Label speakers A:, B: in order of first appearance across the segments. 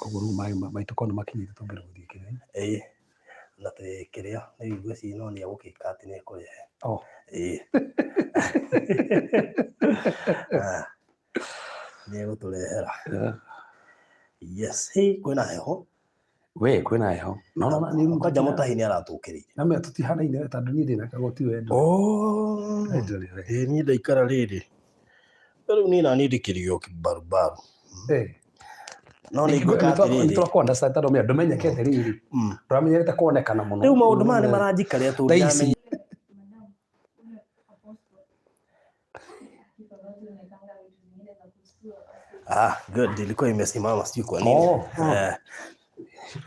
A: Koguo rĩu maĩ maitũ korwo nĩ makinyĩte twambere gũthiĩ kĩrĩa.
B: Ĩĩ, na tĩ kĩrĩa nĩ ngwĩciria no nĩ egũkĩka atĩ nĩ ekũrehe.
A: Oh.
B: Ĩĩ. Ah, nĩ egũtũrehera. Yes, hey, kwĩna heho.
A: We kwĩna heho. No no nĩ
B: Kwanja mũtahi nĩ aratũkĩrĩire.
A: Na mea tũtihanaine tondũ niĩ ndĩna kagoti we ndũrĩ.
B: Oh.
A: Ndũrĩ we.
B: Ĩĩ niĩ ndaikara rĩrĩ. Rĩu niĩ naniĩ ndĩkĩrĩ o kĩbarubaru.
A: Eh.
B: No nĩ ngwĩka atĩrĩrĩ.
A: Nĩtũrakũ understand tondũ mea ndũmenyekete rĩrĩ. Ndũramenyerete kuonekana mũno.
B: Rĩu maũndũ maya nĩ maranjikaria tondũ
A: Thaa ici.
B: ndiramenya. Ah, good. Ilikuwa imesimama sijui kwa nini.
A: Oh, oh.
B: Eh,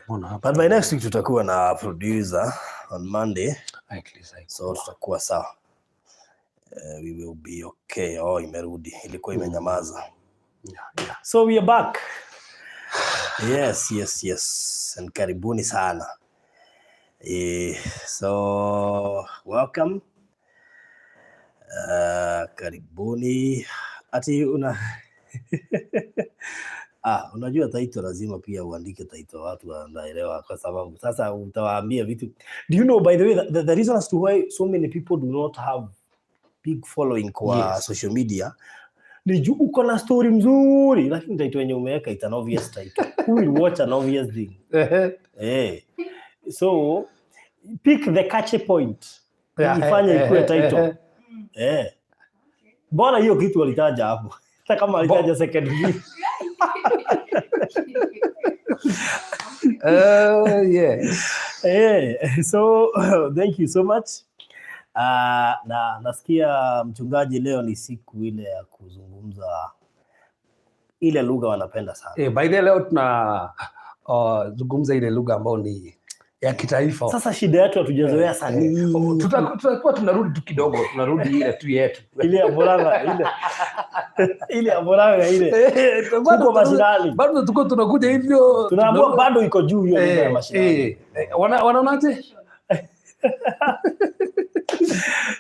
A: Mbona hapa?
B: but by next week tutakuwa na producer on Monday,
A: At least
B: so tutakuwa sawa. We will be okay. Oh, imerudi. Ilikuwa imenyamaza.
A: Yeah.
B: So we are back. Yes. And karibuni sana. So welcome. Karibuni. Ati una Ah, unajua title lazima pia uandike title watu wanaelewa kwa sababu sasa utawaambia vitu. Do you know, by the way, the reason as to why so many people do not have big following kwa social media ni juu uko na story mzuri lakini title yenye umeweka it's an obvious title. Who will watch an obvious thing? Eh. So pick the catchy point. Ifanye ikuwe title. Eh. Bora hiyo kitu walitaja hapo. Hata kama alitaja second view.
A: Yes.
B: Eh, so thank you so much. Na nasikia mchungaji leo ni siku ile ya kuzungumza ile lugha wanapenda sana.
A: By the way, leo tuna zungumza ile lugha ambayo ni ya kitaifa.
B: Sasa shida yetu hatujazoea sanii.
A: Tutakuwa tunarudi tu kidogo, tunarudi ile tu yetu.
B: Ile ya Murang'a ile. Ile ya Murang'a ile.
A: Tutakuwa
B: Huko mashinani.
A: Bado tuko tunakuja hivyo.
B: Tunaambiwa bado iko juu hiyo lugha ya mashinani.
A: Wanaonaje?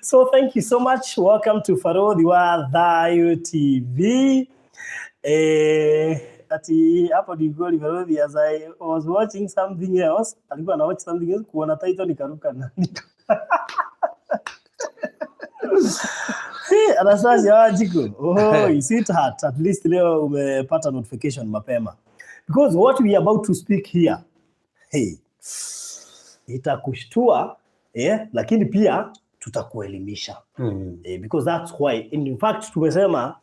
B: So thank you so much. Welcome to Farodhi wa Thayu TV. Ati hapo ni goli Farodhi, as I was watching something else, alikuwa na watch something else, kuona title nikaruka nani. Hey, Anastasia Wanjiku. Oh, sweetheart, at least leo umepata notification mapema. Because what we are about to speak here, hey, itakushtua, lakini pia tutakuelimisha. Because that's why in fact tumesema,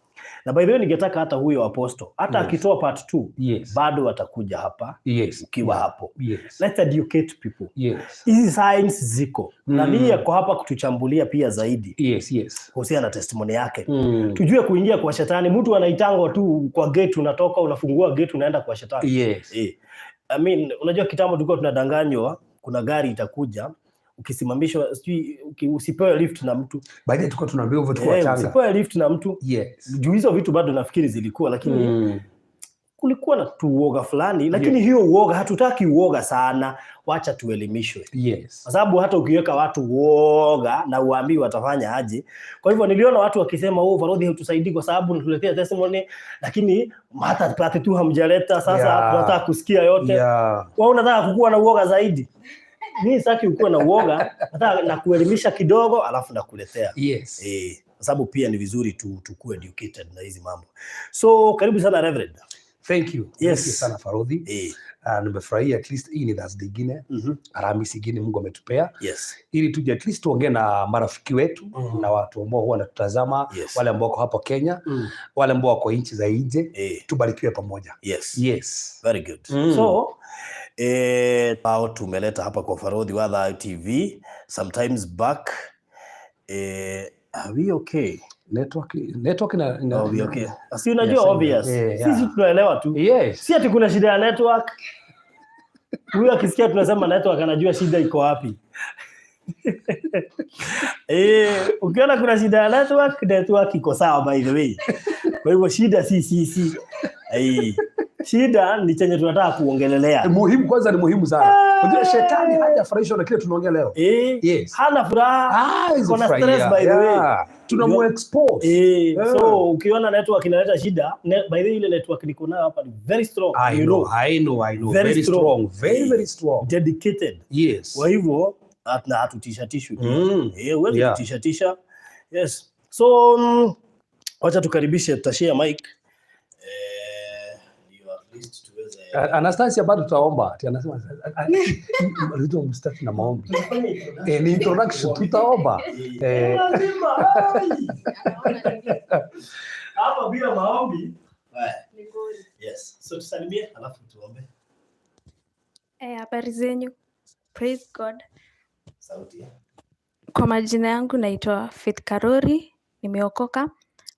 B: na by the way ningetaka hata huyo apostle hata akitoa part 2 bado atakuja hapa ukiwa hapo. Let's educate people. Hizi signs ziko. Na mimi yako hapa kutuchambulia pia zaidi. Kuhusiana na testimony yake. Tujue kuingia kwa shetani, mtu anaitangwa tu kwa gate, unatoka unafungua gate unaenda kwa shetani. I mean, unajua kitambo tulikuwa tunadanganywa kuna gari itakuja ukisimamishwa sijui usipewe lift na mtu.
A: By the way, tulikuwa tunaambiwa hivyo tukiwa wachanga.
B: Usipewe lift na mtu. Juu hizo vitu bado nafikiri zilikuwa, lakini kulikuwa na tuuoga fulani, lakini hiyo uoga hatutaki uoga sana, wacha tuelimishwe. Kwa sababu hata ukiweka watu uoga na uambii watafanya aje. Kwa hivyo niliona watu wakisema, oh, Farodhi hutusaidii kwa sababu unatuletea testimony, lakini hata part 2 hamjaleta, sasa tunataka kusikia yote. Wewe unataka kukua na uoga zaidi. Mimi sitaki ukue na uoga, nataka na kuelimisha kidogo alafu nakuletea. Kwa sababu pia ni vizuri tukue educated na hizi mambo. So karibu sana Reverend.
A: Thank you. Thank you sana Farodhi. Nimefurahia at least hii ni Thursday ingine, Alhamisi ingine Mungu ametupea. Ili tuje at least tuongee na marafiki wetu na watu ambao huwa wanatutazama, wale ambao wako hapo Kenya, wale ambao wako nchi za nje, tubarikiwe pamoja.
B: Very good. So, hao tumeleta hapa kwa Farodhi wa Thayu TV sometimes back. Are we okay?
A: Network ina
B: Oh, we okay. Si unajua
A: Yes,
B: obvious.
A: yeah.
B: Sisi tunaelewa tu. Si ati kuna shida ya network. Huyu akisikia tunasema network anajua shida iko wapi. Ukiona kuna shida ya network, network iko sawa by the way. Kwa hivyo shida si si. Shida ni chenye tunataka kuongelelea.
A: Muhimu kwanza ni muhimu sana. Unajua shetani hajafurahishwa na kile tunaongea leo.
B: Hana furaha.
A: Hizo
B: Kuna
A: furahia.
B: stress by the way.
A: Tunamu expose.
B: So ukiona network inaleta shida, by the way, ile network niko nayo hapa ni very strong.
A: I
B: you
A: know, I know, I know.
B: Very
A: Very
B: strong.
A: strong. Very, very strong.
B: Dedicated. Kwa hivyo na hatutishatishwi. Huwezi kutishatisha. Yes. So wacha tukaribishe, tutashare mic. Ndio at least tuweze.
A: Anastasia bado tutaomba. Ati anasema Ruto mstaki na maombi. Ni introduction, tutaomba.
B: Lazima. Ai. Hapa bila maombi. Haya. Yes. So tusalimie alafu tuombe.
C: Habari zenyu. Praise God.
B: Sauti.
C: Kwa majina yangu naitwa Faith Karori, nimeokoka,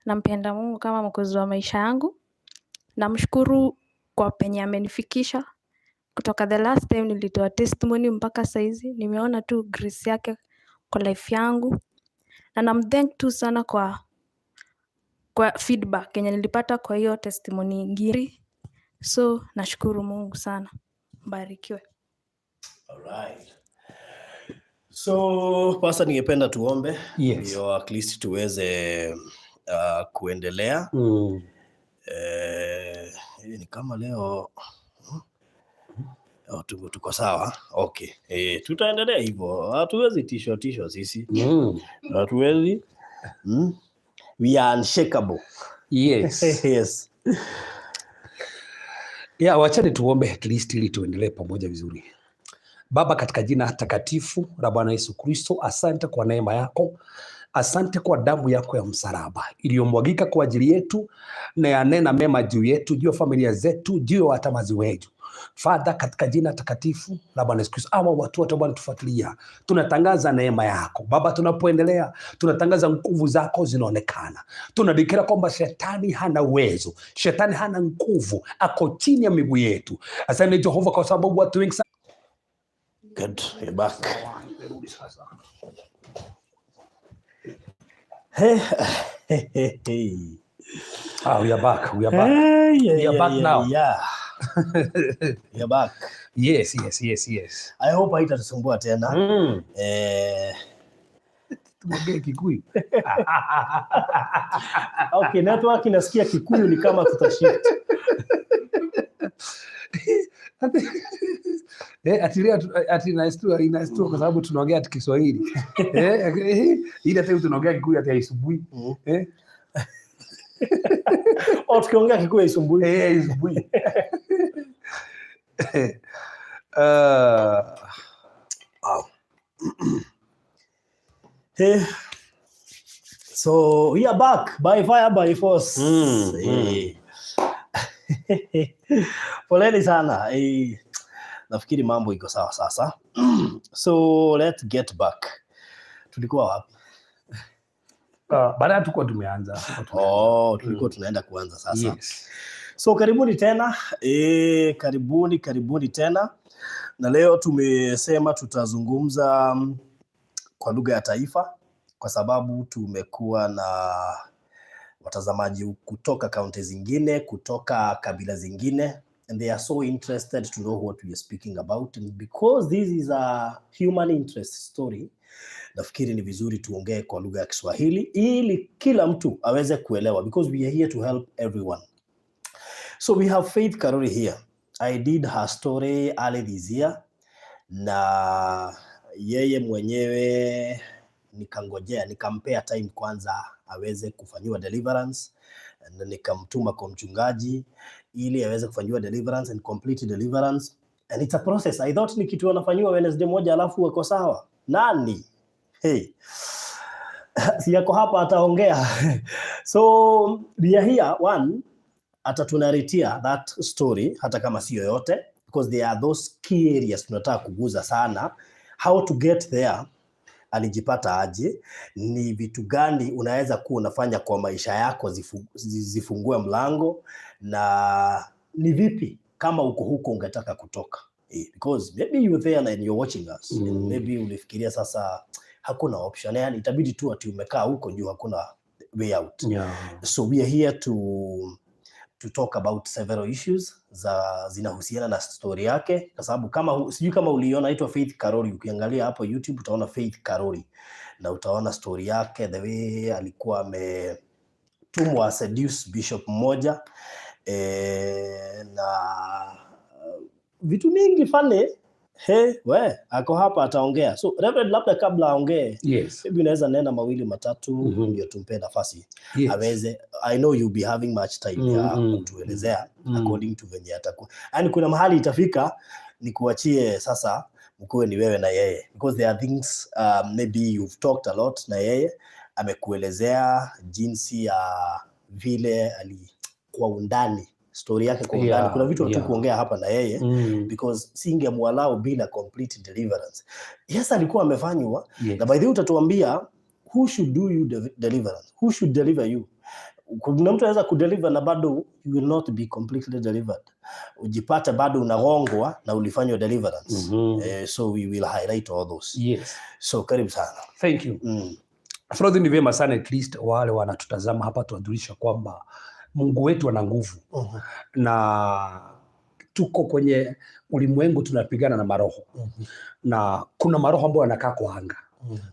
C: nampenda Mungu kama mwokozi wa maisha yangu. Namshukuru kwa penye amenifikisha. Kutoka the last time nilitoa testimony mpaka saizi, nimeona tu grace yake kwa life yangu. Na namthank tu sana kwa feedback yenye nilipata kwa hiyo testimony ingine. So nashukuru Mungu sana. Mbarikiwe.
B: Alright. So pastor, ningependa tuombe ndio at least tuweze kuendelea. Ni kama leo oh, tuko sawa. Okay. Tutaendelea hivyo. Hatuwezi tishwa tishwa sisi. Hatuwezi. We are unshakable. Yes.
A: Yeah, wachani tuombe at least ili tuendelee pamoja vizuri. Baba, katika jina takatifu la Bwana Yesu Kristo, asante kwa neema yako, asante kwa damu yako ya msalaba iliyomwagika kwa ajili yetu na yanena mema juu yetu, juu ya familia zetu, juu ya watamazi wetu. Father, katika jina takatifu la Bwana Yesu Kristo, hawa watu wote Bwana tufuatilia, tunatangaza neema yako Baba. Tunapoendelea tunatangaza nguvu zako zinaonekana, tunadeclare kwamba shetani hana uwezo, shetani hana nguvu, ako chini ya miguu yetu. Asante Jehova, kwa sababu watu wengi
B: Good. You're back.
A: Rudi sasa.
B: Hey, hey, hey, hey.
A: Ah, we are back. We are back.
B: Hey, yeah,
A: We are back now.
B: Yeah. We are back.
A: Yes.
B: I hope haitatusumbua tena.
A: Tuongee Kikuyu.
B: Okay, network inasikia Kikuyu ni kama tutashift.
A: Ati leo ati inastua kwa sababu tunaongea ati Kiswahili. Ile time tunaongea Kikuyu ati haisumbui.
B: Oh, tukiongea Kikuyu haisumbui.
A: Eh, haisumbui.
B: Wow. Hey. So we are back by fire by force. Poleni sana. Nafikiri mambo iko sawa sasa. So let's get back. Tulikuwa wapi?
A: Baada tukuwa tumeanza. Tukuwa tumeanza.
B: Oh, tulikuwa tunaenda kuanza sasa.
A: Yes.
B: So karibuni tena. Karibuni, karibuni tena. Na leo tumesema tutazungumza kwa lugha ya taifa kwa sababu tumekuwa na watazamaji kutoka kaunti zingine, kutoka kabila zingine, and they are so interested to know what we are speaking about, and because this is a human interest story, nafikiri ni vizuri tuongee kwa lugha ya Kiswahili ili kila mtu aweze kuelewa, because we are here to help everyone. So we have Faith Karori here. I did her story early this year, na yeye mwenyewe nikangojea, nikampea time kwanza aweze kufanyiwa deliverance, na nikamtuma kwa mchungaji ili aweze kufanyiwa deliverance and complete deliverance, and it's a process. I thought ni kitu wanafanyiwa Wednesday moja alafu wako sawa. Nani? Hey. Si yako hapa ataongea. So we are here, one, atatunarratia that story hata kama sio yote, because there are those key areas tunataka kuguza sana, how to get there, alijipata aje, ni vitu gani unaweza kuwa unafanya kwa maisha yako zifungue mlango, na ni vipi kama uko huko ungetaka kutoka. Because maybe you're there and you're watching us and maybe ulifikiria sasa hakuna option, yani itabidi tu ati umekaa huko juu, hakuna way out. So we are here to to talk about several issues za zinahusiana na story yake, kwa sababu kama sijui kama uliona, inaitwa Faith Karori. Ukiangalia hapo YouTube utaona Faith Karori na utaona story yake, the way alikuwa ametumwa seduce bishop mmoja na vitu mingi funny. He, we ako hapa ataongea. So Reverend, labda kabla aongee, maybe unaweza nena mawili matatu ndio tumpe nafasi aweze. I know you'll be having much time ya kutuelezea according to venye atakuwa. Yani kuna mahali itafika nikuachie sasa mkuwe ni wewe na yeye, because there are things maybe you've talked a lot na yeye, amekuelezea jinsi ya vile ali kwa undani, story yake kwa undani. Kuna vitu hatukuongea hapa na yeye because singemwalau bila complete deliverance. Yes, alikuwa amefanywa na by the way utatuambia who should do you deliverance, who should deliver you. Kuna mtu anaweza kudeliver na bado you will not be completely delivered, ujipate bado unagongwa na ulifanywa deliverance. So we will highlight all those. So karibu sana.
A: Thank you. Frodhi, ni vyema sana at least wale wanatutazama hapa tuwajulisha kwamba Mungu wetu ana nguvu na tuko kwenye ulimwengu tunapigana na maroho na kuna maroho ambayo yanakaa kwa anga,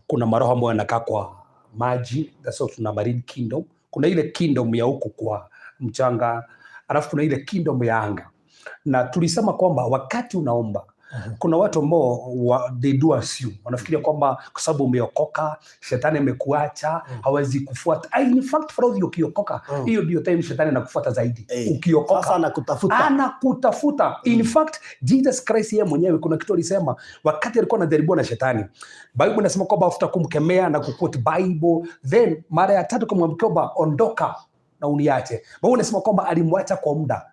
A: kuna maroho ambayo yanakaa kwa maji, that's why tuna marine kingdom. Kuna ile kingdom ya huku kwa mchanga, alafu kuna ile kingdom ya anga, na tulisema kwamba wakati unaomba kuna watu ambao they do assume, wanafikiria kwamba kwa sababu umeokoka shetani amekuacha, hawezi kufuata. Ah, in fact Frodhi, ukiokoka hiyo ndio time shetani anakufuata zaidi. Ukiokoka
B: Sasa anakutafuta.
A: Anakutafuta. In fact, Jesus Christ yeye mwenyewe kuna kitu alisema wakati alikuwa anajaribiwa na shetani. Bible inasema kwamba after kumkemea na kuquote Bible, then mara ya tatu kumwambia kwamba ondoka na uniache. Bible inasema kwamba alimwacha kwa muda,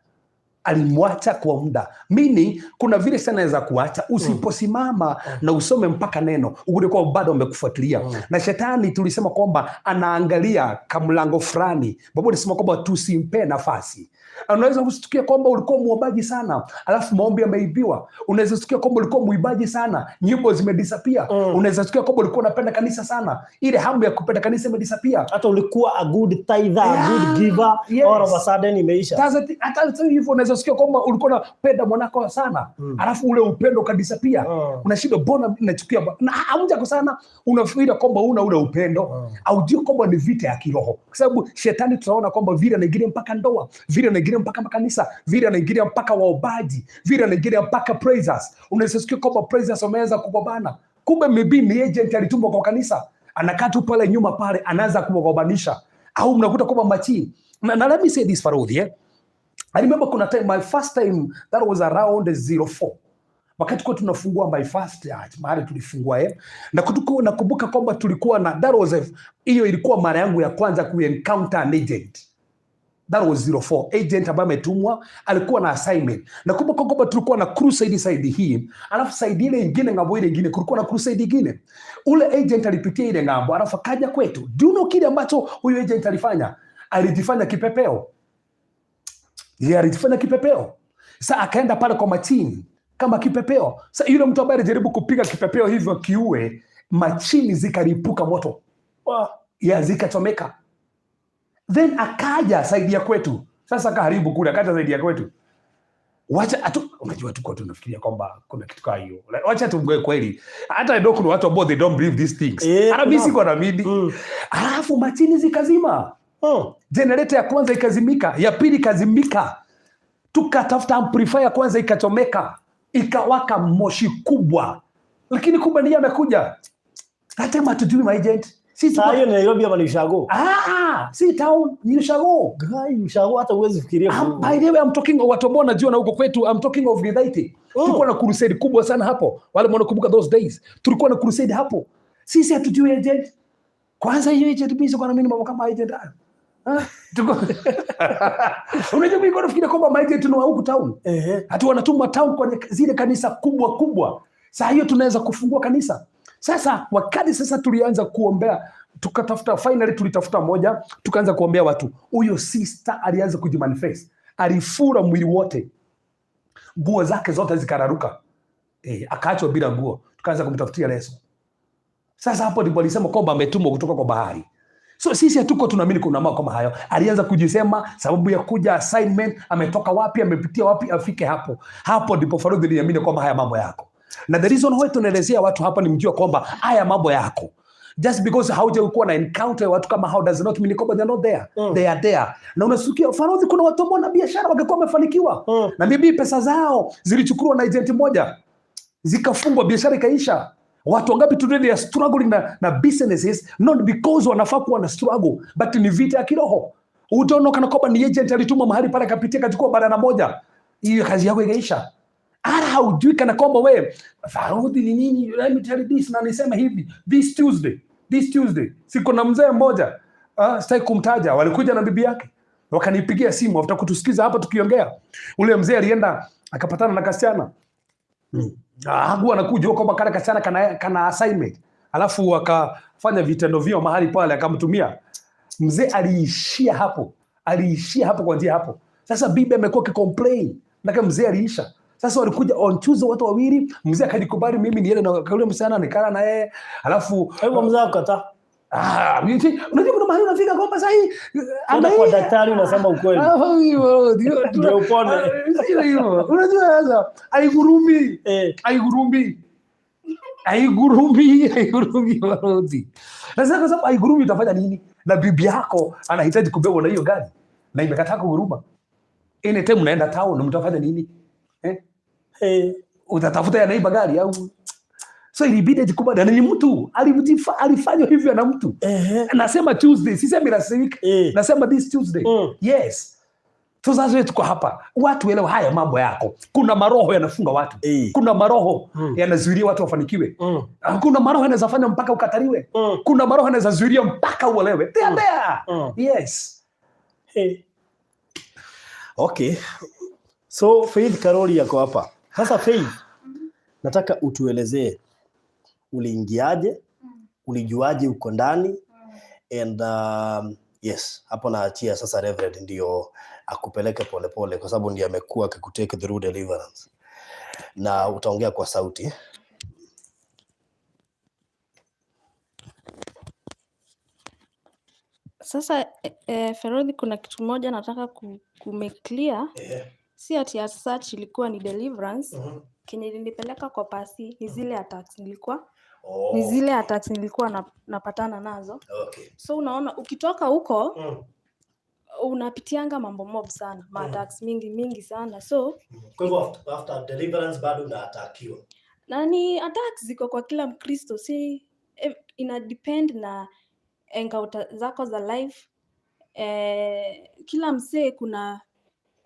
A: alimwacha kwa muda, meaning kuna vile sana anaweza kuacha usiposimama na usome mpaka neno ukute kwa bado amekufuatilia. Na shetani tulisema kwamba anaangalia kamlango fulani. Bible inasema kwamba tusimpe nafasi. Unaweza kusikia kwamba ulikuwa muombaji sana alafu maombi yameibiwa. Unaweza kusikia kwamba ulikuwa muimbaji sana, nyimbo zimedisappear. Unaweza kusikia kwamba ulikuwa unapenda kanisa sana, ile hamu ya kupenda kanisa imedisappear.
B: Hata ulikuwa a good tither, a good giver, all of a sudden imeisha.
A: Sasa hata sasa hivyo unaweza sikia kwamba ulikuwa unapenda mwanako sana alafu ule upendo ukadisappear. Unashindwa, mbona nachukia na hamja sana, unafikiria kwamba una ule upendo, aujui kwamba ni vita ya kiroho, kwa sababu shetani tunaona kwamba vile anaingilia mpaka ndoa, vile anaingilia mpaka makanisa, vile anaingilia mpaka waombaji, vile anaingilia mpaka praisers. Unaweza sikia kwamba praisers wameanza kugombana, kumbe maybe ni agent alitumwa kwa kanisa, anakaa tu pale nyuma pale, anaanza kuwagombanisha, au mnakuta kwamba machini na let me say this, Farudhi, eh? I remember kuna time, my first time, that was around 04, wakati kwa tunafungua my first church mahali tulifungua, eh, na nakumbuka kwamba tulikuwa na that was hiyo ilikuwa mara yangu ya kwanza ku encounter an agent. That was 04, agent ambaye ametumwa, alikuwa na assignment. Nakumbuka kwamba tulikuwa na crusade side hii, alafu side ile ingine, ng'ambo ile ingine kulikuwa na crusade ingine. Ule agent alipitia ile ng'ambo alafu akaja kwetu. Do you know kile ambacho huyo agent alifanya? Alijifanya kipepeo. Yeye alijifanya kipepeo. Sa akaenda pale kwa machini kama kipepeo. Sa yule mtu ambaye alijaribu kupiga kipepeo hivyo kiue, machini zikaripuka moto. Ya zikachomeka. Then akaja side ya kwetu. Sasa akaharibu kule, akaja side ya kwetu. Wacha atu, unajua tuko tunafikiria kwamba kuna kitu kama hiyo. Like, wacha tuongee kweli. Hata ndio kuna watu ambao they don't believe these things. Hata mimi siko naamini. Alafu machini zikazima. Generator ya kwanza ikazimika, ya pili ikazimika, tukatafuta amplifier kwanza ikachomeka, ikawaka moshi kubwa, lakini kumbe ndiye amekuja. Hata hatujui my agent. Sisi
B: Saa hiyo ni Nairobi ama ni Ushago?
A: Ah, si town, ni Ushago.
B: Guy, Ushago hata huwezi fikiria.
A: By the way, I'm talking of watu ambao najua na huko kwetu, I'm talking of Githaiti. Tulikuwa na crusade kubwa sana hapo. Wale wanakumbuka those days. Tulikuwa na crusade hapo. Sisi hatujui agent. Kwanza hiyo agent, mimi sikuwa naamini mambo kama agent hayo. Ah, unajua mimi nilikuwa nafikiria kwamba maagent ni wa huku town. Hatu wanatumwa town kwenye zile kanisa kubwa kubwa. Saa hiyo tunaweza kufungua kanisa. Sasa wakati sasa tulianza kuombea, tukatafuta, finally tulitafuta moja, tukaanza kuombea watu. Huyo sister alianza kujimanifest. Alifura mwili wote. Nguo zake zote zikararuka. Akaachwa bila nguo. Tukaanza kumtafutia leso. Sasa hapo ndipo alisema kwamba ametumwa kutoka kwa bahari. So sisi hatuko tunaamini kuna mambo kama hayo. Alianza kujisema sababu ya kuja assignment, ametoka wapi, amepitia wapi, afike hapo. Hapo ndipo Farodhi niliamini kwamba haya mambo yako. Na the reason why tunaelezea watu hapa ni mjua kwamba haya mambo yako. Just because haujakuwa na encounter ya watu kama hao does not mean kwamba they are not there. They are there. Na unasikia Farodhi, kuna watu ambao na biashara wangekuwa wamefanikiwa. Na maybe pesa zao zilichukuliwa na agent moja, zikafungwa, biashara ikaisha. Watu wangapi today they are struggling na businesses, not because wanafaa kuwa na struggle, but ni vita ya kiroho. Utaona kana kwamba ni agent alitumwa mahali pale, akapitia, akachukua banana moja, hiyo kazi yako ikaisha. Hata haujui kana kwamba we Farodhi ni nini. Let me tell you this, na nisema hivi this Tuesday siko na mzee mmoja, sitaki kumtaja, walikuja na bibi yake wakanipigia simu after kutusikiza hapa tukiongea. Ule mzee alienda akapatana na kasichana. Hakuwa anakuja kwamba kale kasichana kana assignment, alafu wakafanya vitendo vyao mahali pale, akamtumia mzee. Aliishia hapo, aliishia hapo kwa njia hapo. Sasa bibi amekuwa akicomplain na mzee aliisha. Sasa walikuja on Tuesday watu wawili, mzee akajikubali, mimi niende na yule msichana nikala na yeye, alafu
B: Kwa hivyo mzee akakataa.
A: Ah, unajua kuna mahali unafika kwamba sasa hii
B: Kwenda kwa daktari unasema ukweli.
A: Ah, hivyo, ndio,
B: Ndio upone.
A: Ah, sio hivyo. Unajua sasa haigurumi, haigurumi, haigurumi, haigurumi Farodhi. Sasa kwa sababu haigurumi utafanya nini? Na bibi yako anahitaji kubebwa na hiyo gari na imekataa kuguruma. Anytime unaenda town mtafanya nini? Eh? Utatafuta yanaiba gari au? So ilibidi ajikubali, na ni mtu alifanywa hivyo na mtu. Nasema Tuesday, sisemi last week. Nasema this Tuesday. Yes. So sasa tuko hapa, watu elewa haya mambo yako. Kuna maroho yanafunga watu. Kuna maroho yanazuilia watu wafanikiwe. Kuna maroho yanaweza fanya mpaka ukataliwe. Kuna maroho yanaweza zuilia mpaka uolewe. They are there. Yes.
B: Hey. Okay. So Faith Karoli yako hapa. Sasa Faith, nataka utuelezee uliingiaje, ulijuaje uko ndani and yes, hapo naachia sasa Reverend ndio akupeleke polepole kwa sababu ndiye amekuwa akikutake through deliverance. Na utaongea kwa sauti.
C: Sasa Ferodhi, kuna kitu moja nataka ku make clear. Si ati as such ilikuwa ni deliverance. Kenye ilinipeleka kwa pasi ni zile attacks nilikuwa, ni zile attacks nilikuwa napatana nazo. So unaona ukitoka huko unapitianga mambo mob sana, ma attacks mingi mingi sana. So
B: Kwa hivyo after deliverance bado unaatakiwa.
C: Na ni attacks ziko kwa kila Mkristo, si ina depend na encounter zako za life. Kila msee kuna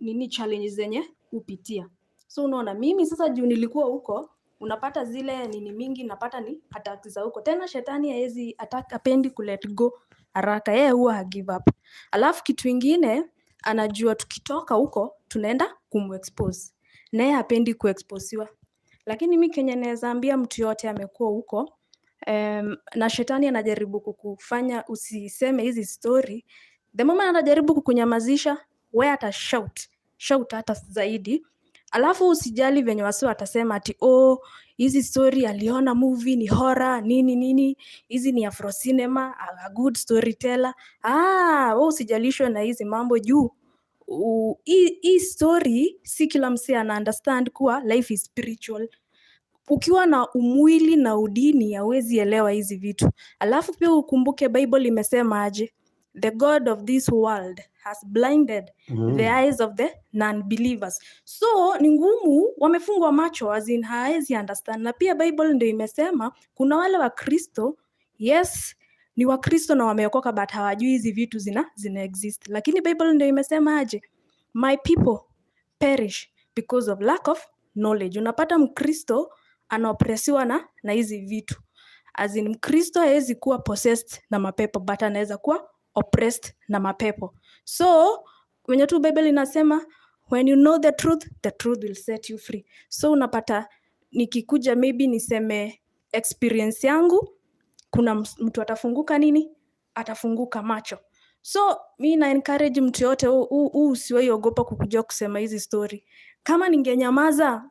C: nini challenge zenye hupitia. So unaona mimi sasa juu nilikuwa huko, unapata zile nini mingi napata ni attacks za huko. Tena shetani haezi attack, hapendi ku let go haraka, yeye huwa ha give up. Alafu kitu ingine anajua tukitoka huko tunaenda kumexpose. Naye hapendi kuexposiwa. Lakini mi kenye naeza ambia mtu yote amekuwa huko, na shetani anajaribu kukufanya usiseme hizi story. The moment anajaribu kukunyamazisha, we ata shout hata zaidi. Alafu usijali venye wasi watasema ati oh, hizi story aliona movie ni horror nini nini, hizi ni afro cinema, a good storyteller. Ah, wewe usijalishwe na hizi mambo juu hii story si kila msee ana understand kuwa life is spiritual. Ukiwa na umwili na udini hauwezi elewa hizi vitu. Alafu pia ukumbuke Bible imesema aje? The God of this world has blinded the eyes of the non-believers. So ni ngumu, wamefungwa macho as in haezi understand. Na pia Bible ndio imesema kuna wale wa Kristo, yes ni Wakristo na wameokoka but hawajui hizi vitu zina exist. Lakini Bible ndio imesema aje? My people perish because of lack of knowledge. Unapata Mkristo anaopresiwa na hizi vitu. As in Mkristo haezi kuwa possessed na mapepo but anaweza kuwa oppressed na mapepo. So wenye tu Bible inasema when you know the truth will set you free. So unapata nikikuja maybe niseme experience yangu, kuna mtu atafunguka nini? Atafunguka macho. So mi na encourage mtu yote huu usiwahi ogopa kukuja kusema hizi story. Kama ningenyamaza,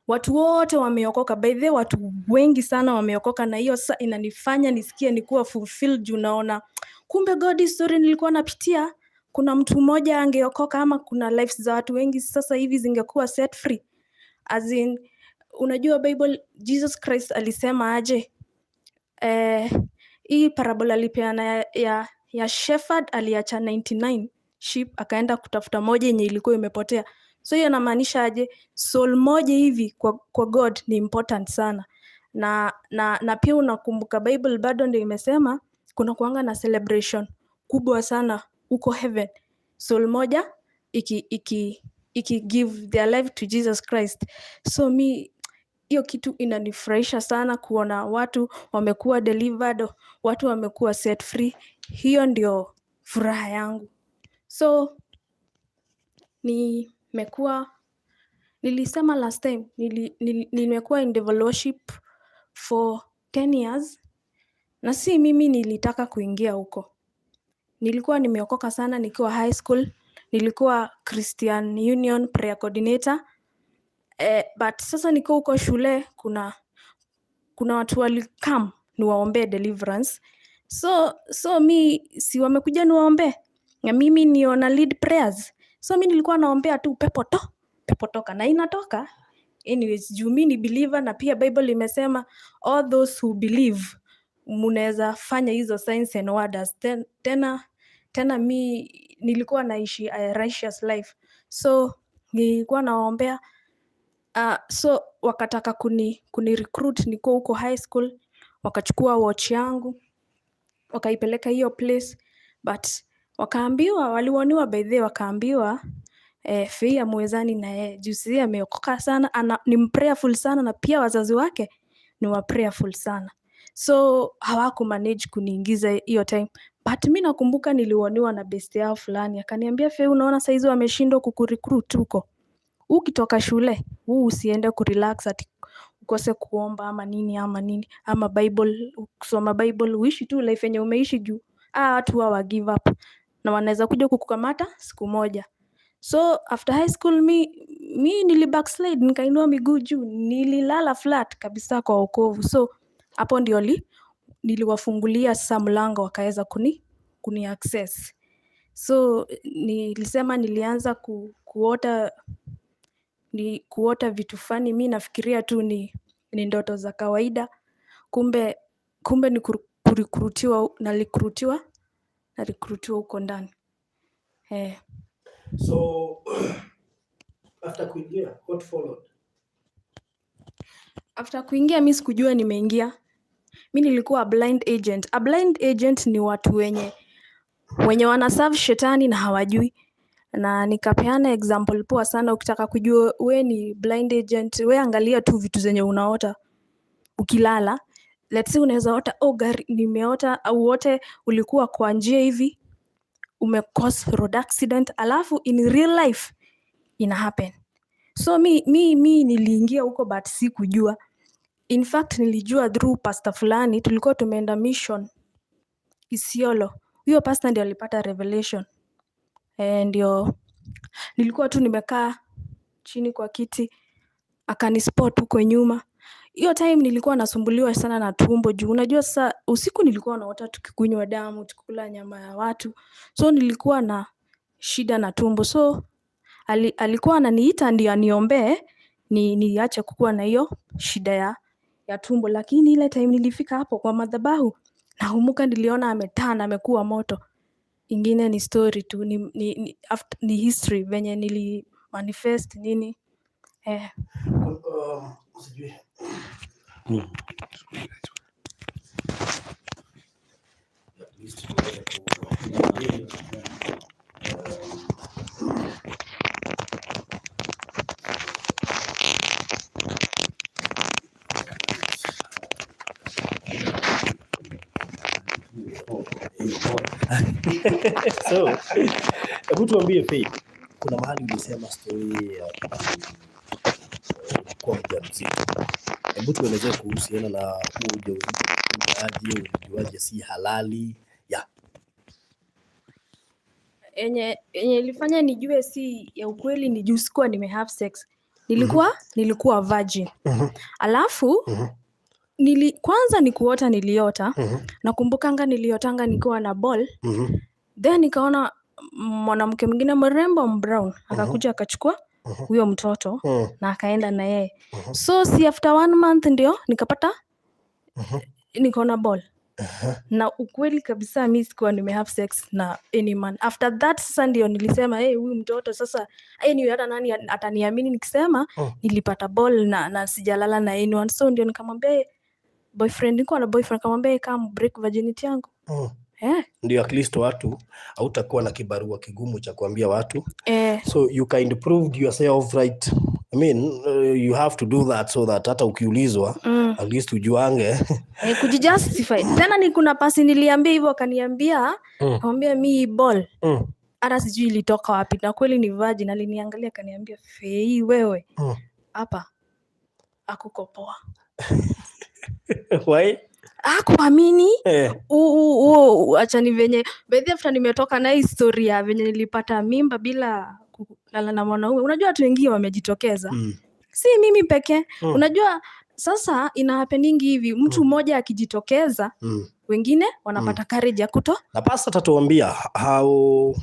C: watu wote wameokoka. By the way, watu wengi sana wameokoka, na hiyo sasa inanifanya nisikie nikuwa fulfilled juu naona Kumbe God, story nilikuwa napitia, kuna mtu mmoja angeokoka ama kuna lives za watu wengi sasa hivi zingekuwa set free. As in, unajua Bible, Jesus Christ alisema aje? Hii parabola alipeana ya shepherd aliacha 99 sheep akaenda kutafuta moja yenye ilikuwa imepotea. So hiyo inamaanisha aje? Soul moja hivi kwa God ni important sana. Na pia unakumbuka Bible bado ndio imesema kuna kuanga na celebration kubwa sana huko heaven. Soul moja iki give their life to Jesus Christ. So mi hiyo kitu inanifurahisha sana kuona watu wamekuwa delivered, watu wamekuwa set free. Hiyo ndio furaha yangu. So nimekuwa, nilisema last time, nimekuwa in devil worship for 10 years na si mimi nilitaka kuingia huko. Nilikuwa nimeokoka sana nikiwa high school, nilikuwa Christian Union prayer coordinator. But sasa nikiwa huko shule kuna watu walicome niwaombee deliverance. So mi si wamekuja niwaombee na mimi ndio na lead prayers. So mi nilikuwa naombea tu pepo to, pepo toka na inatoka. Anyways, juu mi ni believer na pia Bible imesema all those who believe munaweza fanya hizo signs and wonders. Tena mi nilikuwa naishi a righteous life. So nilikuwa nawaombea. So wakataka kuni recruit nikuwa huko high school, wakachukua watch yangu, wakaipeleka hiyo place, but wakaambiwa, waliwarniwa by the way, wakaambiwa Fei hamuwezani na yeye juu si ameokoka sana, ni prayerful sana na pia wazazi wake ni wa prayerful sana. So hawaku manage kuniingiza hiyo time. But mi nakumbuka niliwarniwa na best yao fulani, akaniambia, "Fei, unaona saizi wameshindwa kukurecruit huko. Ukitoka shule, huu usiende kurelax ati ukose kuomba ama nini ama nini ama Bible, kusoma Bible, uishi tu life yenye umeishi juu watu huwa give up na wanaweza kuja kukukamata siku moja." So after high school mi nili backslide, nikainua miguu juu, nililala flat kabisa kwa wokovu. So hapo ndio niliwafungulia sasa mlango wakaweza kuni access. So nilisema nilianza kuota vitu funny, mi nafikiria tu ni ndoto za kawaida, kumbe ni kurecruitiwa, narecruitiwa huko ndani.
B: So after kuingia, what followed?
C: After kuingia mi sikujua nimeingia. Mi nilikuwa a blind agent. A blind agent ni watu wenye wanaserve shetani na hawajui. Na nikapeana example poa sana, ukitaka kujua we ni blind agent, we angalia tu vitu zenye unaota ukilala. Let's say unaweza ota, oh, gari nimeota, au wote ulikuwa kwa njia hivi umecause road accident, alafu in real life ina happen. So mi niliingia huko but sikujua. In fact nilijua through pastor fulani, tulikuwa tumeenda mission Isiolo. Huyo pastor ndio alipata revelation. Ndio nilikuwa tu nimekaa chini kwa kiti, akanispot huko nyuma. Hiyo time nilikuwa nasumbuliwa sana na tumbo juu unajua sasa usiku nilikuwa naota tukikunywa damu, tukikula nyama ya watu. So nilikuwa na shida na tumbo. So alikuwa ananiita ndio aniombee niache kukuwa na hiyo shida ya tumbo. Lakini ile time nilifika hapo kwa madhabahu, nakumbuka niliona ameturn amekuwa moto. Ingine ni story tu, ni history venye nili manifest nini.
B: Sijui. At least tuweze So, hebu tuambie Faith, kuna mahali ulisema story ya kuwa mjamzito. Hebu tuelezee kuhusiana na huo ujauzito, ulikujaje, ulijuaje si halali? Yeah.
C: Yenye ilifanya nijue si ya ukweli ni juu sikuwa nime have sex. Nilikuwa virgin. Alafu Kwanza ni kuota niliota. Nakumbukanga niliotanga nikiwa na ball. Then nikaona mwanamke mwingine mrembo brown akakuja akachukua huyo mtoto na akaenda na yeye. So si after one month ndio nikapata nikaona ball. Na ukweli kabisa mi sikuwa nimehave sex na any man. After that sasa ndio nilisema, hey, huyu mtoto sasa, anyway, hata nani ataniamini nikisema nilipata ball na sijalala na anyone? So ndio nikamwambia, hey, boyfriend, nilikuwa na boyfriend, nikamwambia, hey, come break virginity yangu. Eh.
B: Ndio at least watu hautakuwa na kibarua kigumu cha kuambia watu.
C: Eh.
B: So you kind proved yourself right. I mean, you have to do that so that hata ukiulizwa, at least ujuange.
C: Eh, kujijustify. Tena ni kuna pasi niliambia hivyo, akaniambia, akamwambia mi ball hata sijui ilitoka wapi na kweli ni virgin. Aliniangalia akaniambia, "Fei, wewe hapa akuko poa."
B: Why?
C: Akuamini.
B: Eh.
C: Achani venye bedhi after nimetoka na hii story ya venye nilipata mimba bila kulala na mwanaume, unajua watu wengi wamejitokeza, si mimi pekee. Unajua sasa ina happeningi hivi, mtu mmoja akijitokeza, wengine wanapata courage ya kuto
B: Na pastor atatuambia how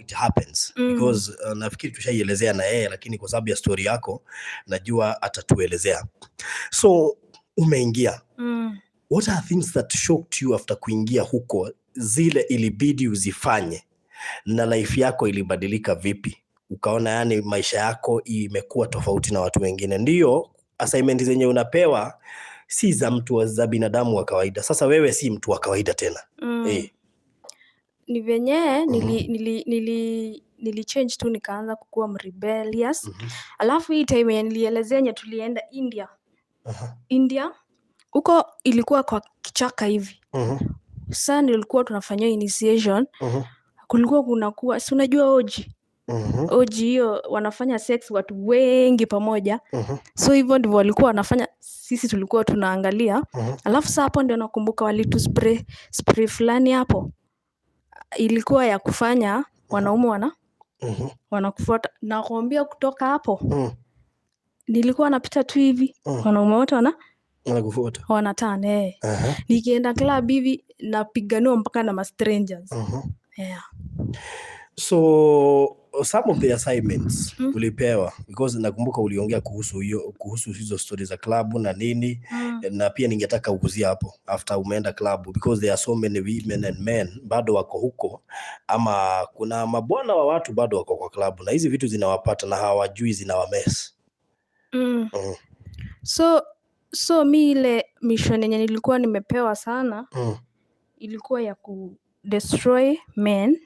B: it happens because nafikiri tushaielezea na yeye, lakini kwa sababu ya story yako najua atatuelezea. So umeingia, what are things that shocked you after kuingia huko, zile ilibidi uzifanye, na life yako ilibadilika vipi, ukaona yani maisha yako imekuwa tofauti na watu wengine? Ndio assignment zenye unapewa si za mtu za binadamu wa kawaida. Sasa wewe si mtu wa kawaida tena. Eh.
C: Ni venye nili change tu, nikaanza kukuwa mrebellious. Alafu hii time yenye nilielezea yenye tulienda India, India huko ilikuwa kwa kichaka hivi. Sasa nilikuwa tunafanyia initiation. Kulikuwa kunakuwa, si unajua orgy? Orgy hiyo wanafanya sex watu wengi pamoja. So hivyo ndivyo walikuwa wanafanya, sisi tulikuwa tunaangalia. Alafu saa hapo ndio nakumbuka walitu spray spray fulani hapo, ilikuwa ya kufanya wanaume wanakufuata. Nakwambia kutoka hapo nilikuwa napita tu hivi, wanaume wote
B: Wanakufuata.
C: Wanaturn, eh. Nikienda club hivi napiganiwa mpaka na ma strangers. Yeah.
B: So some of the assignments ulipewa, because nakumbuka uliongea kuhusu hiyo, kuhusu hizo stories za club na nini, na pia ningetaka uguzie hapo after umeenda club, because there are so many women and men bado wako huko, ama kuna mabwana wa watu bado wako kwa club na hizi vitu zinawapata na hawajui zinawamess.
C: So mi ile mission yenye nilikuwa nimepewa sana ilikuwa ya ku destroy men.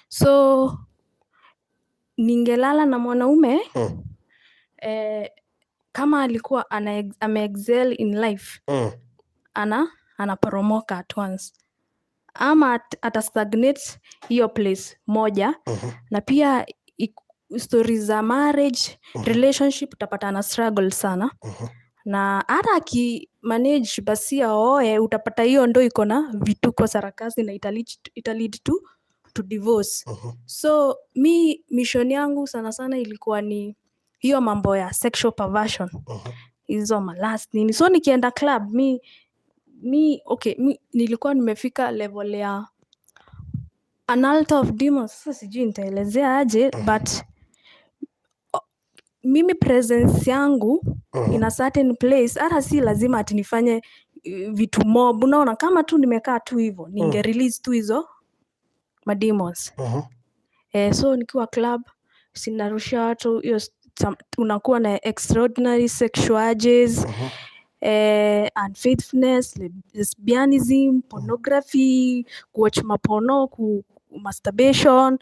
C: So ningelala na mwanaume, kama alikuwa ameexcel in life, anaporomoka at once ama ata stagnate hiyo place moja. Na pia stories za marriage, relationship, utapata ana struggle sana. Na hata akimanage basi aoe, utapata hiyo ndo iko na vituko, sarakasi, na italead to divorce. So mi mission yangu sana sana ilikuwa ni hiyo mambo ya sexual perversion, hizo malust, nini. So nikienda club, mi okay, mi nilikuwa nimefika level ya an altar of demons. Sasa sijui nitaelezea aje, but mimi presence yangu in a certain place, hata si lazima ati nifanye vitu mob, unaona, kama tu nimekaa tu hivo, ninge release tu hizo mademons. Eh, so nikiwa club sinarushia watu hiyo unakuwa na extraordinary sexual urges, unfaithfulness, lesbianism, pornography, kuwatch maporno, masturbation,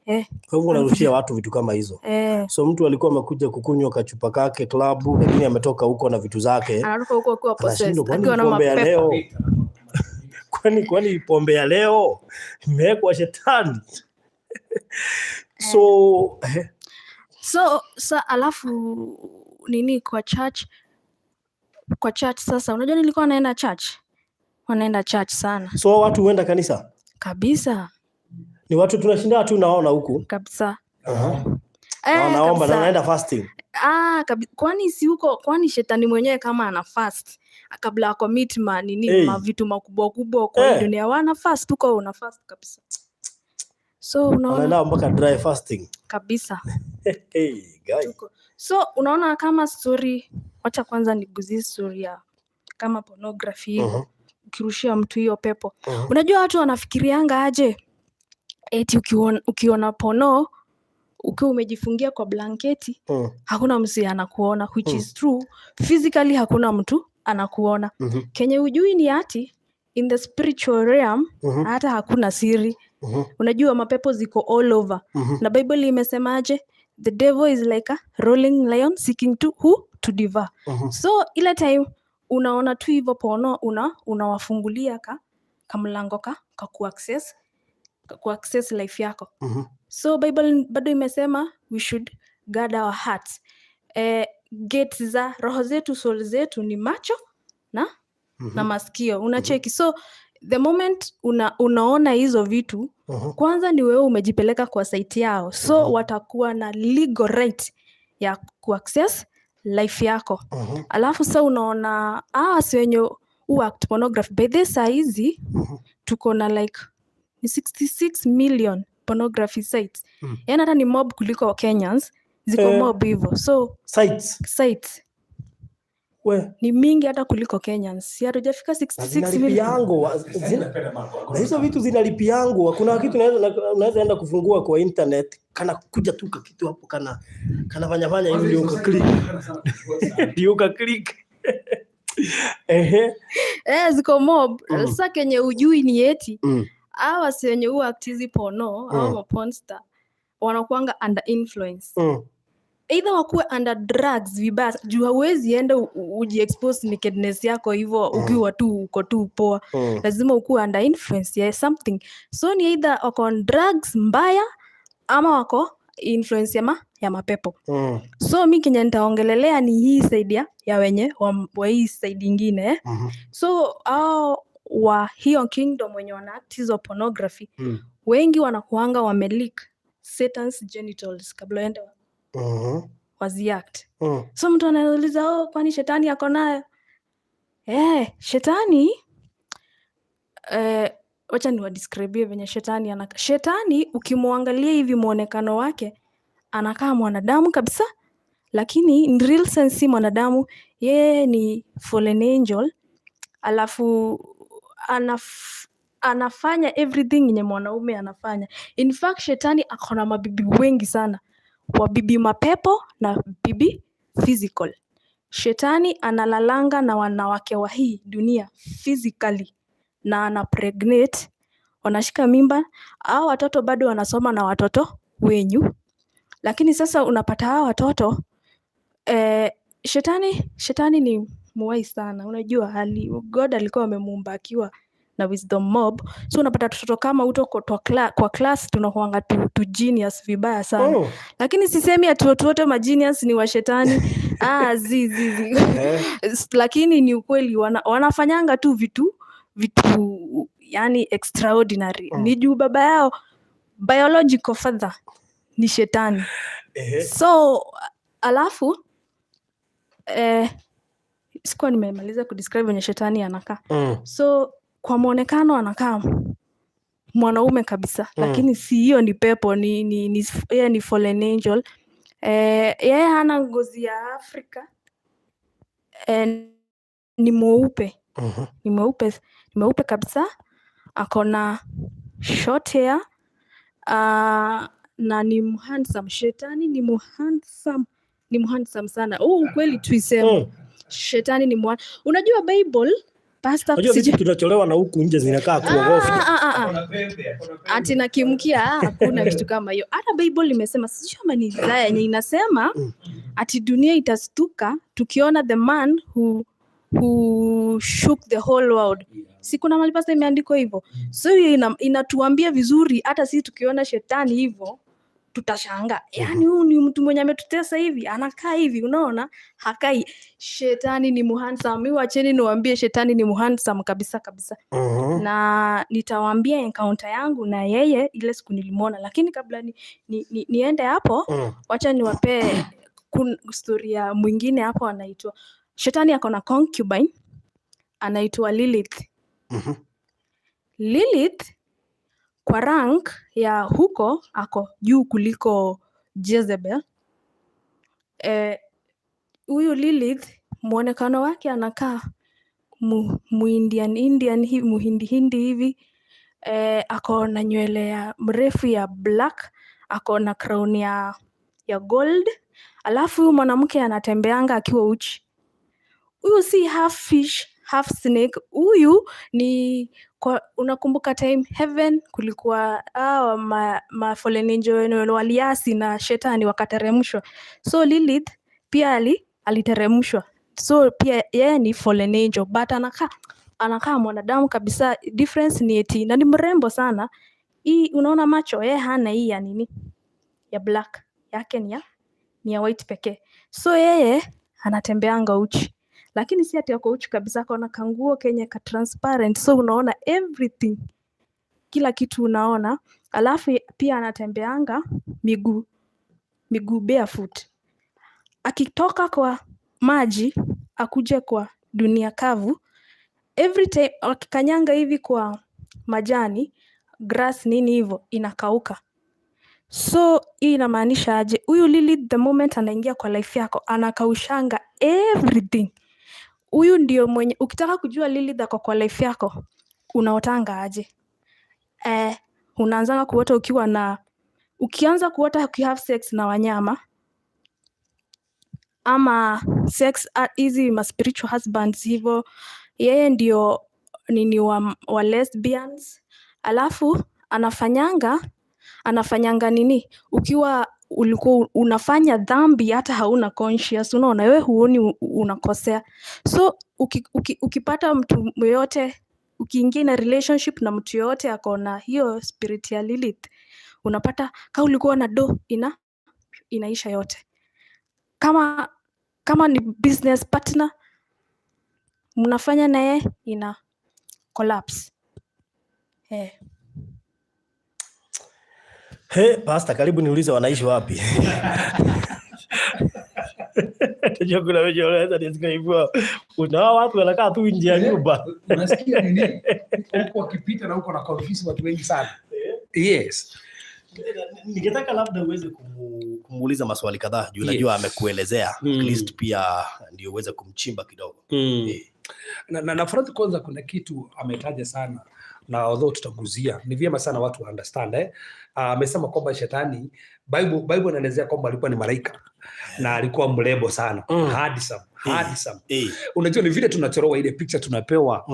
C: eh.
B: Kwa hivyo unarushia watu vitu kama hizo?
C: Eh.
B: So mtu alikuwa amekuja kukunywa kachupa kake klabu, lakini ametoka huko na vitu zake.
C: Anatoka huko akiwa possessed,
B: Anashindwa, kwani
C: akiwa na
B: pombe ya
C: mapepo.
B: leo, kwani pombe ya leo imewekwa shetani? So
C: So sa alafu nini, kwa church sasa, unajua nilikuwa naenda church, wanaenda church sana.
B: So watu huenda kanisa?
C: Kabisa.
B: Ni watu tunashinda tu naona huku.
C: Kabisa.
B: Na
C: Eh,
B: wanaomba na
C: kabisa.
B: wanaenda fasting.
C: Ah, kwani si huko, kwani shetani mwenyewe kama ana fast kabla ya commit ma nini,
B: Hey.
C: ma vitu makubwa kubwa kwa hii dunia, wana fast huko, una fast kabisa. So unaona
B: Wanaenda mpaka dry fasting.
C: Kabisa.
B: Hey, guy.
C: Tuko. So unaona kama story, wacha kwanza niguzie story ya kama pornography hivi, ukirushia mtu hiyo pepo. Unajua watu wanafikirianga aje? Eti ukiona porno ukiwa umejifungia kwa blanketi, hakuna mtu anakuona, which is true. Physically hakuna mtu anakuona. Kenye ujui ni ati in the spiritual realm hata hakuna siri. Unajua mapepo ziko all over. Na Bible imesemaje? The devil is like a rolling lion seeking to who to devour. So ile time unaona tu hivyo porno, unawafungulia kamlango ka kuaccess life yako. So Bible bado imesema we should guard our hearts. Gates za roho zetu, soul zetu ni macho na masikio, unacheki? So the moment unaona hizo vitu, kwanza ni wewe umejipeleka kwa site yao, so watakuwa na legal right ya kuaccess life yako. Alafu sa unaona hawa si wenye act pornography, by the saa hizi tuko na like ni 66 million pornography sites. Yani hata ni mob kuliko Kenyans, ziko mob hivo, so
B: Sites.
C: Sites
B: We.
C: Ni mingi hata kuliko Kenyans, si hatujafika
B: Na
C: 66 million?
B: zinalipiangwa, na hizo vitu zinalipiangwa. Kuna kitu unaweza enda kufungua kwa internet, kana kuja tu kakitu hapo, kana kanafanya fanya hivi ndio ukaclick, ndio ukaclick. Ehe.
C: Eh, ziko mob. Sasa kenye ujui ni eti hawa si wenye huwa act hizi porno au mapornstar wanakuanga under influence, either wakuwe under drugs vibaya, juu hauwezi enda ujiexpose nakedness yako hivyo ukiwa tu uko tu poa. Lazima ukuwe under influence ya something. So ni either wako on drugs mbaya ama wako influence ya mapepo. So mi kenye nitaongelelea ni hii side ya wenye wa hii side ingine, eh. So hao wa hiyo kingdom wenye wana act hizo pornography, wengi wanakuanga wamelick Satan's genitals kabla waende waziact. So mtu anauliza, "Oh, kwani shetani ako nayo?" Eh, shetani, wacha niwadescribie venye shetani anaka. Shetani ukimwangalia hivi mwonekano wake anakaa mwanadamu kabisa, lakini in real sense si mwanadamu. Yeye ni fallen angel, alafu anafanya everything yenye mwanaume anafanya. In fact shetani ako na mabibi wengi sana, wabibi mapepo na bibi physical. Shetani analalanga na wanawake wa hii dunia physically na ana pregnate, wanashika mimba, hao watoto bado wanasoma na watoto wenyu. Lakini sasa unapata hao watoto, shetani ni muwai sana. Unajua hali God alikuwa amemuumba akiwa na wisdom mob, so unapata tutoto kama uto kwa class tunakuanga tu genius vibaya sana. Lakini sisemi ati watu wote magenius ni wa shetani. Ah, zi zi zi. Lakini ni ukweli wanafanyanga tu vitu yani extraordinary. Ni juu baba yao, biological father, ni shetani. So alafu sikuwa nimemaliza kudescribe venye shetani anakaa. So kwa mwonekano anakaa mwanaume kabisa, lakini si hiyo, ni pepo, ni yeye ni fallen angel. Yeye hana ngozi ya Afrika, ni mweupe. Ni mweupe, ni mweupe kabisa, ako na short hair, na ni mhandsome. Shetani ni mhandsome, ni mhandsome sana. Huu ukweli tuiseme. Shetani ni mwa... Unajua Bible, pastor,
B: Unajua
C: sijui
B: vitu tunacholewa na huku nje zinakaa kuogofya.
C: Ah, ah, ah, ah. Ati na kimkia, ah, hakuna kitu kama hiyo. Hata Bible imesema, sijui kama ni Isaya yenye inasema ati dunia itastuka tukiona the man who shook the whole world. Si kuna mahali pasa imeandikwa hivyo? So hiyo inatuambia vizuri, hata sisi tukiona shetani hivyo Tutashangaa, yaani huyu ni mtu mwenye ametutesa hivi, anakaa hivi? Unaona hakai. Shetani ni muhandsome. Mi wacheni niwaambie, shetani ni muhandsome kabisa kabisa. Na nitawaambia encounter yangu na yeye ile siku nilimwona, lakini kabla niende hapo, wacha niwapee story ya mwingine hapo anaitwa, shetani ako na concubine anaitwa Lilith. Lilith kwa rank ya huko ako juu kuliko Jezebel. Huyu Lilith mwonekano wake anakaa muindian Indian hivi, muhindi hindi hivi. Ako na nywele ya mrefu ya black, ako na crown ya gold. Alafu huyu mwanamke anatembeanga akiwa uchi. Huyu si half fish, half snake. Huyu ni kwa, unakumbuka time heaven kulikuwa hawa ma fallen angel wenye waliasi na shetani wakateremshwa? So Lilith pia aliteremshwa, so pia yeye ni fallen angel, but anakaa mwanadamu kabisa. Difference ni eti, na ni mrembo sana. Hii unaona macho, yeye hana hii ya nini, ya black, yake ni ya white pekee. So yeye anatembeanga uchi, lakini si ati ako uchi kabisa, ako na kanguo kenye ka transparent, so unaona everything, kila kitu unaona. Alafu pia anatembeanga miguu barefoot. Akitoka kwa maji akuje kwa dunia kavu, every time akikanyanga hivi kwa majani, grass, nini hivo, inakauka. So hii inamaanisha aje? Huyu Lilith, the moment anaingia kwa life yako, anakaushanga everything. Huyu ndio mwenye, ukitaka kujua Lilith ako kwa life yako, unaotanga aje? Unaanzanga kuota ukiwa na, ukianza kuota ukihave sex na wanyama ama sex, hizi ma spiritual husbands hivo. Yeye ndio nini wa lesbians. Alafu anafanyanga nini, ukiwa ulikuwa unafanya dhambi hata hauna conscious, unaona wewe huoni unakosea. So ukipata mtu yoyote, ukiingia in a relationship na mtu yoyote ako na hiyo spirit ya Lilith, unapata ka ulikuwa na do inaisha yote. Kama ni business partner mnafanya naye, ina collapse.
B: He, Pastor, karibu niulize wanaishi wapi. Unajua kuna wenye wanaweza describe, kuna hao watu wanakaa tu nje ya nyumba.
A: Unasikia nini? Huko wakipita na huko na confuse watu wengi sana. Yes.
B: Ningetaka labda uweze kumuuliza maswali kadhaa juu najua amekuelezea, at least pia ndio uweze kumchimba kidogo.
A: Na Fred, kwanza kuna kitu ametaja sana na although tutaguzia, ni vyema sana watu wa understand, eh. Amesema kwamba shetani, Bible inaelezea kwamba alikuwa ni malaika na alikuwa mrembo sana, handsome, handsome. Unajua ni vile tunachorowa ile picture tunapewa,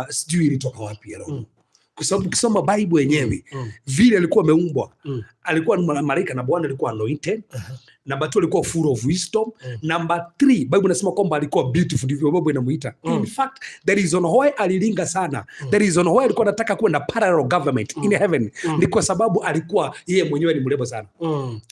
A: sijui ilitoka wapi ya roho. Kwa sababu ukisoma Bible yenyewe, vile alikuwa ameumbwa, alikuwa ni malaika na Bwana alikuwa anointed. Number two, alikuwa full of wisdom. Number three, Bible inasema kwamba alikuwa beautiful, ndivyo Bible inamuita. In fact, the reason why alilinga sana, the reason why alikuwa anataka kuwa na parallel government in heaven, ni kwa sababu alikuwa yeye mwenyewe ni mrembo sana.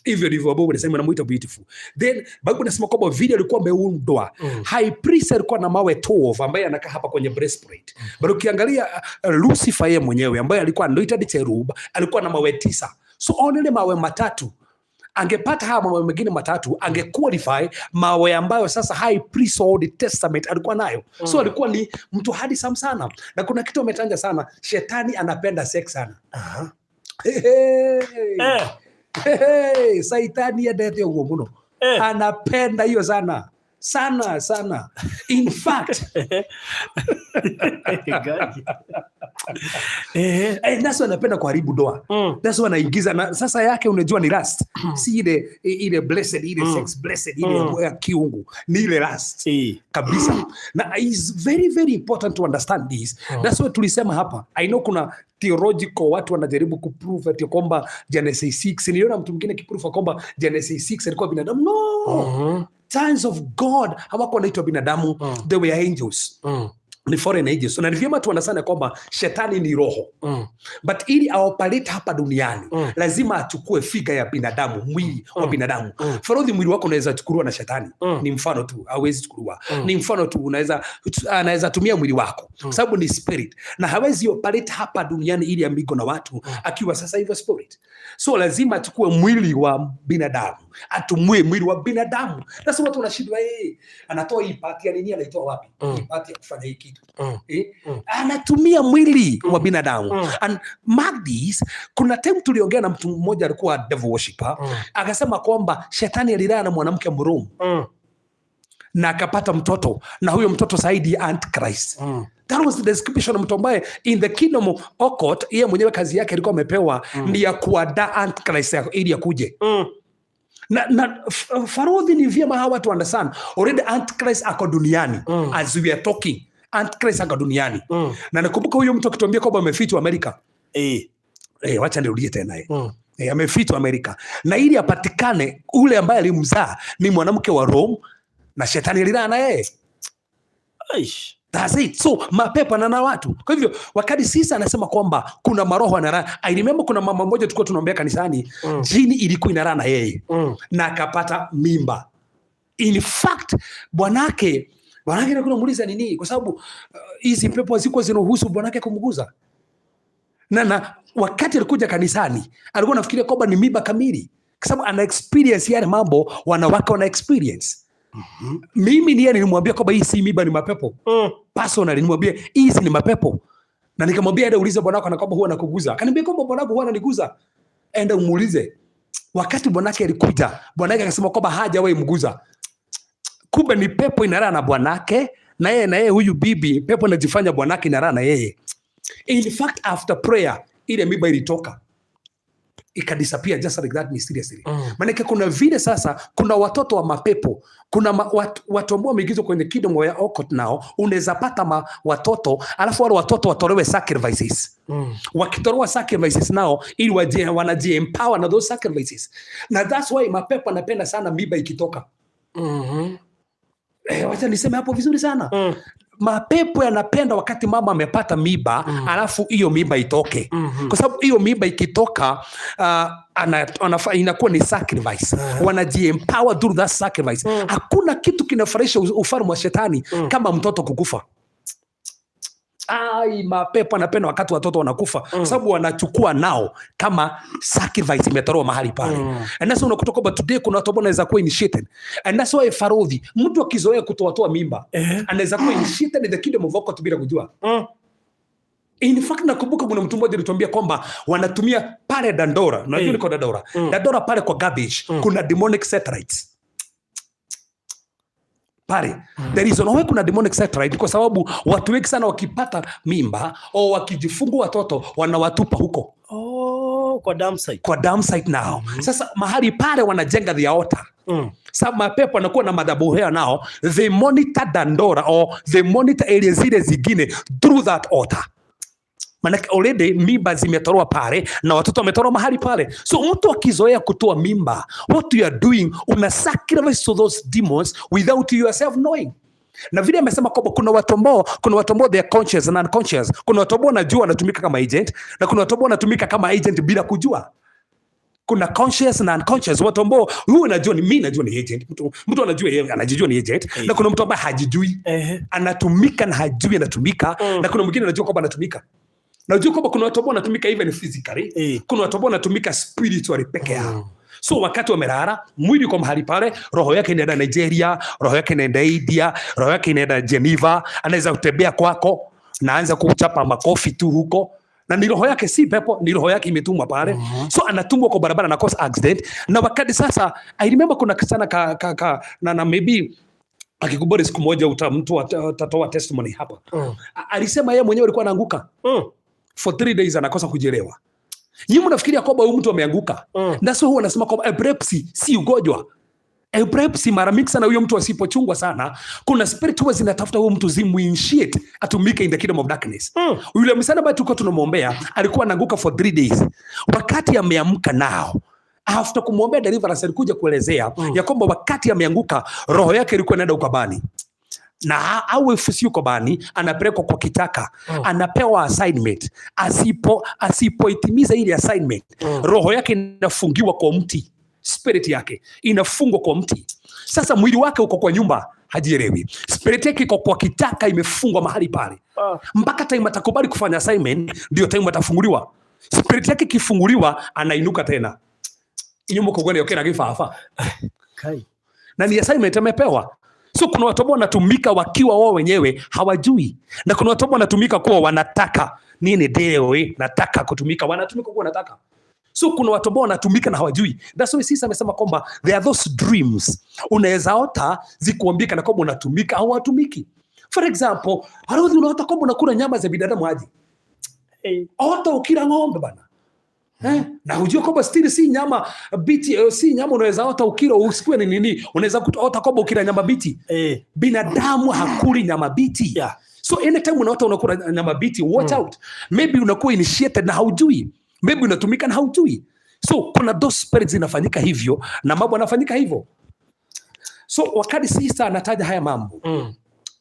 A: Hivyo ndivyo Bible inasema, inamuita beautiful. Then Bible inasema kwamba vile alikuwa ameundwa, high priest alikuwa na mawe 12 ambaye anakaa hapa kwenye breastplate. But ukiangalia Lucifer yeye mwenyewe ambaye alikuwa anointed cherub alikuwa na mawe 9. So only mawe matatu angepata, haya mawe mengine matatu angequalify mawe ambayo sasa high priest wa Old Testament alikuwa nayo. So alikuwa ni mtu handsome sana, na kuna kitu ametanja sana, shetani anapenda sex sana. Hey, hey. Hey, hey, saitani endete ũguo mũno. Anapenda hiyo sana sana sana. In fact,
B: Gaji.
A: That's why anapenda kuharibu ndoa. That's why anaingiza na sasa yake, unajua ni lust, si ile blessed, ile sex blessed ile ya kiungu, ni ile lust kabisa. Na is very very important to understand this. That's why tulisema hapa, I know kuna theological watu wanajaribu kuprove ati kwamba Genesis 6, niliona mtu mwingine akiprove kwamba Genesis 6 alikuwa binadamu. No. Sons of God hawakuwa wanaitwa binadamu. They were angels. Ni foreign agents. Na ni vyema tuunderstand kwamba shetani ni roho, but ili aoperate hapa duniani lazima achukue figure ya binadamu, mwili wa binadamu. Farodhi, mwili wako unaweza chukuliwa na shetani? Ni mfano tu, hawezi chukuliwa. Ni mfano tu, unaweza anaweza tumia mwili wako kwa sababu ni spirit, na hawezi operate hapa duniani ili amingle na watu akiwa sasa hivyo spirit. So lazima achukue mwili wa binadamu, atumie mwili wa binadamu. Sasa watu wanashindwa, anatoa hii part ya nini? Anaitoa wapi hii part ya kufanya hii kitu? Eh? Anatumia mwili wa binadamu. And mark this, kuna time tuliongea na mtu mmoja alikuwa devil worshipper, akasema kwamba shetani alilala na mwanamke Mrome na akapata mtoto, na huyo mtoto zaidi Antichrist. That was the description of mtu ambaye in the kingdom of occult, yeye mwenyewe kazi yake alikuwa amepewa ni ya kuandaa Antichrist ili akuje. Na Farodhi, ni vyema hawa watu understand already Antichrist ako duniani. As we are talking, Antichrist ako duniani. Na nakumbuka huyo mtu akituambia kwamba amefichwa Amerika. Wacha nirudie tena. Amefichwa Amerika, na ili apatikane, ule ambaye alimzaa ni mwanamke wa Rome na shetani alilala na yeye.
B: Aish.
A: That's it. So mapepo na watu. Kwa hivyo wakati sisa anasema kwamba kuna maroho anara, I remember kuna mama mmoja tulikuwa tunaombea kanisani, jini ilikuwa inalala na yeye na akapata mimba. In fact, bwanake alikuwa anamuuliza nini, kwa sababu hizi pepo hazikuwa zinaruhusu bwanake kumguza. Na wakati alikuja kanisani alikuwa anafikiria kwamba ni mimba kamili, kwa sababu ana experience yale mambo wanawake wana experience. Mimi ndiye nilimwambia kwamba hii si mimba, ni mapepo. Personally nilimwambia hizi ni mapepo, na nikamwambia enda ulize bwanako na kwamba huwa anakuguza. Akaniambia kwamba bwanako huwa ananiguza, enda umuulize. Wakati bwanake alikuja, bwanake akasema kwamba hajawahi mguza. Kumbe ni pepo inalala na bwanake, na yeye huyu bibi pepo inajifanya bwanake inalala na yeye. In fact, after prayer ile mimba ilitoka, ikadisappear just like that mysteriously. Maanake kuna vile sasa kuna watoto wa mapepo, kuna watu ambao wameingizwa kwenye kingdom ya occult nao, unaweza pata watoto alafu wale watoto watolewe sacrifices. Wakitolewa sacrifices nao ili wanajiempower na those sacrifices, na that's why mapepo anapenda sana mimba ikitoka. Wacha niseme hapo vizuri sana. Mapepo yanapenda wakati mama amepata mimba alafu hiyo mimba itoke, kwa sababu hiyo mimba ikitoka inakuwa ni sacrifice. Wanajiempower through that sacrifice. Hakuna kitu kinafurahisha ufalme wa shetani kama mtoto kukufa. Ai, mapepo anapenda wakati watoto wanakufa kwa sababu wanachukua nao kama sacrifice imetolewa mahali pale. And that's why unakuta kwamba today kuna watu ambao wanaweza kuwa initiated, and that's why, Farodhi, mtu akizoea kutoatoa mimba anaweza kuwa initiated in the kingdom of occult bila kujua. In fact, nakumbuka kuna mtu mmoja alituambia kwamba wanatumia pale Dandora, unajua niko Dandora. Dandora pale kwa garbage kuna demonic satellites pale. The reason why kuna demonic satellite, kwa sababu watu wengi sana wakipata mimba au wakijifungua watoto wanawatupa huko.
B: Oh, kwa dump site.
A: Kwa dump site now. Sasa mahali pale wanajenga the altar. Sa mapepo anakuwa na madhabahu yao nao, they monitor Dandora or they monitor area zile zingine through that altar. Manake already mimba zimetolewa pale na watoto wametolewa mahali pale. So mtu akizoea kutoa mimba, what you are doing, una sacrifice to those demons without yourself knowing. Na vile amesema kwamba kuna watu ambao they are conscious and unconscious. Kuna watu ambao wanajua wanatumika kama agent na kuna watu ambao wanatumika kama agent bila kujua. Kuna conscious na unconscious. Watu ambao huyu anajua ni mimi najua ni agent. Mtu anajua yeye anajijua ni agent na kuna mtu ambaye hajijui. Anatumika na hajui anatumika na kuna mwingine anajua kwamba anatumika. Najua kwamba kuna watu ambao wanatumika even physically. Kuna watu ambao wanatumika spiritually peke yao. So wakati wamelala, mwili uko mahali pale, roho yake inaenda Nigeria, roho yake inaenda India, roho yake inaenda Geneva, anaweza kutembea kwako na anza kuchapa makofi tu huko. Na ni roho yake, si pepo, ni roho yake imetumwa pale. So anatumwa kwa barabara na cause accident. Na wakati sasa, I remember kuna kijana ka na maybe akikubali siku moja mtu atatoa testimony hapa. Alisema yeye mwenyewe alikuwa anaanguka for 3 days, anakosa kujielewa. Nyinyi mnafikiria kwamba huyu mtu ameanguka. Na sio, huwa anasema kwamba epilepsy si ugonjwa. Epilepsy mara mingi sana huyo mtu asipochungwa sana, kuna spirit huwa zinatafuta huyo mtu zimuinitiate atumike in the kingdom of darkness. Yule msichana ambaye tulikuwa tunamwombea alikuwa anaanguka for 3 days. Wakati ameamka nao after kumwombea deliverance, alikuja kuelezea ya kwamba wakati ameanguka roho yake ilikuwa inaenda ukabani. Na awe sio kobani, anapelekwa kwa kitaka. Anapewa assignment. Asipoitimiza ile assignment, roho yake inafungiwa kwa mti, spirit yake inafungwa kwa mti. Sasa mwili wake uko kwa nyumba, hajielewi, spirit yake iko kwa kitaka, imefungwa mahali pale mpaka time atakubali kufanya assignment, ndio time atafunguliwa. Spirit yake ikifunguliwa, anainuka tena inyumo kogwene yokera gifafa.
B: Kai.
A: Na ni assignment amepewa. So kuna watu ambao wanatumika wakiwa wao wenyewe hawajui, na kuna watu ambao wanatumika kuwa wanataka nini, ndio nataka kutumika, wanatumika kuwa wanataka. So kuna watu ambao wanatumika na hawajui. That's why sisi amesema kwamba there are those dreams unaweza ota zikuambia kana kwamba unatumika au hatumiki. For example, Haruthi, unaota kwamba unakula nyama za binadamu aje?
B: Hey.
A: Ota ukila ng'ombe bana. Eh, na hujua kwamba still si nyama biti, si nyama unaweza ota ukila usikue ni nini, unaweza kuota kwamba ukila nyama biti. Binadamu hakuli nyama biti. So anytime unaota unakula nyama biti, watch out. Maybe unakuwa initiated na haujui. Maybe unatumika na haujui. So kuna those spirits zinafanyika hivyo na mambo yanafanyika hivyo. So wakati sister anataja haya mambo,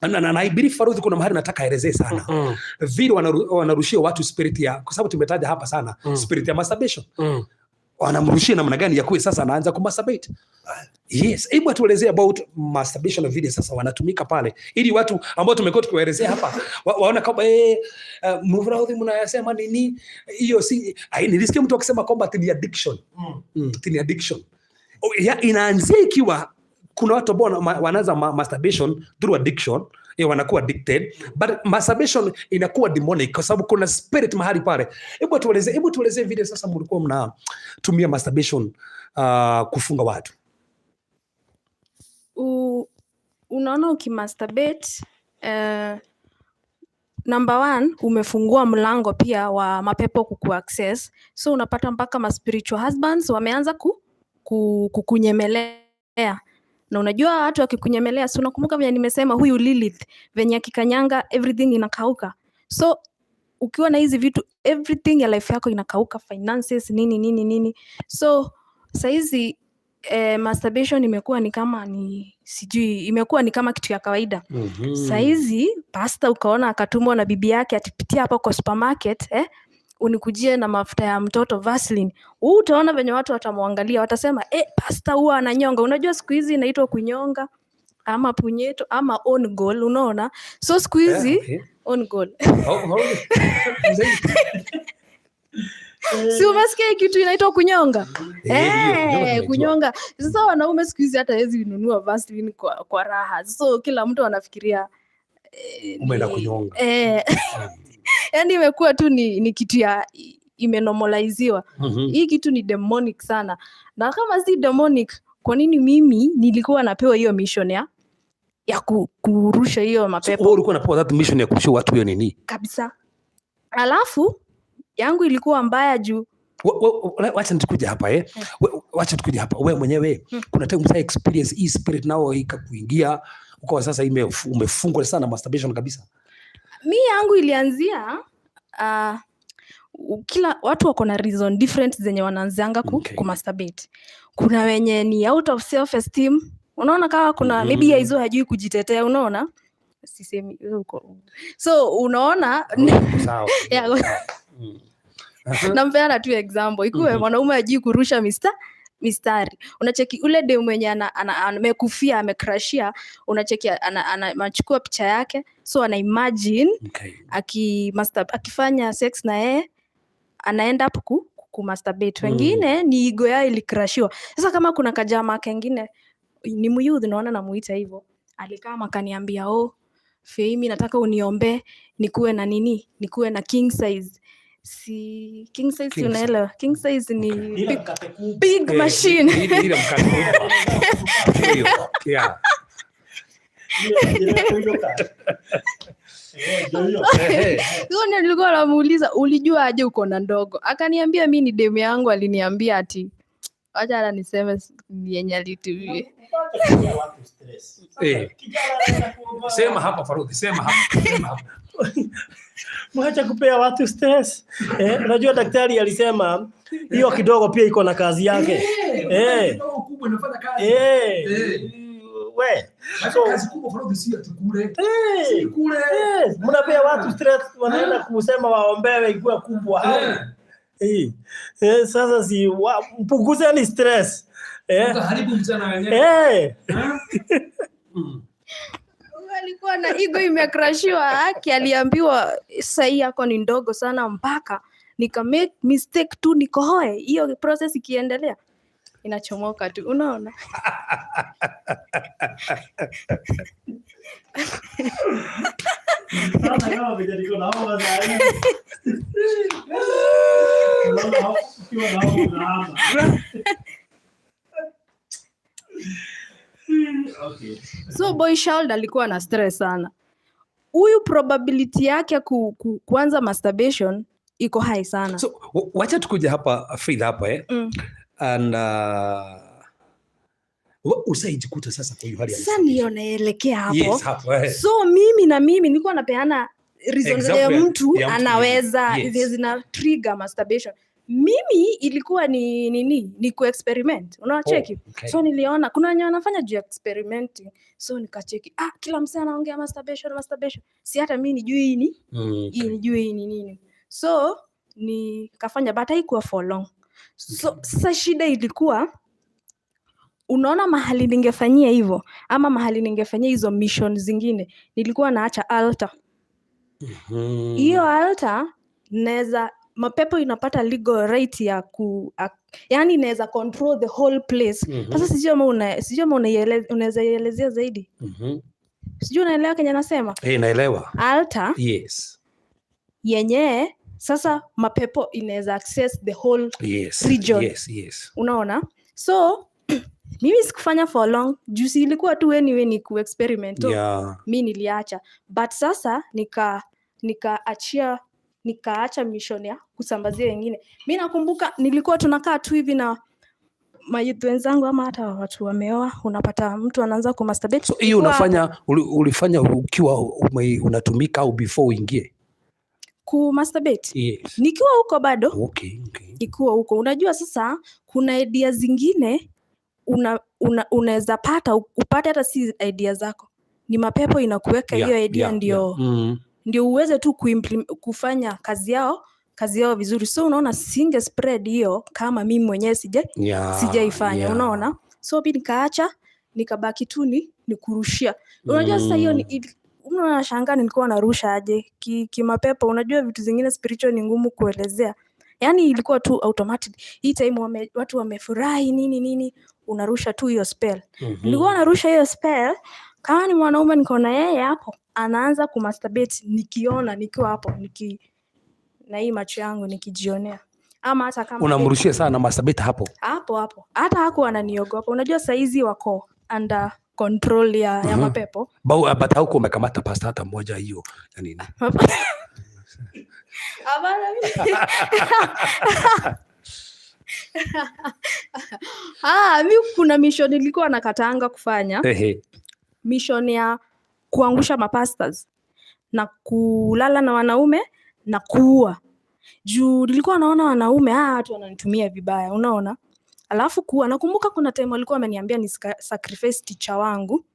A: na I believe Faruthi kuna mahali nataka aelezee sana vile wanarushia watu spirit ya, kwa sababu tumetaja hapa sana spirit ya masturbation. Wanamrushia namna gani ya kuwe sasa anaanza kumasturbate? Yes, hebu atuelezee about masturbation na vile sasa wanatumika pale, ili watu ambao tumekuwa tukiwaelezea hapa waona kwamba mvraudhi mnayasema nini hiyo si ai, nilisikia mtu akisema kwamba ati ni addiction. Ati ni addiction. Oh, ya, inaanzia ikiwa kuna watu ambao wanaanza masturbation through addiction, wanakuwa addicted, but masturbation inakuwa demonic kwa sababu kuna spirit mahali pale. Hebu tueleze vile sasa mlikuwa mnatumia masturbation kufunga watu.
C: Unaona ukimasturbate, number one, umefungua mlango pia wa mapepo kukuaccess. So unapata mpaka ma spiritual husbands wameanza kukunyemelea. Na unajua watu wakikunyemelea, si unakumbuka venye nimesema huyu Lilith venye akikanyanga everything inakauka. So ukiwa na hizi vitu everything ya life yako inakauka, finances, nini nini nini. So saizi masturbation imekuwa ni kama ni sijui, imekuwa ni kama kitu ya kawaida. Saizi pasta ukaona akatumwa na bibi yake atipitia hapo kwa supermarket, unikujie na mafuta ya mtoto Vaseline. Huu utaona venye watu watamwangalia, watasema pasta huwa ananyonga. Unajua siku hizi inaitwa kunyonga ama punyeto ama own goal, unaona? So siku hizi own goal.
A: Oh, oh.
C: Si umesikia hii kitu inaitwa kunyonga?
A: Eh, hiyo, hiyo nimejua.
C: Kunyonga. Sasa wanaume siku hizi hata hawezi nunua Vaseline kwa raha. So kila mtu anafikiria
A: Umeenda kunyonga.
C: Yani imekuwa tu ni kitu ya imenormaliziwa. Hii kitu ni demonic sana, na kama si demonic, kwa nini mimi nilikuwa napewa hiyo mission ya kurusha hiyo
A: So,
C: mapepo?
A: wewe ulikuwa unapewa that mission ya kurusha watu hiyo nini?
C: Kabisa. Alafu yangu ilikuwa mbaya juu
A: Wacha nikuja hapa eh. Wacha tukuje hapa. Wewe mwenyewe kuna time usha experience hii spirit nao ikakuingia ukawa sasa umefungwa sana masturbation kabisa?
C: Mi yangu ilianzia kila watu wako na reason different zenye wanaanzianga kumasturbate. Kuna wenye ni out of self esteem, unaona kama kuna maybe hizo hajui kujitetea, unaona, sisemi uko, so unaona.
A: Sawa.
C: Yeah. Nampeana tu example ikuwe mwanaume ajui kurusha mistari, unacheki ule dem mwenye amekufia, amekrashia, unacheki anachukua picha yake, so ana imagine akifanya sex na yeye anaenda up kumasturbate. Wengine ni ego yao ilikrashiwa. Sasa kama kuna kajamaa kengine ni myouth, naona namuita hivyo, alikaa akaniambia, "Oh Feimi, nataka uniombee nikuwe na nini, nikuwe na king size." Si king size,
A: King size.
C: Unaelewa king size ni
B: Ila
C: big,
B: mkate kubwa.
C: big machine.
A: Ile mkate kubwa. Hiyo. Yeah.
B: Ile hiyo ndio hiyo.
C: So ndio nilikuwa namuuliza, "Ulijua aje uko na ndogo?" Akaniambia, "Mi ni demu yangu aliniambia ati," wacha hata niseme yenye alitumia.
B: Wacha kupea watu stress. Sasa, kijana anaenda kuomba.
A: Sema hapa Faruthi, sema hapa. Sema hapa.
B: Mwacha kupea watu stress. Unajua daktari alisema hiyo kidogo pia iko na kazi yake.
A: Kidogo kubwa inafanya kazi.
B: We. So
A: kazi kubwa Farodhi si ati kule.
B: Hey,
A: Si kule.
B: Yes, mnapea watu stress, wanaenda kusema waombewe ikuwe kubwa.
A: Eh.
B: Eh. Eh, sasa si mpunguzeni stress. Eh.
A: Utaharibu mchana wenyewe.
B: Eh.
A: Mm.
C: Alikuwa na ego imekrashiwa haki, aliambiwa sahi yako ni ndogo sana mpaka nika make mistake tu nikohoe. Hiyo process ikiendelea inachomoka tu, unaona.
B: Sasa kama vile niko na homa saa hii. Unaona ukiwa na homa unahama. Okay.
C: So boy child alikuwa na stress sana. Huyu probability yake kuanza masturbation iko high sana.
A: So wacha tukuje hapa Faith hapa eh. And usaijikuta sasa kwa hiyo hali ya
C: Sasa ndio naelekea hapo.
A: Yes, hapo eh.
C: So mimi na mimi nilikuwa napeana reason
A: Example
C: ya mtu
A: ya mtu
C: anaweza
A: Yes.
C: zina trigger masturbation. Mimi ilikuwa ni nini? Ni kuexperiment. Unacheki?
A: Oh, okay.
C: So niliona kuna wenye wanafanya juu ya experimenting. So nikacheki, kila msee anaongea masturbation, masturbation. Si hata mimi nijui hii ni, hii nijui hii ni nini. So nikafanya, but haikuwa for long. So sasa shida ilikuwa, unaona mahali ningefanyia hivyo ama mahali ningefanyia hizo mission zingine, nilikuwa naacha altar. Hiyo altar naweza, mapepo inapata legal right ya ku, yani inaweza control the whole place. Sasa sijui kama unaweza ielezea zaidi. Sijui unaelewa kenye nasema?
A: Naelewa.
C: Altar
A: Yes.
C: yenye sasa mapepo inaweza access the whole
A: Yes.
C: region.
A: Yes, yes.
C: Unaona? So mimi sikufanya for long, juu si ilikuwa tu anyway ni ku-experiment. So,
A: Yeah.
C: mi niliacha. But sasa nikaacha mission ya kusambazia wengine. Mi nakumbuka nilikuwa tunakaa tu hivi na mayouth wenzangu ama hata watu wameoa, unapata mtu anaanza kumasturbate.
A: So hiyo unafanya ulifanya ukiwa unatumika au before uingie?
C: Kumasturbate?
A: Yes.
C: Nikiwa huko bado.
A: Okay, okay.
C: Nikiwa huko. Unajua sasa kuna idea zingine unaweza pata, upate hata si idea zako. Ni mapepo inakuweka hiyo idea ndio ndio uweze tu kufanya kazi yao vizuri. So unaona singe spread hiyo kama mimi mwenyewe sijaifanya, unaona? So mimi nikaacha, nikabaki tu ni kurushia. Unajua sasa hiyo ni unaona, nashangaa nilikuwa narusha aje kimapepo. Unajua vitu zingine spiritual ni ngumu kuelezea. Yaani ilikuwa tu automatic. Hii time watu wamefurahi nini nini, unarusha tu hiyo spell. Nilikuwa narusha hiyo spell, kama ni mwanaume niko na yeye hapo, anaanza kumasturbate nikiona nikiwa hapo, na hii macho yangu nikijionea. Ama hata kama
A: unamrushia sana masturbate hapo.
C: Hapo hapo. Hata hakuwa ananiogopa. Unajua saizi wako under control ya mapepo.
A: But hauko umekamata pasta hata mmoja hiyo ya nini?
C: Hapana, mimi. Mi kuna mission nilikuwa nakataanga kufanya. Mission ya kuangusha mapastors na kulala na wanaume na kuua. Juu nilikuwa naona wanaume, watu wananitumia vibaya, unaona? Alafu kuua, nakumbuka kuna time walikuwa wameniambia ni sacrifice teacher wangu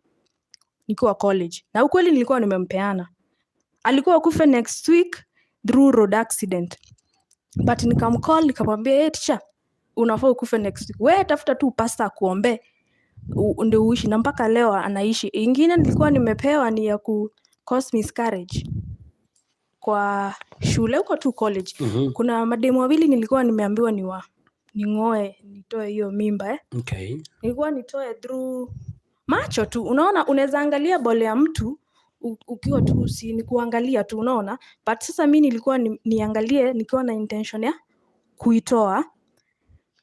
C: nikiwa college. Na ukweli nilikuwa nimempeana. Alikuwa akufe next week through road accident. But nikamcall nikamwambia, hey, teacher, unafaa ukufe next week. Wewe tafuta tu pastor akuombe ndio uishi. Na mpaka leo anaishi. Ingine nilikuwa nimepewa ni ya ku cause miscarriage kwa shule huko tu college. Kuna mademu wawili nilikuwa nimeambiwa ning'oe, nitoe hiyo mimba. Nilikuwa nitoe through macho tu. Unaona, unaweza angalia bole ya mtu ukiwa tu si ni kuangalia tu, unaona? But sasa mi nilikuwa niangalie nikiwa na intention ya kuitoa.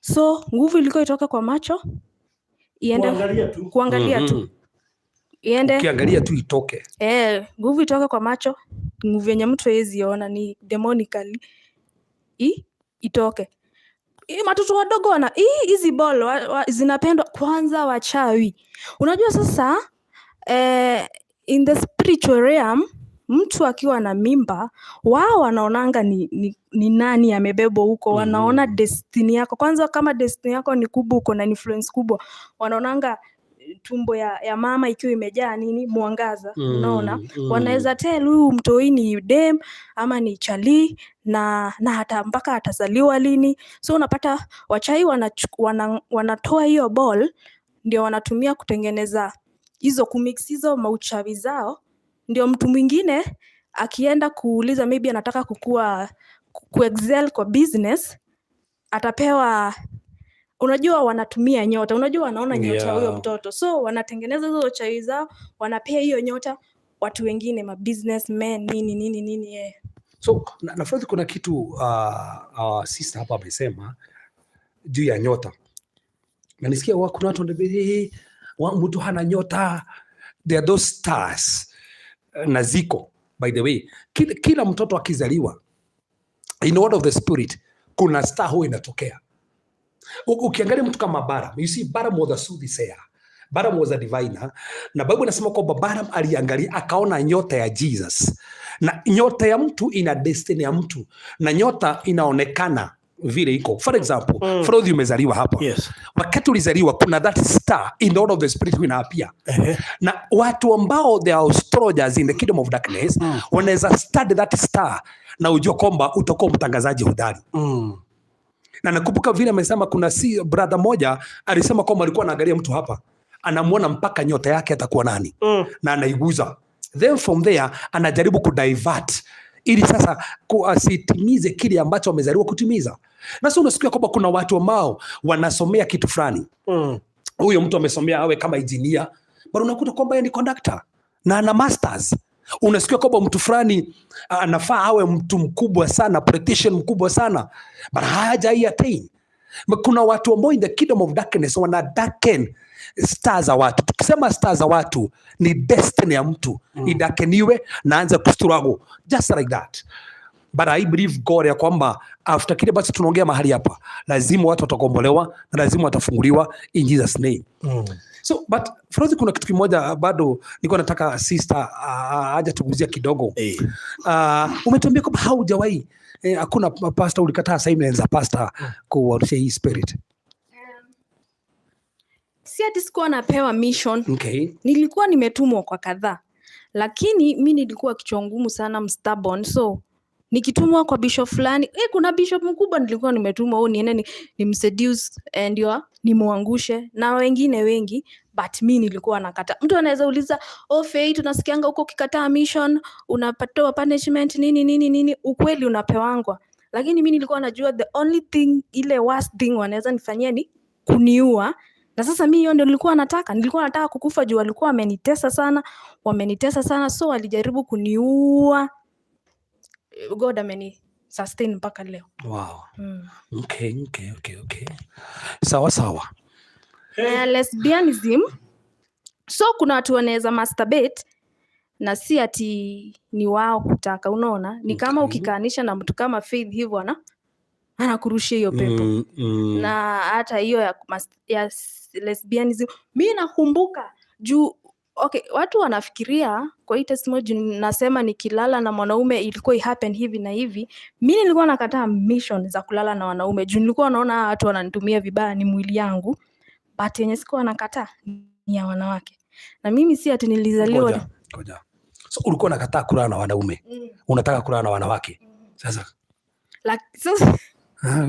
C: So nguvu ilikuwa itoka kwa macho iende
B: kuangalia tu.
C: Kuangalia tu. Iende.
A: Ukiangalia tu itoke.
C: Nguvu itoke kwa macho, nguvu yenye mtu hawezi ona ni demonically. Itoke. Watoto wadogo wana hizi ball zinapendwa kwanza wachawi. Unajua sasa in the spiritual realm mtu akiwa na mimba wao wanaonanga ni nani amebebwa huko, wanaona destiny yako. Kwanza kama destiny yako ni kubwa, uko na influence kubwa, wanaonanga tumbo ya mama ikiwa imejaa nini, mwangaza, unaona? Wanaweza tell huyu mtoi ni dem ama ni chali na hata mpaka atazaliwa lini. So unapata wachawi wanatoa hiyo ball, ndio wanatumia kutengeneza hizo, kumix hizo mauchawi zao, ndio mtu mwingine akienda kuuliza, maybe anataka kukua, kuexcel kwa business, atapewa. Unajua wanatumia nyota, unajua wanaona nyota ya huyo mtoto, so wanatengeneza hizo chawi zao, wanapea hiyo nyota watu wengine, ma businessmen, nini nini nini, eh.
A: So nafikiri kuna kitu sister hapa amesema juu ya nyota, na nisikia kuna watu wanaambia, "Hey, mtu hana nyota." There are those stars, na ziko, by the way, kila mtoto akizaliwa, in order of the spirit, kuna star huwa inatokea. Ukiangalia mtu kama Balaam, you see, Balaam was a soothsayer. Balaam was a diviner. Na Bible inasema kwamba Balaam aliangalia akaona nyota ya Jesus. Na nyota ya mtu ina destiny ya mtu, na nyota inaonekana vile iko. For example, Frodhi, umezaliwa hapa.
B: Yes.
A: Wakati ulizaliwa, kuna that star in the order of the spirit inaappear. Na watu ambao they are astrologers in the kingdom of darkness wanaweza study that star na ujua kwamba utakuwa mtangazaji hodari. Na nakumbuka vile amesema, kuna si brother moja alisema kwamba alikuwa anaangalia mtu hapa, anamwona mpaka nyota yake atakuwa nani na anaiguza, then from there anajaribu kudivert ili sasa asitimize kile ambacho amezaliwa kutimiza. Na sasa unasikia kwamba kuna watu ambao wanasomea kitu fulani. Huyo mtu amesomea awe kama engineer, but unakuta kwamba yeye ni conductor na ana masters. Unasikia kwamba mtu fulani anafaa awe mtu mkubwa sana, politician mkubwa sana, but hajai attain. Kuna watu ambao in the kingdom of darkness wana darken star za watu. Tukisema star za watu, ni destiny ya mtu idarkeniwe na anze kustruggle just like that. But I believe God ya kwamba after kile basi tunaongea mahali hapa, lazima watu watakombolewa na lazima watafunguliwa in Jesus name. So but Frozi, kuna kitu kimoja bado nilikuwa nataka sister aje tuguzia kidogo. Umetuambia kwamba haujawahi, hakuna pastor ulikataa assignment za pastor kuwarusha hii spirit.
C: Si ati sikuwa napewa mission. Nilikuwa nimetumwa kwa kadhaa, lakini mi nilikuwa kichwa ngumu sana, mstubborn. So nikitumwa kwa bishop fulani, kuna bishop mkubwa nilikuwa nimetumwa, oh, niende nimseduce ndio nimwangushe na wengine wengi, but mi nilikuwa nakata. Mtu anaweza uliza, "Oh Faith, tunasikianga huko ukikataa mission unapatiwa punishment, nini nini nini." Ukweli unapewangwa, lakini mi nilikuwa najua the only thing, ile worst thing wanaweza nifanyia ni kuniua. Na sasa mi hiyo ndio nilikuwa nataka. Nilikuwa nataka kukufa juu walikuwa wamenitesa sana, wamenitesa sana, so walijaribu kuniua. God ameni sustain mpaka leo.
A: Okay. Sawa sawa.
C: Lesbianism, so kuna watu wanaweza masturbate na si ati ni wao kutaka, unaona? Ni kama ukikaanisha na mtu kama Faith hivyo, anakurushia hiyo pepo. Na hata hiyo ya lesbianism, mi nakumbuka juu, okay, watu wanafikiria kwa hii testimony juu nasema nikilala na mwanaume ilikuwa ihappen hivi na hivi. Mi nilikuwa nakataa mission za kulala na wanaume juu nilikuwa naona hawa watu wananitumia vibaya, ni mwili yangu, but yenye sikuwa nakataa ni ya wanawake. Na mimi si ati nilizaliwa
A: Ngoja, ngoja. So ulikuwa unakataa kulala na wanaume, unataka kulala na wanawake. Sasa
C: Like, sasa
A: ah,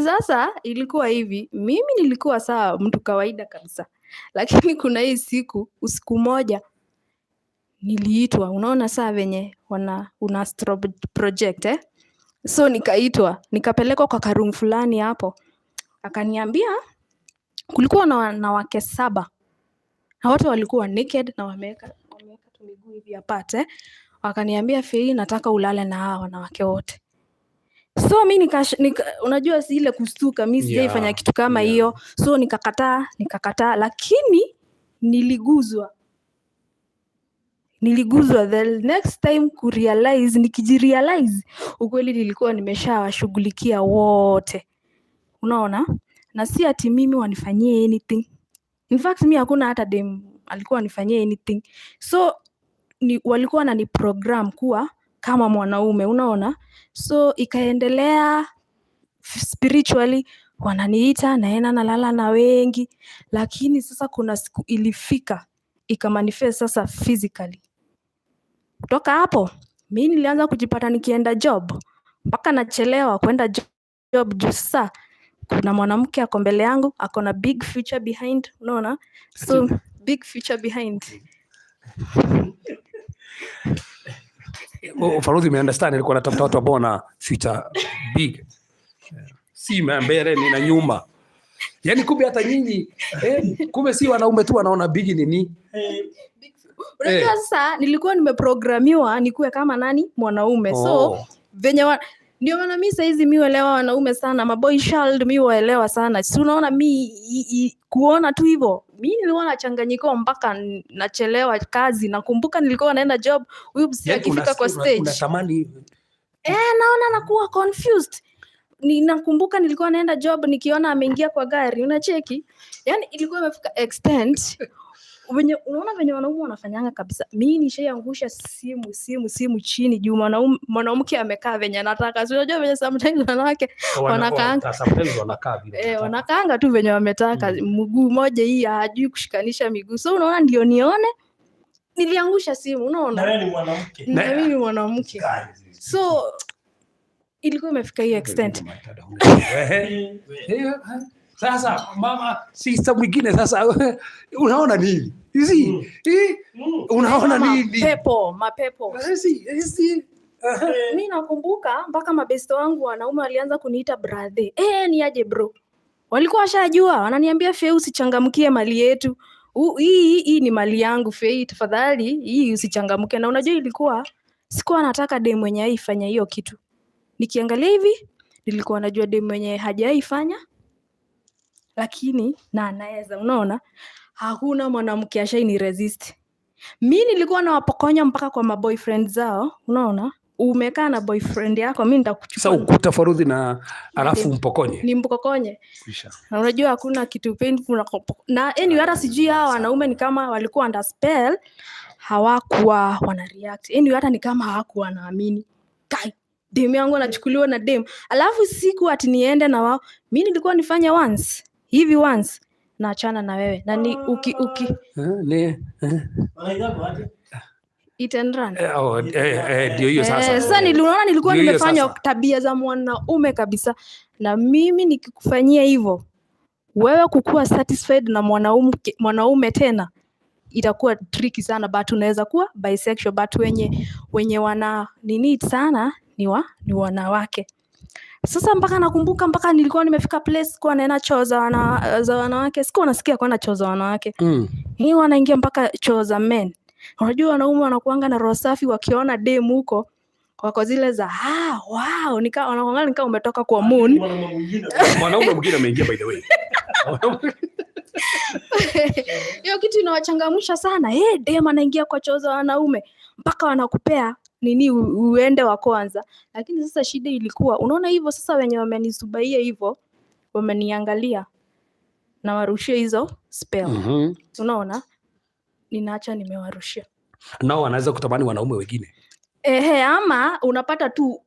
C: Sasa ilikuwa hivi, mimi nilikuwa sawa, mtu kawaida kabisa, lakini kuna hii siku, usiku moja niliitwa. Unaona saa venye wana una astral project, eh? So nikaitwa, nikapelekwa kwa karoom fulani hapo, akaniambia kulikuwa na wanawake 7 na wote walikuwa naked na wameweka tu miguu hivi apart, eh? Wakaniambia, "Fei, nataka ulale na hawa wanawake wote." So mi unajua si ile kustuka, mi sijaifanya kitu kama hiyo, so nikakataa, nikakataa, lakini niliguzwa, niliguzwa. The next time kurealize, nikijirealize, ukweli nilikuwa nimeshawashughulikia wote, unaona? Na si ati mimi wanifanyie anything. In fact, mi hakuna hata dem alikuwa anifanyie anything. So ni, walikuwa wanani program kuwa kama mwanaume, unaona? So ikaendelea spiritually. Wananiita, naenda nalala na wengi, lakini sasa kuna siku ilifika ikamanifest sasa physically. Kutoka hapo mi nilianza kujipata nikienda job mpaka nachelewa kwenda job juu sasa kuna mwanamke ako mbele yangu, ako na big future behind, unaona? So big future behind.
A: Faruthi, umeunderstand, nilikuwa natafuta watu ambao wana future big, si mbele ni na nyuma. Yaani kumbe hata nyinyi kumbe si wanaume tu wanaona big nini.
C: Unajua sasa nilikuwa nimeprogramiwa nikuwe kama nani, mwanaume. So venye ndio maana mi saizi mi uelewa wanaume sana, maboy child mi waelewa sana. Si unaona mi kuona tu hivyo, mi nilikuwa nachanganyikiwa mpaka nachelewa kazi. Nakumbuka nilikuwa naenda job, huyu msee akifika kwa stage
A: unatamani
C: naona nakuwa confused. Ninakumbuka nilikuwa naenda job nikiona ameingia kwa gari, unacheki? Yaani ilikuwa imefika extent venye unaona venye wanaume wanafanyanga kabisa. Mi nishaiangusha simu chini juu mwanamke amekaa venye anataka. Si unajua venye sometimes wanawake wanakaanga.
A: Sometimes wanakaa vile wanataka.
C: Wanakaanga tu venye wametaka. Mguu moja hii hajui kushikanisha miguu. So unaona ndio nione niliangusha simu, unaona?
B: Na wewe ni mwanamke.
C: Na mimi ni mwanamke. So ilikuwa imefika hii extent.
A: Sasa mama sister mwingine sasa unaona nini? Hizi unaona nini?
C: Mapepo, mapepo.
A: Hizi.
C: Mi nakumbuka mpaka mabesto wangu wanaume walianza kuniita brother. Ni aje bro? Walikuwa washajua, wananiambia Fei usichangamkie mali yetu. Hii ni mali yangu Fei, tafadhali hii usichangamke. Na unajua ilikuwa sikuwa nataka dem mwenye haifanya hiyo kitu. Nikiangalia hivi nilikuwa najua dem mwenye hajaifanya, lakini na anaweza, unaona? Hakuna mwanamke ashaini resist. Mi nilikuwa nawapokonya mpaka kwa maboyfriend zao, unaona? Umekaa na boyfriend yako, mi nitakuchukua.
A: Sasa ukuta Faruthi na alafu mpokonye.
C: Ni mpokonye.
A: Kisha.
C: Na unajua hakuna kitu painful na anyway, hata sijui hawa wanaume ni kama walikuwa under spell, hawakuwa wana react. Anyway, hata ni kama hawakuwa wanaamini. Kai, dem yangu anachukuliwa na dem. Alafu siku ati niende na wao, mi nilikuwa nifanye once, hivi once, naachana na wewe. Na ni uki
A: Ni
C: eat and run.
A: Ndio hiyo sasa.
C: Sasa niliona nilikuwa nimefanya tabia za mwanaume kabisa. Na mimi nikikufanyia hivyo, wewe kukuwa satisfied na mwanaume tena itakuwa tricky sana, but unaweza kuwa bisexual, but wenye wana nini sana ni wanawake. Sasa mpaka nakumbuka mpaka nilikuwa nimefika place sikuwa naenda choo za wanawake, sikuwa nasikia kwenda choo za wanawake. Hii wanaingia mpaka choo za men. Unajua wanaume wanakuanga na roho safi, wakiona dem huko wako zile za wow, nika wanakuanga nika umetoka kwa moon.
A: Mwanaume mwingine ameingia by the way.
C: Hiyo kitu inawachangamsha sana. Dem anaingia kwa choo za wanaume mpaka wanakupea nini uende wa kwanza. Lakini sasa shida ilikuwa unaona hivyo sasa wenye wamenisubaia hivyo wameniangalia na warushie hizo spell. Unaona? Ninaacha nimewarushia.
A: Nao wanaweza kutamani wanaume wengine.
C: Ama unapata tu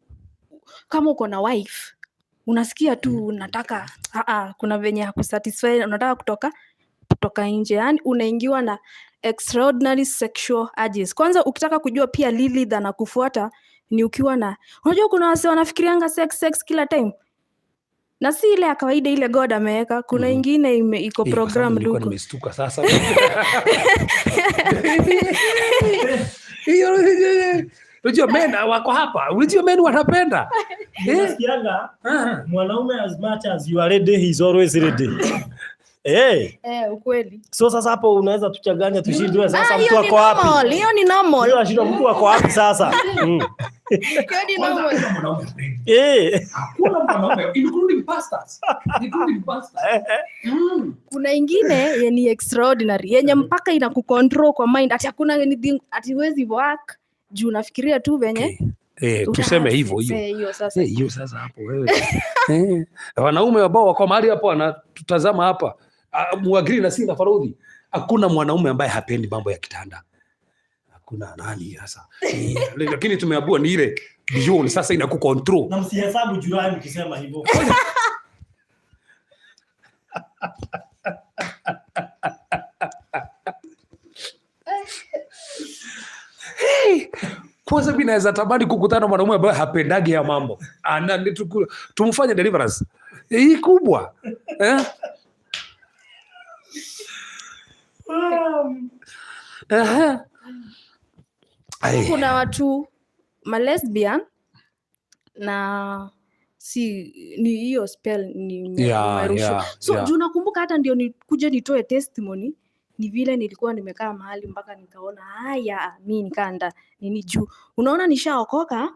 C: kama uko na wife unasikia tu unataka kuna venye hakusatisfy, unataka kutoka nje. Yaani unaingiwa na extraordinary sexual urges. Kwanza ukitaka kujua pia Lilith anakufuata ni ukiwa na, unajua kuna wase wanafikirianga sex kila time. Na si ile ya kawaida ile God ameweka, kuna ingine iko program
A: nilikuwa
C: huko.
A: Nimestuka sasa. Hiyo, unajua men wako hapa. Unajua men wanapenda.
B: Unasikianga mwanaume as much as you are ready, he is always ready.
C: Ukweli.
B: So sasa hapo unaweza tuchanganya tushindwe sasa mtu
C: Hiyo ni
B: ako wapi?
C: normal, hiyo ni normal.
B: Hiyo anashindwa mtu ako wapi sasa?
C: Hiyo ni normal.
A: Hakuna mwanaume, including pastors. Including pastors.
C: Kuna ingine yenye ni extraordinary, yenye mpaka inakucontrol kwa mind, ati hakuna anything, ati huwezi work juu unafikiria tu venye.
A: Okay. Tuseme hivyo hiyo.
C: Hiyo sasa.
A: Hiyo sasa hapo wewe. Wanaume ambao wako mahali hapo wanatutazama hapa, muagree na sisi na Faruthi. Hakuna mwanaume ambaye hapendi mambo ya kitanda. Hakuna nani sasa. Lakini tumeambiwa ni ile beyond sasa inakucontrol.
B: Na msihesabu Julai mkisema hivyo.
A: Hey, kwanza mimi naweza tamani kukutana na mwanaume ambaye hapendagi ya mambo. Tumfanye deliverance. Hii kubwa. Eh? Aha.
C: Kuna watu ma lesbian na si ni hiyo spell ni So juu nakumbuka hata ndio nikuje nitoe testimony ni vile nilikuwa nimekaa mahali mpaka nikaona haya mi nikaanda nini juu unaona nishaokoka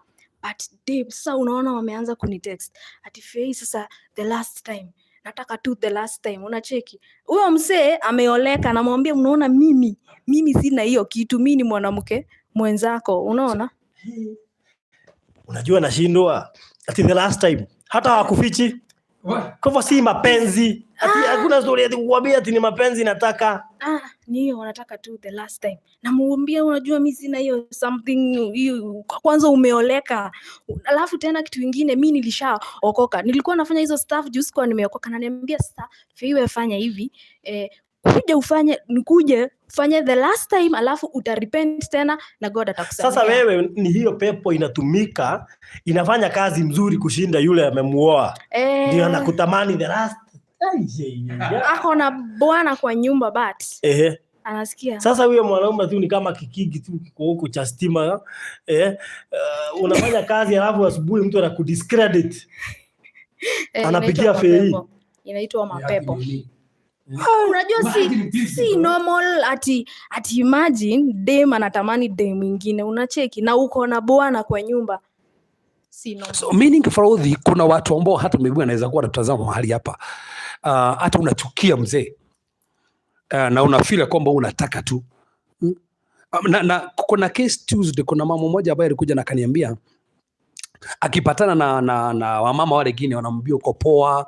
C: but babe, sasa unaona wameanza kunitext ati Fei, sasa the last time nataka tu the last time. Unacheki huyo msee ameoleka, namwambia unaona, mimi sina hiyo kitu, mi ni mwanamke mwenzako, unaona.
B: Unajua nashindwa ati the last time hata hawakufichi. Kwa hivyo si mapenzi ati hakuna story ati kukwambia ati ni mapenzi nataka.
C: Ni hiyo wanataka tu the last time. Namuambia unajua mi sina hiyo something hiyo, kwanza umeoleka. Alafu tena kitu kingine mi nilishaokoka. Nilikuwa nafanya hizo stuff juu sikuwa nimeokoka, na niambia sasa Fei fanya hivi, kuja ufanye nikuje ufanye the last time alafu utarepent tena na God atakusamehe.
B: Sasa wewe ni hiyo pepo inatumika inafanya kazi mzuri kushinda yule amemuoa. Ndio anakutamani the last.
C: Ako na bwana kwa nyumba but anasikia.
B: Sasa huyo mwanaume tu ni kama kikigi tu kiko huko cha stima, unafanya kazi alafu asubuhi mtu anakudiscredit. Anapigia fei.
C: Inaitwa mapepo. Unajua si normal ati imagine dem anatamani dem mwingine, unacheki na uko na bwana kwa nyumba. Si normal.
A: So meaning Farodhi, kuna watu ambao hata maybe anaweza kuwa anatazama mahali hapa. Hata unachukia mzee. Na unafeel kwamba unataka tu. Na kuna case Tuesday, kuna mama mmoja ambaye alikuja na akaniambia akipatana na wamama wale wengine wanamwambia uko poa,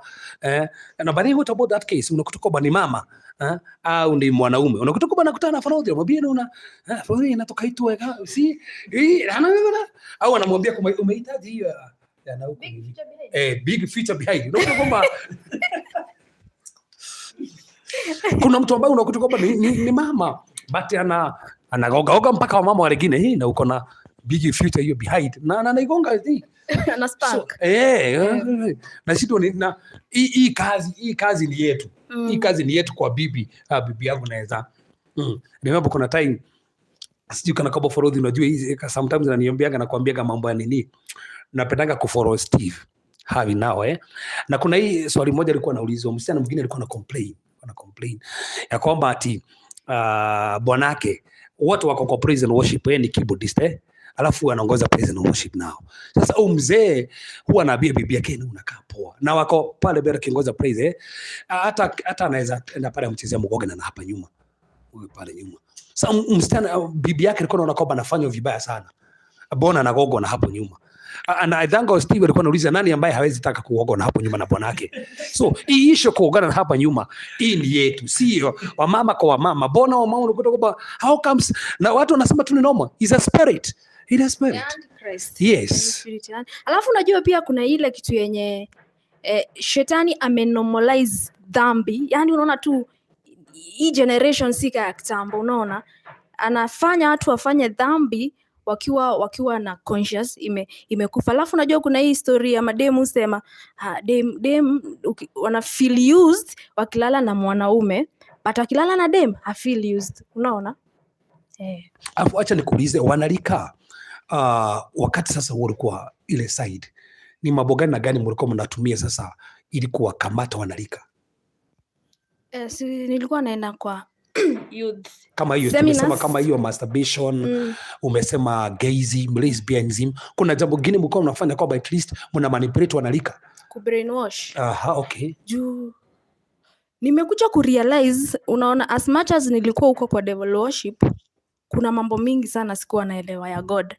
A: na by the way, what about that case unakuta kwamba ni mama au ni mwanaume, unakuta kwamba anakutana na Farodhi, anamwambia una Farodhi inatoka itu si au anamwambia kwamba umehitaji hiyo ya na huko big future behind. Unakuta kwamba kuna mtu ambaye unakuta kwamba ni mama but anagogaoga mpaka wamama wale wengine hii na uko na big future hiyo behind na anaigonga hii
C: na spark.
A: So, na sisi na hii kazi ni yetu. Hii kazi ni yetu kwa bibi. Bibi yangu naweza. Remember kuna time sijui kana kama Farodhi, unajua hizi sometimes ananiambiaga na kuambiaga mambo ya nini. Napendanga kufollow Steve Harvey nao Na kuna hii swali moja alikuwa anaulizwa, msichana mwingine alikuwa ana complain ya kwamba ati bwanake wote wako kwa praise and worship, yeye ni keyboardist alafu anaongoza praise and worship nao. Sasa huyu mzee huwa anaambia bibi yake unakaa poa. Na wako pale mbele kiongoza praise hata anaweza enda pale amchezea mgoge na hapa nyuma. Huyu pale nyuma. Sasa msichana bibi yake alikuwa anaona kwamba anafanywa vibaya sana. Bona anagogwa na hapo nyuma. Na I think Steve alikuwa anauliza nani ambaye hawezi taka kuogwa na hapo nyuma na bwanake. So hii issue kuogana na hapa nyuma hii ni yetu, sio wamama kwa wamama. Bona wamama unakuta kwamba how comes na watu wanasema tu ni normal. Is a spirit. It is spirit.
C: Antichrist.
A: Yes.
C: Spirit. Alafu unajua pia kuna ile kitu yenye shetani amenormalize dhambi. Yaani unaona tu hii generation si ya kitambo, unaona? Anafanya watu wafanye dhambi wakiwa na conscious imekufa. Alafu unajua kuna hii story ya mademu sema dem wana feel used wakilala na mwanaume, but wakilala na dem ha feel used, unaona?
A: Alafu acha nikuulize wanalika, wakati sasa ulikuwa ile side, ni mambo gani na gani mlikuwa mnatumia sasa ili kuwakamata wanalika?
C: Si nilikuwa naenda kwa youth
A: Kama hiyo tumesema, kama hiyo masturbation, umesema gayism, lesbianism, kuna jambo gani mlikuwa mnafanya kwamba at least mna manipulate wanalika?
C: Ku brainwash.
A: Aha, okay.
C: Juu nimekuja ku realize, unaona, as much as nilikuwa huko kwa devil worship, kuna mambo mingi sana sikuwa naelewa ya God.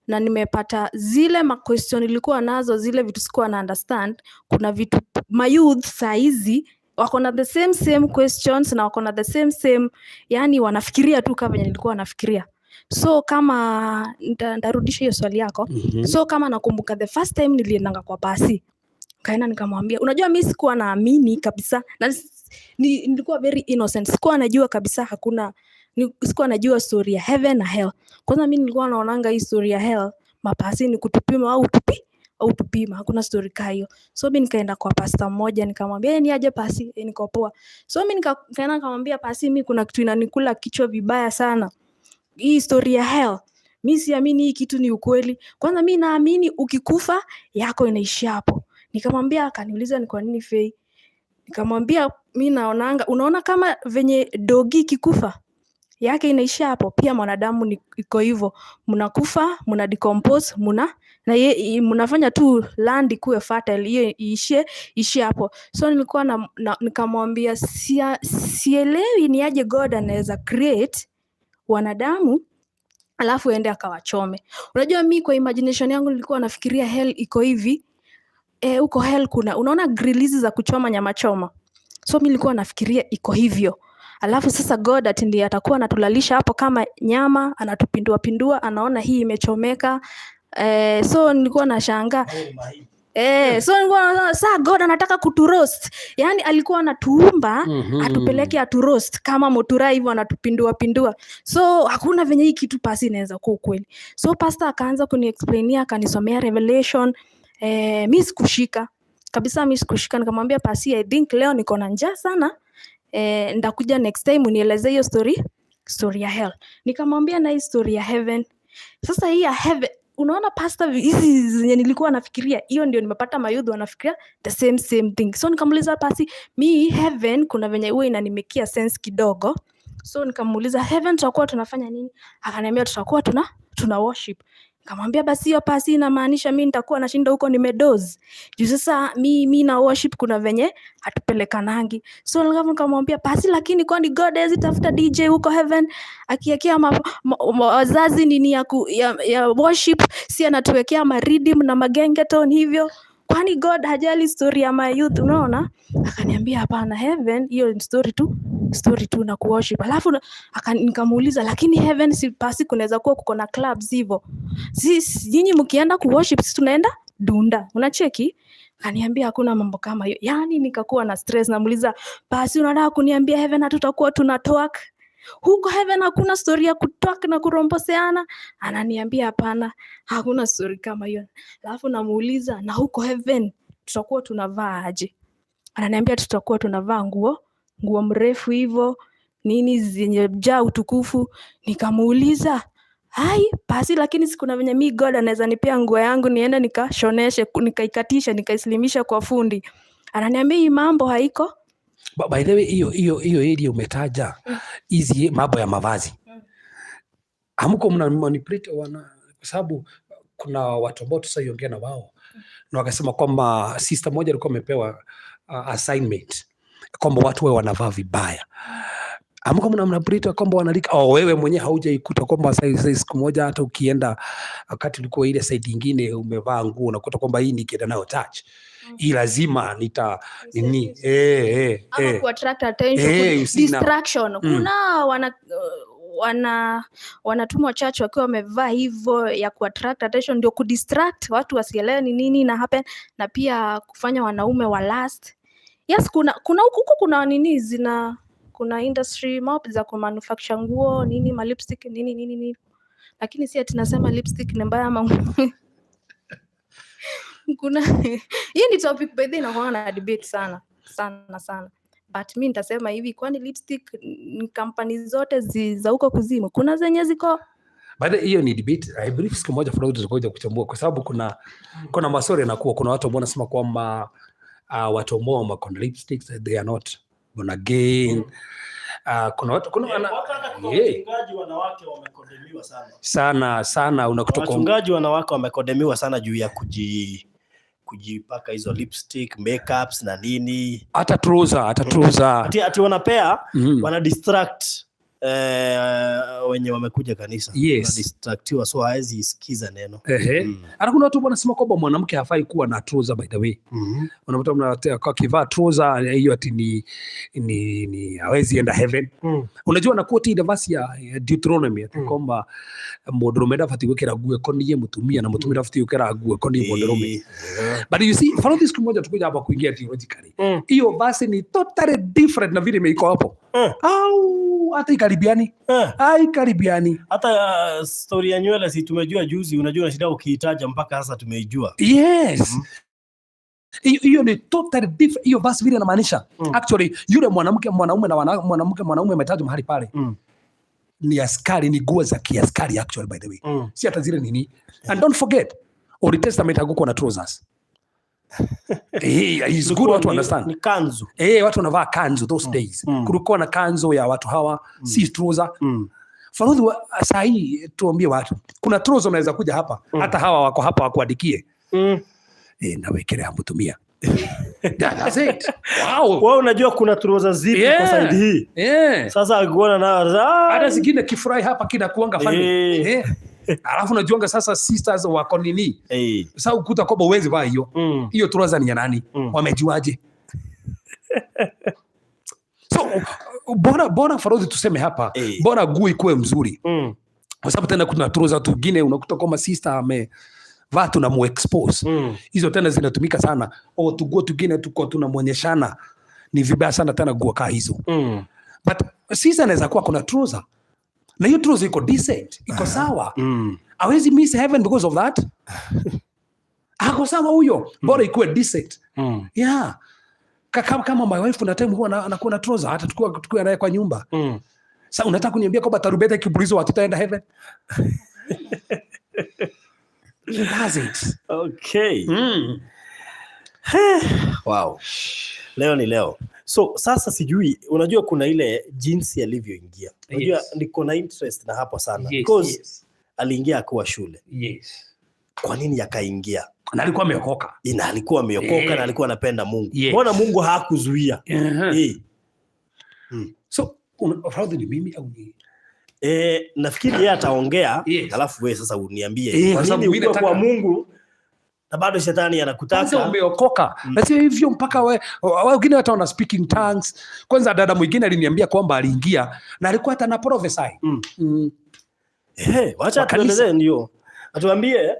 C: Na nimepata zile ma question nilikuwa nazo, zile vitu sikuwa na understand. Kuna vitu ma youth saa hizi wako na the same questions na wako na the same, yani wanafikiria tu kama venye nilikuwa nafikiria. So kama nitarudisha hiyo swali yako. So kama nakumbuka the first time niliendanga kwa pasi, kaenda nikamwambia, unajua mimi sikuwa naamini kabisa na Nilikuwa very innocent, sikuwa najua kabisa hakuna sikuwa najua story ya heaven na hell. Kwanza mi nilikuwa naonanga hii story ya hell, mapasi ni kutupima au tupima, hakuna story kaa hiyo. So mi nikaenda kwa pasta mmoja, nikamwambia, "Eh, ni aje pasi?" "Eh, niko poa." So mi nikaenda nikamwambia, "Pasi, mi kuna kitu inanikula kichwa vibaya sana, hii story ya hell. Mi siamini hii kitu ni ukweli. Kwanza mi naamini ukikufa yako inaishia hapo." Nikamwambia, akaniuliza, "Ni kwa nini, Fei?" Nikamwambia, "Mi naonanga, unaona kama venye dogi ikikufa yake inaishia hapo, pia mwanadamu ni iko hivyo. Mnakufa, mna decompose, muna na mnafanya tu land ikuwe fertile, hiyo iishie ishie hapo." So nilikuwa na nikamwambia sielewi ni aje God anaweza create wanadamu alafu ende akawachome. Unajua mi kwa imagination yangu nilikuwa nafikiria hell iko hivi, huko hell kuna, unaona grill hizi za kuchoma nyama choma? So mi nilikuwa nafikiria iko hivyo, alafu sasa God ati ndiye atakuwa anatulalisha hapo kama nyama, anatupindua pindua, anaona hii imechomeka. So nilikuwa nashangaa. So nilikuwa naona saa God anataka kuturoast, yaani alikuwa anatuumba atupeleke aturoast kama motura hivyo, anatupindua pindua. So hakuna venye hii kitu pasi inaweza kuwa ukweli. So pastor akaanza kuniexplainia, akanisomea Revelation. Mi sikushika kabisa, mi sikushika. Nikamwambia, "Pasi, I think leo niko na njaa sana, ndakuja next time unieleze hiyo story ya hell." Nikamwambia na hii story ya heaven. Sasa hii ya heaven, unaona pastor, hizi zenye nilikuwa nafikiria, hiyo ndio nimepata mayouth wanafikiria the same same thing. So nikamuuliza, "Pasi, mi heaven kuna venye huwa inanimekia sense kidogo." So nikamuuliza, "Heaven tutakuwa tunafanya nini?" Akaniambia tutakuwa tuna worship. Nikamwambia, "Basi hiyo pasi inamaanisha mi nitakuwa nashinda huko nimedoze, juu sasa mi na worship kuna venye hatupelekanangi." So nikamwambia, "Pasi, lakini kwani God hawezi tafuta DJ huko heaven akiekea wazazi nini ya worship? Si anatuwekea mariddim na magengeton hivyo? Kwani God hajali story ya my youth, unaona?" Akaniambia, "Hapana, heaven hiyo ni story tu na kuworship." Alafu nikamuuliza, "Lakini heaven si pasi kunaweza kuwa kuko na clubs hivyo? Si nyinyi mkienda kuworship, si tunaenda dunda, unacheki?" Akaniambia hakuna mambo kama hiyo. Yani nikakuwa na stress, namuuliza, "Pasi, unataka kuniambia heaven hatutakuwa tuna twerk huko? Heaven hakuna story ya kutwerk na kuromboseana?" Ananiambia hapana, hakuna story kama hiyo. Alafu namuuliza, "Na huko heaven tutakuwa tunavaa aje?" Ananiambia tutakuwa tunavaa nguo mrefu hivyo nini zenye jaa utukufu. Nikamuuliza, "Hai pasi, lakini si kuna venye mi God anaweza nipea nguo yangu niende nikashoneshe, nikaikatisha, nikaislimisha kwa fundi?" Ananiambia hii mambo haiko.
A: By the way, hiyo area umetaja, hizi mambo ya mavazi, hamko mna manipulate wana, kwa sababu kuna watu ambao tusaiongea na wao na wakasema kwamba sister moja alikuwa amepewa assignment kwamba watu wawe wanavaa vibaya. Hamko mna manipulate kwamba wanalika? Oh, wewe mwenyewe haujaikuta kwamba siku moja hata ukienda wakati ulikuwa ile side ingine umevaa nguo, unakuta kwamba hii nikienda nayo church, hii lazima nita nini
C: Ama kuattract attention,
A: You see now.
C: Distraction. Kuna wanatumwa church wakiwa wamevaa hivyo ya kuattract attention, ndio kudistract watu wasielewe ni nini na happen, na pia kufanya wanaume wa lust. Yes, kuna huku huku kuna nini zina kuna industry mob za kumanufacture nguo, nini, ma lipstick, nini nini nini, lakini si ati nasema lipstick ni mbaya ama kuna hii ni topic by the way inakuwa na debate sana sana sana. But mi nitasema hivi, kwani lipstick ni kampani zote za huko kuzimu? Kuna zenye ziko
A: By the way, hiyo ni debate. I believe siku moja fulani tutakuja kuchambua kwa sababu kuna maswali yanakuwa, kuna watu ambao wanasema kwamba watu ambao wako na lipsticks, they are not born again. Kuna watu kuna wana,
B: Wachungaji wanawake wamecondemniwa sana.
A: Sana sana unakuta kwamba
B: Wachungaji wanawake wamecondemniwa sana juu ya kujipaka hizo lipstick, makeups na nini.
A: Hata trouser
B: Ati wanapea wana distract Wenye wamekuja kanisa. Wanadistractiwa, so hawezi sikiza neno.
A: Hata kuna watu wanasema kwamba mwanamke hafai kuwa na trouser, by the way. Unapata mnatea kwa kivaa trouser hiyo ati ni hawezi enda heaven. Unajua na quote ile verse ya Deuteronomy ati kwamba mũndũrũme ndabatiĩ gwĩkĩra nguo ĩkoniĩ mũtumia na mũtumia ndabatiĩ gwĩkĩra nguo ĩkoniĩ mũndũrũme. But you see, Farodhi, siku moja tukuja hapa kuingia theologically. Hiyo verse ni totally different na vile imeiko hapo. Au hata ikaribiani. Haikaribiani.
B: Hata story ya nywele si tumejua juzi, unajua shida ukiitaja mpaka sasa tumeijua.
A: Yes. Hiyo ni totally different. Hiyo verse vile inamaanisha. Actually yule mwanamke mwanaume na mwanamke mwanaume ametajwa mahali pale. Ni askari, ni nguo za kiaskari actually, by the way. Si hata zile nini. And don't forget, Old Testament hakukuwa na trousers. It's good watu understand.
B: Ni kanzu.
A: Watu wanavaa kanzu those days. Kulikuwa na kanzu ya watu hawa, si trouser. Farodhi, saa hii tuambie watu. Kuna trouser unaweza kuja hapa. Hata hawa wako hapa wakuandikie. Nawekelea mtumia. That's it. Wow.
B: Wewe unajua kuna trouser zipi kwa side hii? Sasa akikuona nayo, ah,
A: Hata zingine kifurahi hapa kinakuanga funny. Alafu unajuanga sasa sisters wako nini? Sasa ukuta kwamba uwezi vaa hiyo. Hiyo trouser ni ya nani? Wamejuaje? So bora Farodhi tuseme hapa, bora nguo ikuwe mzuri. Kwa sababu tena kuna trouser tungine unakuta kwamba sister amevaa tunamu expose. Hizo tena zinatumika sana. O tuguo tungine tuko tunamwonyeshana. Ni vibaya sana tena nguo kaa hizo. But sister anaweza kuwa kuna trouser. Na hiyo trouser iko decent, iko sawa. Hawezi miss heaven because of that. Ako sawa huyo. Bora ikuwe decent. Yeah. Kama my wife kuna time huwa anakuwa na trouser hata tukiwa naye kwa nyumba. Sasa unataka kuniambia kwamba tarumbeta ikipulizwa hatutaenda heaven? That's it.
B: Okay. Wow. Leo ni leo. So sasa sijui, unajua kuna ile jinsi alivyoingia. Unajua niko na interest na hapo sana. Because aliingia akiwa shule. Kwa nini akaingia?
A: Na alikuwa ameokoka.
B: Ina alikuwa ameokoka na alikuwa anapenda Mungu. Mbona Mungu hakuzuia?
A: So Farodhi, ni mimi au ni
B: Nafikiri yeye ataongea, alafu wewe sasa uniambie kwa
A: Kwa sababu
B: nini
A: mimi
B: ukue kwa Mungu na bado shetani
A: Kwanza
B: anakutaka.
A: umeokoka. Na sio hivyo mpaka wengine hata wana speaking tongues. Kwanza dada mwingine aliniambia kwamba aliingia na alikuwa hata na prophesy.
B: Wacha
A: Kwa kanisa.
B: tuendelee ndio. Atuambie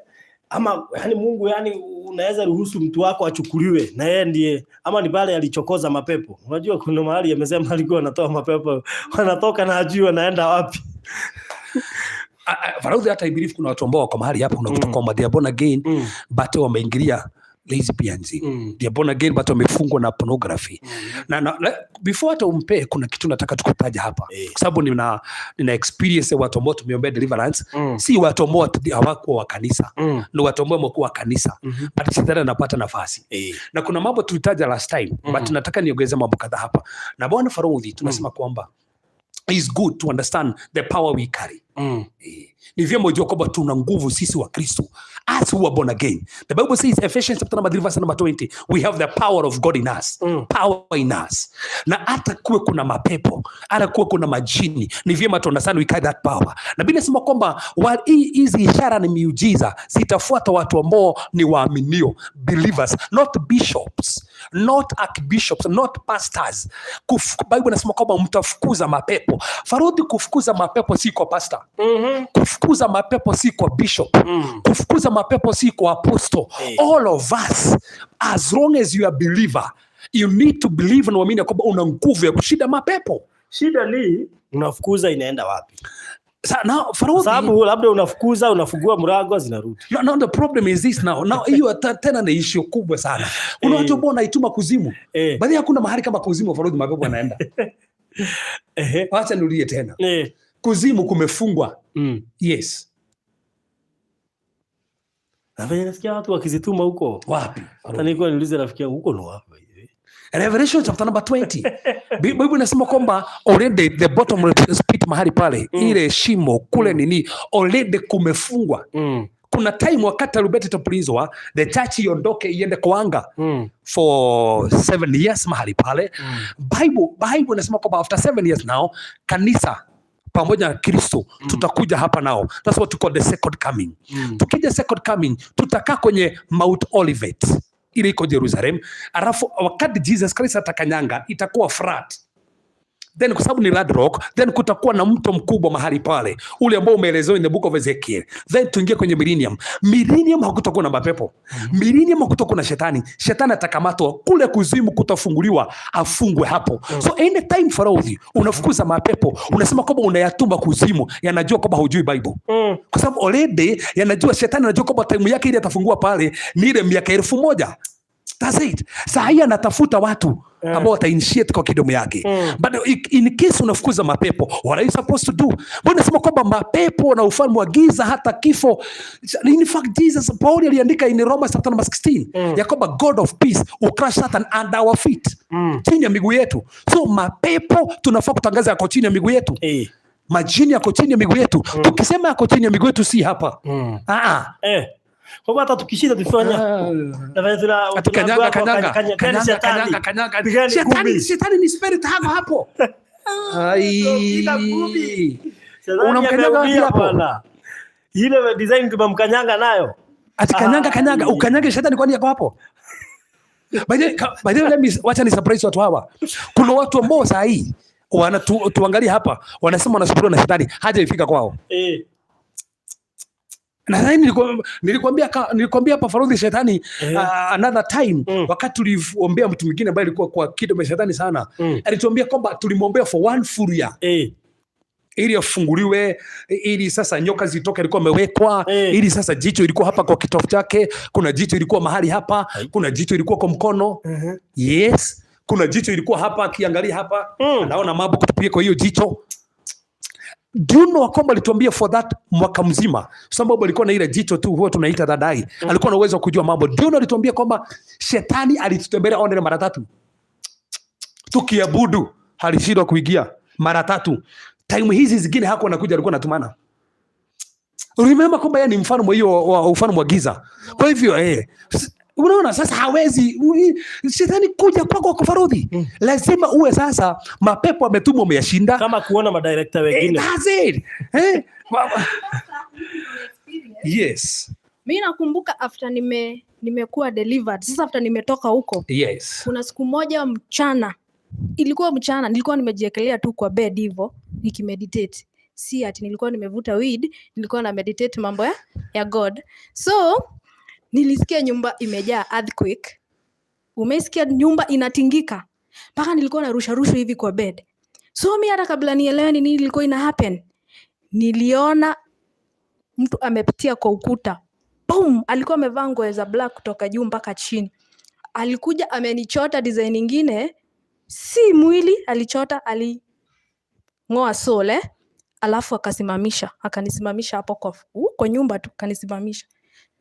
B: ama yani Mungu yani unaweza ruhusu mtu wako achukuliwe na yeye ndiye, ama ni pale alichokoza mapepo. Unajua kuna mahali amesema alikuwa anatoa mapepo wanatoka na ajui wanaenda wapi.
A: Farodhi, hata I believe kuna watu ambao wako mahali hapa unakuta kwamba they are born again but wameingilia lesbians. They are born again but wamefungwa na pornography. Na before hata umpe, kuna kitu nataka tukutaja hapa. Kwa sababu nina experience ya watu ambao tumeombea deliverance. Si watu ambao hawakuwa wa kanisa. Ni watu ambao wamekuwa wa kanisa. But shetani anapata nafasi. Na kuna mambo tulitaja last time, but nataka niongeze mambo kadhaa hapa. Na Bwana Farodhi, tunasema kwamba it's good to understand the power we carry. Ni vyema ujue kwamba tuna nguvu sisi wa Kristo, us who are born again. The Bible says, Ephesians chapter number 3 verse number 20, we have the power of God in us. Power in us. Na hata kuwe kuna mapepo, hata kuwe kuna majini, ni vyema tu understand we carry that power. Na Biblia inasema kwamba hizi ishara ni miujiza zitafuata watu ambao ni waaminio, believers, not bishops, not archbishops, not pastors. Bible inasema kwamba mtafukuza mapepo. Farodhi, kufukuza mapepo si kwa pastor. Kufukuza mapepo si kwa bishop. Kufukuza mapepo si kwa apostle. All of us, as long as you are believer, you need to believe na uamini kwamba una nguvu ya kushinda mapepo.
B: Shida ni unafukuza inaenda wapi?
A: Now, Farodhi,
B: Sababu labda unafukuza, unafungua mlango zinarudi.
A: No, no, the problem is this now. Now hiyo tena ni issue kubwa sana. Kuna watu ambao wanaituma kuzimu. Baadhi hakuna mahali kama kuzimu, Farodhi, mapepo yanaenda. Acha nirudie tena. Kuzimu kumefungwa. Yes.
B: Na venye nasikia watu wakizituma huko.
A: Wapi?
B: Hata nilikuwa niulize rafiki yangu huko ni wapi?
A: Revelation chapter number 20. Bible inasema kwamba already the bottom pit mahali pale, ile shimo kule nini, already kumefungwa. Kuna time wakati tarumbeta itapulizwa, the church iondoke iende kwa anga for 7 years mahali pale. Bible inasema kwamba after 7 years now kanisa Pamoja na Kristo tutakuja hapa nao. That's what we call the second coming. Tukija second coming, tutakaa kwenye Mount Olivet ile iko Jerusalem, alafu wakati Jesus Christ atakanyanga itakuwa flat, then kwa sababu ni hard rock, then kutakuwa na mto mkubwa mahali pale, ule ambao umeelezewa in the book of Ezekiel. Then tuingie kwenye millennium. Millennium hakutakuwa na mapepo. Millennium hakutakuwa na shetani. Shetani atakamatwa kule kuzimu, kutafunguliwa, afungwe hapo. So anytime, Farodhi, unafukuza mapepo, unasema kwamba unayatuma kuzimu, yanajua kwamba hujui Bible kwa sababu already yanajua, shetani anajua kwamba time yake ile atafungua pale ni ile miaka 1000. That's it. Saa hii anatafuta watu ambao watainitiate kwa kingdom yake. But in case unafukuza mapepo, what are you supposed to do? Mbona nasema kwamba mapepo na ufalme wa giza hata kifo. In fact, Jesus, Paul aliandika in Romans chapter number 16 ya kwamba God of peace will crush Satan under our feet. Chini ya miguu yetu. So mapepo tunafaa kutangaza yako chini ya miguu yetu. Majini yako chini ya miguu yetu. Tukisema yako chini ya miguu yetu, si hapa. Ah ah.
B: Kwa hivyo hata tukishinda tufanya na vile
A: Ati kanyaga,
B: tunaambiwa
A: kanyaga,
B: pigeni
A: kanyaga,
B: shetani.
A: Kanyaga, kanyaga.
B: Pigeni
A: Shetani,
B: ngumi.
A: Shetani ni spirit hapo hapo. Ai.
B: Piga ngumi. Shetani
A: Unamkanyaga wapi
B: ameumia
A: hapo?
B: Bwana. Ile design tumemkanyanga nayo.
A: Ati kanyanga, kanyaga,
B: Ai.
A: ukanyage shetani kwani yako hapo? By the way, let me wacha ni surprise watu hawa. Kuna watu ambao saa hii wanatu tuangalia hapa, wanasema wanasumbuliwa na shetani, hajaifika kwao. Na nilikwambia hapa, Farodhi, shetani another time wakati tuliombea mtu mwingine ambaye alikuwa kwa kingdom ya shetani sana, alituambia kwamba tulimwombea for one full year ili afunguliwe, ili sasa nyoka zitoke, ilikuwa amewekwa ili sasa jicho ilikuwa hapa kwa kitovu chake, kuna jicho ilikuwa mahali hapa, kuna jicho ilikuwa kwa mkono. Yes, kuna jicho ilikuwa hapa, akiangalia hapa anaona mambo kutupitia kwa hiyo jicho. Do you know kwamba alituambia for that mwaka mzima, sababu alikuwa na ile jicho tu, huwa tunaita dadai, alikuwa na uwezo wa kujua mambo. Do you know alituambia kwamba shetani alitutembelea only mara tatu tukiabudu, alishindwa kuingia mara tatu. Time hizi zingine hakuwa anakuja, alikuwa anatumana. Remember kwamba yeye ni mfalme wa hiyo wa ufalme wa giza. Kwa hivyo unaona sasa hawezi shetani kuja kwako kwa Farodhi. Lazima uwe sasa mapepo ametumwa umeyashinda.
B: Kama kuona madirekta wengine.
A: That's it. Eh? Yes.
C: Mi nakumbuka after nimekuwa delivered, sasa after nimetoka huko, kuna siku moja mchana, ilikuwa mchana, nilikuwa nimejiekelea tu kwa bed hivo nikimeditate. Si ati nilikuwa nimevuta weed, nilikuwa na meditate mambo ya God. So nilisikia nyumba imejaa earthquake. Umesikia nyumba inatingika mpaka nilikuwa narusha rusha hivi kwa bed. So mi hata kabla nielewe ni nini ilikuwa ina happen, niliona mtu amepitia kwa ukuta. Boom! Alikuwa amevaa nguo za black kutoka juu mpaka chini. Alikuja amenichota design ingine, si mwili alichota, aling'oa soul, eh? Alafu akasimamisha, akanisimamisha hapo kwa nyumba tu akanisimamisha.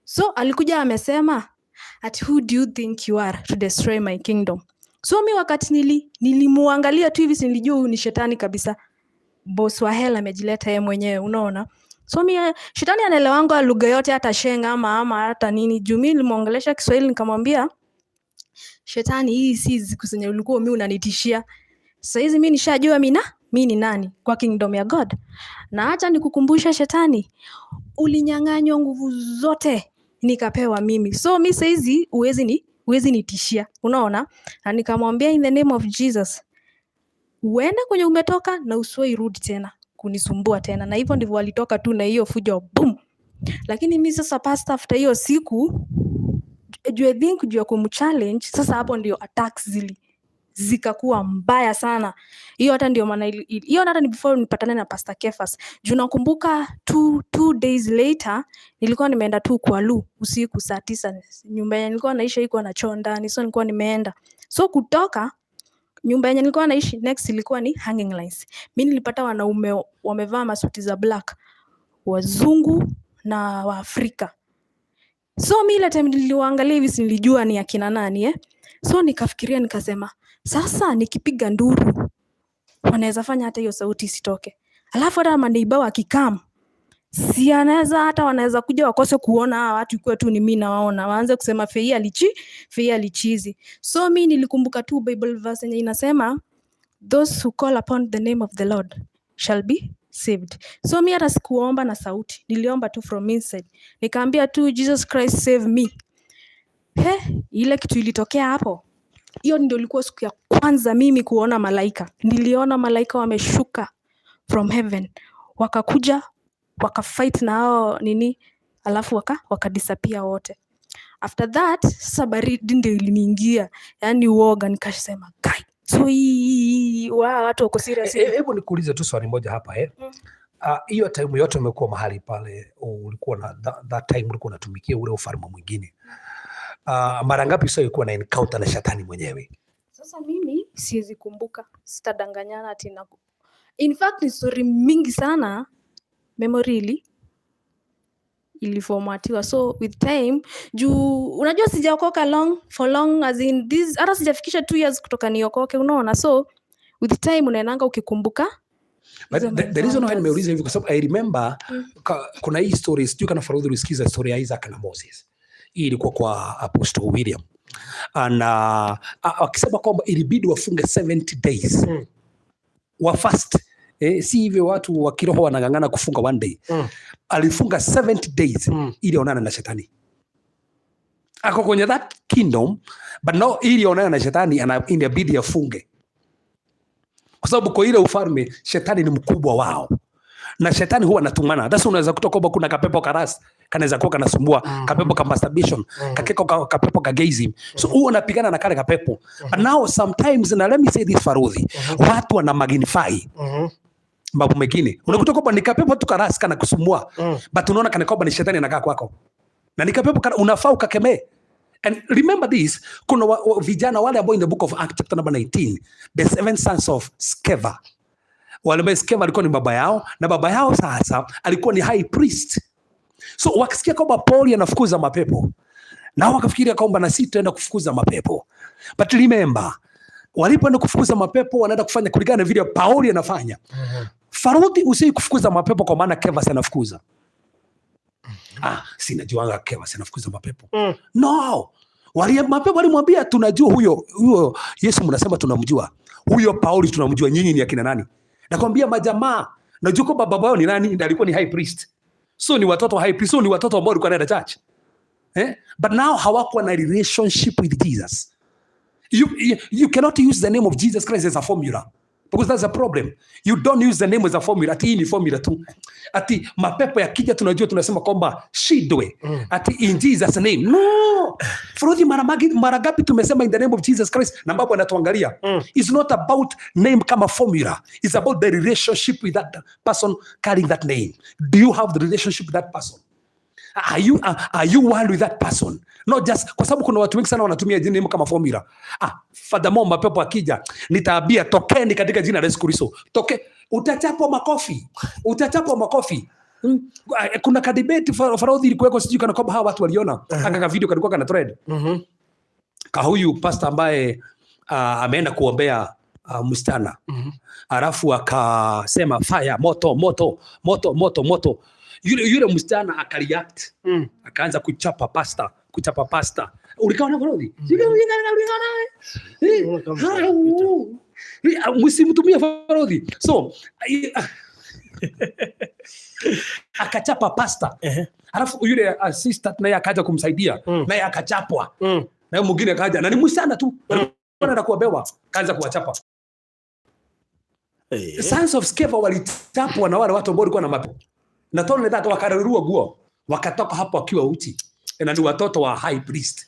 C: So alikuja amesema ati, "Who do you think you are to destroy my kingdom?" So mi wakati nilimuangalia tu hivi, si nilijua huyu ni shetani kabisa. Boss wa hell amejileta yeye mwenyewe, unaona? So mi, shetani anaelewanga lugha yote, hata Sheng ama hata nini. Juu mi nilimwongelesha Kiswahili, nikamwambia, "Shetani, hii si siku zenye ulikuwa mi unanitishia. Sasa hizi mi nishajua mi ni nani kwa kingdom ya God. Na acha nikukumbusha shetani, ulinyang'anywa nguvu zote nikapewa mimi. So mi saizi huwezi nitishia, unaona?" Na nikamwambia, "In the name of Jesus, uende kwenye umetoka na usiwahi rudi tena kunisumbua tena." Na hivyo ndivyo walitoka tu na hiyo fujo, boom. Lakini mi sasa, pastor, after hiyo siku, juu I think juu ya kumchallenge, sasa hapo ndio attacks zikakuwa mbaya sana. Hiyo hata ndio maana hiyo hata ni before nipatane na Pastor Kefas. Juu nakumbuka 2 days later nilikuwa nimeenda tu kwa loo usiku saa 9. Nyumba yenye nilikuwa naishi haikuwa na choo ndani, so nilikuwa nimeenda. So kutoka nyumba yenye nilikuwa naishi next ilikuwa ni hanging lines. Mi nilipata wanaume wamevaa masuti za black, wazungu na Waafrika. So mi ile time niliwaangalia hivi, si nilijua ni akina nani, eh? So nikafikiria nikasema, sasa nikipiga nduru wanaweza fanya hata hiyo sauti isitoke. Alafu hata maneighbour wakikam, si anaweza hata wanaweza kuja wakose kuona hawa watu, ikuwe tu ni mimi nawaona, waanze kusema Fei alichizi. So mi nilikumbuka tu Bible verse yenye inasema, "Those who call upon the name of the Lord shall be saved." saved. So mi hata sikuomba na sauti, niliomba tu from inside, nikaambia tu, "Jesus Christ, save me." He, ile kitu ilitokea hapo, hiyo ndio ilikuwa siku ya kwanza mimi kuona malaika. Niliona malaika wameshuka from heaven, wakakuja wakafight na hao nini, alafu wakadisappear wote. After that sasa baridi ndio iliniingia, yani uoga, nikasema, "Kai, so hii watu wako serious."
A: Hebu nikuulize tu swali moja hapa, eh. Hiyo time yote umekuwa mahali pale, ulikuwa na that time ulikuwa unatumikia ule ufalme mwingine. Mara ngapi sasa ulikuwa na encounter na shetani mwenyewe?
C: Sasa mimi siwezi kumbuka, sitadanganyana ati na, in fact ni story mingi sana, memory iliformatiwa. So with time, juu unajua sijaokoka long for long, as in this, hata sijafikisha 2 years kutoka niokoke, unaona? So with time unaenanga ukikumbuka
A: But
C: hizo
A: the reason why
C: encounters.
A: Nimeuliza hivi kwa sababu I remember kuna hii story, sijui kana Farodhi ulisikiza story ya Isaac na Moses. Hii ilikuwa kwa Apostle William. Na akisema kwamba ilibidi wafunge 70 days wa fast. Si hivyo watu wa kiroho wanang'ang'ana kufunga one day. Alifunga 70 days ili aonane na shetani. Ako kwenye that kingdom, but now ili aonane na shetani inabidi afunge, kwa sababu kwa ile ufalme shetani ni mkubwa wao na shetani huwa anatumana. That's unaweza kuta kwamba kuna kapepo ka lust kanaweza kuwa kanasumbua, kapepo ka masturbation, kapepo ka gayism, so huwa unapigana na kale kapepo. But now sometimes, na let me say this, Farudhi, watu wana magnify mambo mengine. Unakuta kwamba ni kapepo tu ka lust kana kusumbua, but unaona kana kwamba ni shetani anakaa kwako na ni kapepo unafaa ukakemee. And remember this, kuna vijana wale ambao in the book of Acts chapter number 19, the seven sons of Sceva, wale ambao Sceva alikuwa ni baba yao, na baba yao sasa alikuwa ni high priest. So wakisikia kwamba Paul anafukuza mapepo, na wakafikiria kwamba na sisi tutaenda kufukuza mapepo. But remember, walipoenda kufukuza mapepo, wanaenda kufanya kulingana na vile Pauli anafanya. Farudhi, usii kufukuza mapepo kwa maana Kevas anafukuza. "Ah, sinajuanga Kevas anafukuza mapepo." No. Mapepo walimwambia, "Tunajua huyo huyo Yesu mnasema tunamjua. Huyo Pauli tunamjua, nyinyi ni akina nani?" Nakwambia majamaa, najua kwamba baba yao ni nani, ndiye alikuwa ni high priest. So ni watoto wa high priest, so ni watoto ambao walikuwa wanaenda church. Eh? But now hawakuwa na relationship with Jesus. You cannot use the name of Jesus Christ as a formula because that's a problem. You don't use the name as a formula. Ati hii ni formula tu. Ati mapepo yakija tunajua tunasema kwamba shidwe. Ati in Jesus name. No. Frodhi, mara ngapi tumesema in the name of Jesus Christ na ambapo anatuangalia. It's not about name kama formula. It's about the relationship with that person carrying that name. Do you have the relationship with that person? Are you one with that person? Not just kwa sababu kuna watu wengi sana wanatumia jina name kama formula. Ah, furthermore, mapepo akija nitaambia, "Tokeni katika jina la Yesu Kristo." Toke, utachapwa makofi. Utachapwa makofi. Kuna kadebate, Farodhi, ilikuweko, sijui kana kwamba hawa watu waliona. Aka video kalikuwa kana trend. Ka huyu pastor ambaye ameenda kuombea msichana. Alafu akasema, "Fire, moto, moto, moto, moto, moto." Yule msichana akareact, akaanza kuchapa pasta, kuchapa pasta. Ulikaona, Farodhi? Msimtumie Farodhi. So akachapa pasta, alafu yule assistant naye akaja kumsaidia, naye akachapwa, na yule mwingine akaja, na ni msichana tu alikuwa anaenda kuombewa, kaanza kuwachapa. Sons of Sceva walichapwa na wale watu ambao walikuwa na mapepo na tone that, wakararua guo, wakatoka hapo wakiwa uchi, na ni watoto wa high priest.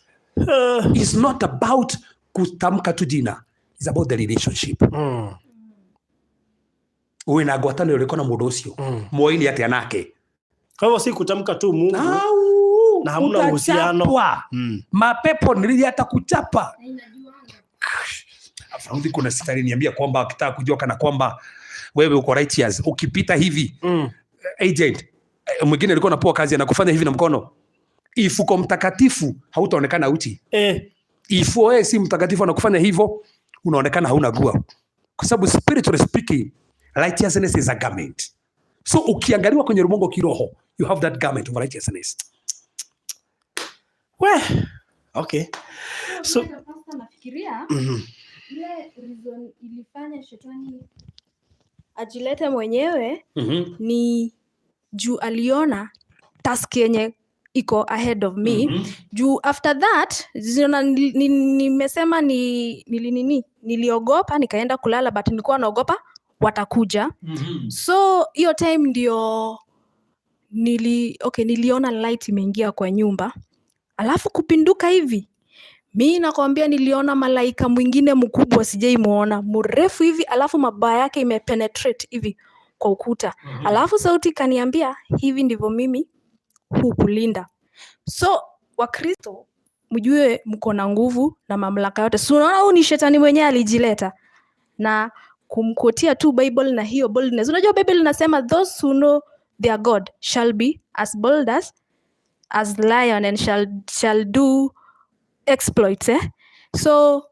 A: It's not about kutamka tu jina, it's about the relationship. Wĩna ngwatanĩro ĩrĩkũ na mũndũ ũcio? Mwoini atĩa nake?
B: Kwa hivyo si kutamka tu Mungu
A: Au,
B: na hamna uhusiano.
A: Utachapwa. Mapepo nili yatakuchapa. Faudhi, kuna sister aliniambia kwamba akitaka kujua kana kwamba wewe uko righteous, ukipita hivi, agent mwingine alikuwa anapewa kazi, anakufanya hivi na mkono. If uko mtakatifu, hautaonekana uchi. If wewe si mtakatifu, anakufanya hivyo, unaonekana hauna nguo, kwa sababu spiritually speaking, righteousness is a garment. So ukiangaliwa kwenye ulimwengu kiroho, you have that garment of righteousness.
B: We. Okay. So
C: Pastor, nafikiria ile reason ilifanya shetani Ajilete mwenyewe ni juu aliona task yenye iko ahead of me. Juu after that zina, nimesema ni nilinini, niliogopa, nikaenda kulala, but nilikuwa naogopa watakuja. So hiyo time ndio okay, niliona light imeingia kwa nyumba, alafu kupinduka hivi, mi nakwambia niliona malaika mwingine mkubwa sijaimuona, mrefu hivi, alafu mabawa yake imepenetrate hivi kwa ukuta. Alafu sauti ikaniambia, "Hivi ndivyo mimi hukulinda." So Wakristo, mjue mko na nguvu na mamlaka yote. So unaona huyu ni shetani mwenyewe alijileta na kumquotia tu Bible na hiyo boldness. Unajua Bible inasema, "Those who know their God shall be as bold as lion and shall do exploits," eh? So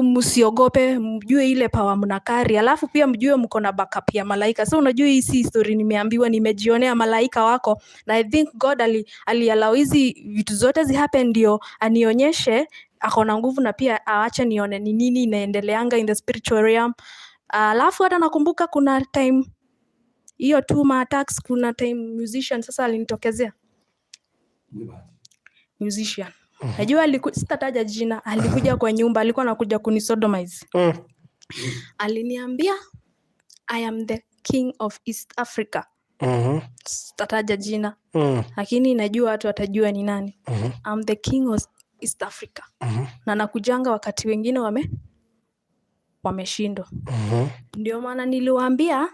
C: msiogope, mjue ile power mnacarry, alafu pia mjue mko na backup ya malaika. So unajua hii si story nimeambiwa, nimejionea malaika wako, na I think God aliallow hizi vitu zote zihappen ndio anionyeshe ako na nguvu na pia aache nione ni nini inaendeleanga in the spiritual realm. Alafu hata nakumbuka kuna time hiyo tu ma attacks, kuna time musician sasa alinitokezea, musician najua sitataja jina, alikuja kwa nyumba, alikuwa anakuja kunisodomize. Aliniambia, "I am the king of East Africa." Sitataja jina, lakini najua watu watajua ni nani. "I'm the king of East Africa na nakujanga wakati wengine wameshindwa." Ndio maana niliwaambia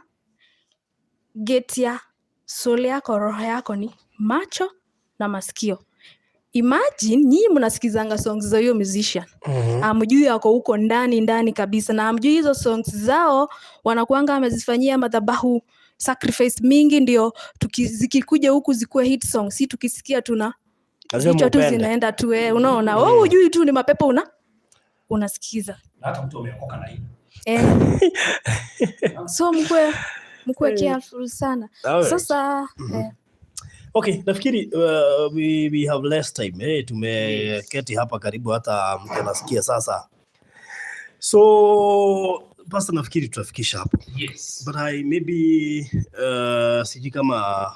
C: gate ya soul yako, roho yako ni macho na masikio. Imagine nyinyi mnasikizanga songs za huyo musician, amjui ako huko ndani ndani kabisa, na amjui hizo songs zao wanakuanga amezifanyia madhabahu sacrifice mingi, ndio zikikuja huku zikuwe hit song, si tukisikia tuna
B: Lazima
C: vichwa tu
B: upende.
C: Zinaenda tu eh, unaona wewe hujui tu ni mapepo unasikiza.
A: Na hata mtu ameokoka na hii.
C: Eh. So mkuwe careful sana.
B: Alright.
C: Sasa eh,
B: Okay, nafikiri we have less time. Eh, tumeketi hapa karibu hata mtu anasikia sasa. So Pastor, nafikiri tutafikisha hapo.
A: Yes.
B: But I maybe sijui kama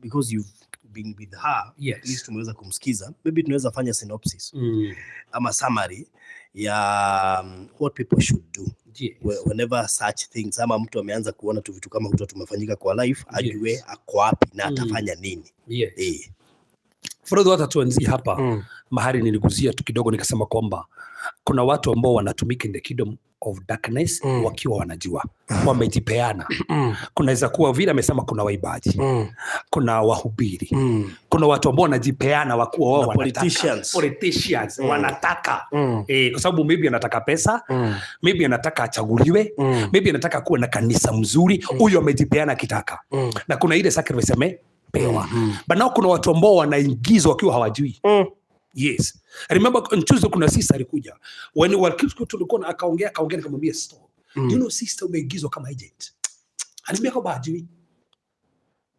B: because you've been with her, at least tumeweza kumsikiza. Maybe tunaweza fanya synopsis ama summary ya what people should do whenever such things, ama mtu ameanza kuona tu vitu kama huto tumefanyika kwa life, ajue ako wapi na atafanya nini. Eh.
A: Frodo, hata tuanzie hapa mahali niliguzia tu kidogo, nikasema kwamba kuna watu ambao wanatumika in the kingdom of darkness wakiwa wanajua wamejipeana. Kunaweza kuwa vile amesema, kuna waimbaji, kuna wahubiri, kuna watu ambao wanajipeana wakuwa wao
B: Na
A: wanataka.
B: politicians.
A: Politicians wanataka eh, kwa sababu maybe anataka pesa, maybe anataka achaguliwe, maybe anataka kuwa na kanisa mzuri. Huyo amejipeana akitaka, na kuna ile sacrifice amepewa. But now kuna watu ambao wanaingizwa wakiwa hawajui. Yes. I remember on Tuesday kuna sister alikuja. When tulikuwa na akaongea akaongea, nikamwambia, "Stop. Do you know, sister, umeingizwa kama agent?" Aliniambia kwamba hajui.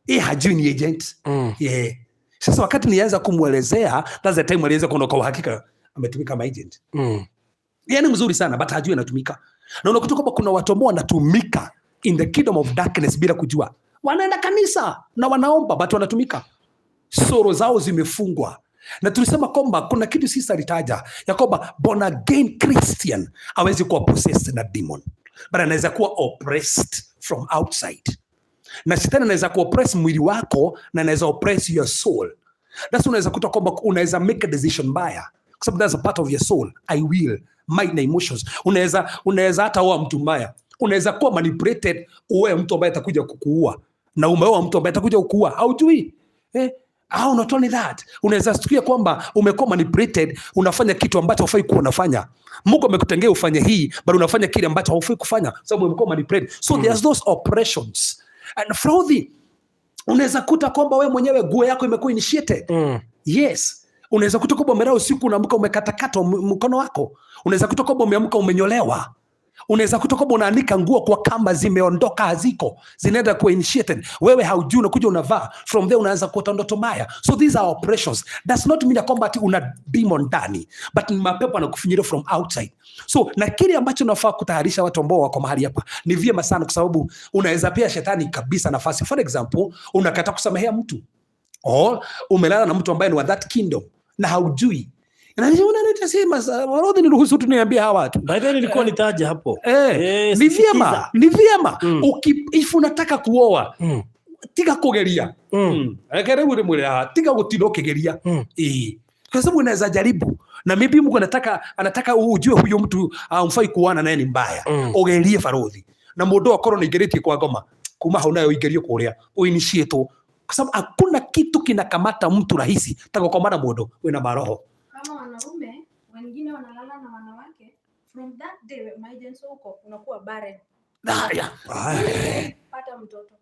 A: Yeye hajui ni agent. Yeah. Sasa wakati nilianza kumwelezea, that's the time aliweza kuona kwa uhakika ametumika kama agent. Yeye ni mzuri sana but hajui anatumika. Na unakuta kwamba kuna watu ambao wanatumika in the kingdom of darkness bila kujua. Wanaenda kanisa na wanaomba but wanatumika. Soul zao zimefungwa. Na tulisema kwamba kuna kitu sisi alitaja ya kwamba born again Christian hawezi kuwa possessed na demon, but anaweza kuwa oppressed from outside. Na shetani anaweza kuoppress mwili wako na anaweza oppress your soul. That's unaweza kuta kwamba unaweza make a decision mbaya kwa sababu that's a part of your soul, I will, mind na emotions. Unaweza hata oa mtu mbaya, unaweza kuwa manipulated uwe mtu ambaye atakuja kukuua, na umeoa mtu ambaye atakuja kukuua haujui, eh? Au not only that, unaweza sikia kwamba umekuwa manipulated, unafanya kitu ambacho hufai kuwa unafanya. Mungu amekutengea ufanye hii, but unafanya kile ambacho haufai kufanya sababu umekuwa manipulated. So there's those oppressions and fraud. Unaweza kuta kwamba wewe mwenyewe nguo yako imekuwa initiated. Yes, unaweza kuta kwamba umelala usiku, unaamka umekatakata mkono wako. Unaweza kuta kwamba umeamka umenyolewa. Unaweza kuta kwamba unaanika nguo kwa kamba, zimeondoka, haziko, zinaenda kuwa initiated, wewe haujui, unakuja unavaa, from there unaanza kuota ndoto mbaya. So these are operations. Does not mean ya kwamba ati una demon ndani, but ni mapepo anakufinyiria from outside. So na kile ambacho unafaa kutayarisha watu ambao wako mahali hapa ni vyema sana, kwa sababu unaweza pia shetani kabisa nafasi. For example, unakataa kusamehea mtu or umelala na mtu ambaye ni wa that kingdom na haujui. Na unaleta sema Warodhi, niruhusu tu niambie hawa watu.
B: By the way, nilikuwa nitaje hapo.
A: Ni vyema,
B: Sikiza.
A: Ni vyema. If unataka kuoa, tiga kugeria. Reke rĩu rĩmwe haha, tiga gũtinda ũkĩgeria. Kwa sababu unaweza jaribu na maybe Mungu anataka ujue huyo mtu mfai kuoana naye ni mbaya. Ũgerie barothi na mũndũ akorwo nĩ aingĩrĩtie kwa ngoma kuma hau nayo ũingĩrio kũrĩa ũinitiatwo, kwa sababu hakuna kitu kinakamata mtu rahisi ta gũkoma na mũndũ wĩna maroho.
C: Kama wanaume wengine wanalala na wanawake, from that day majenso huko unakuwa barren.
A: Haya.
C: Pata mtoto.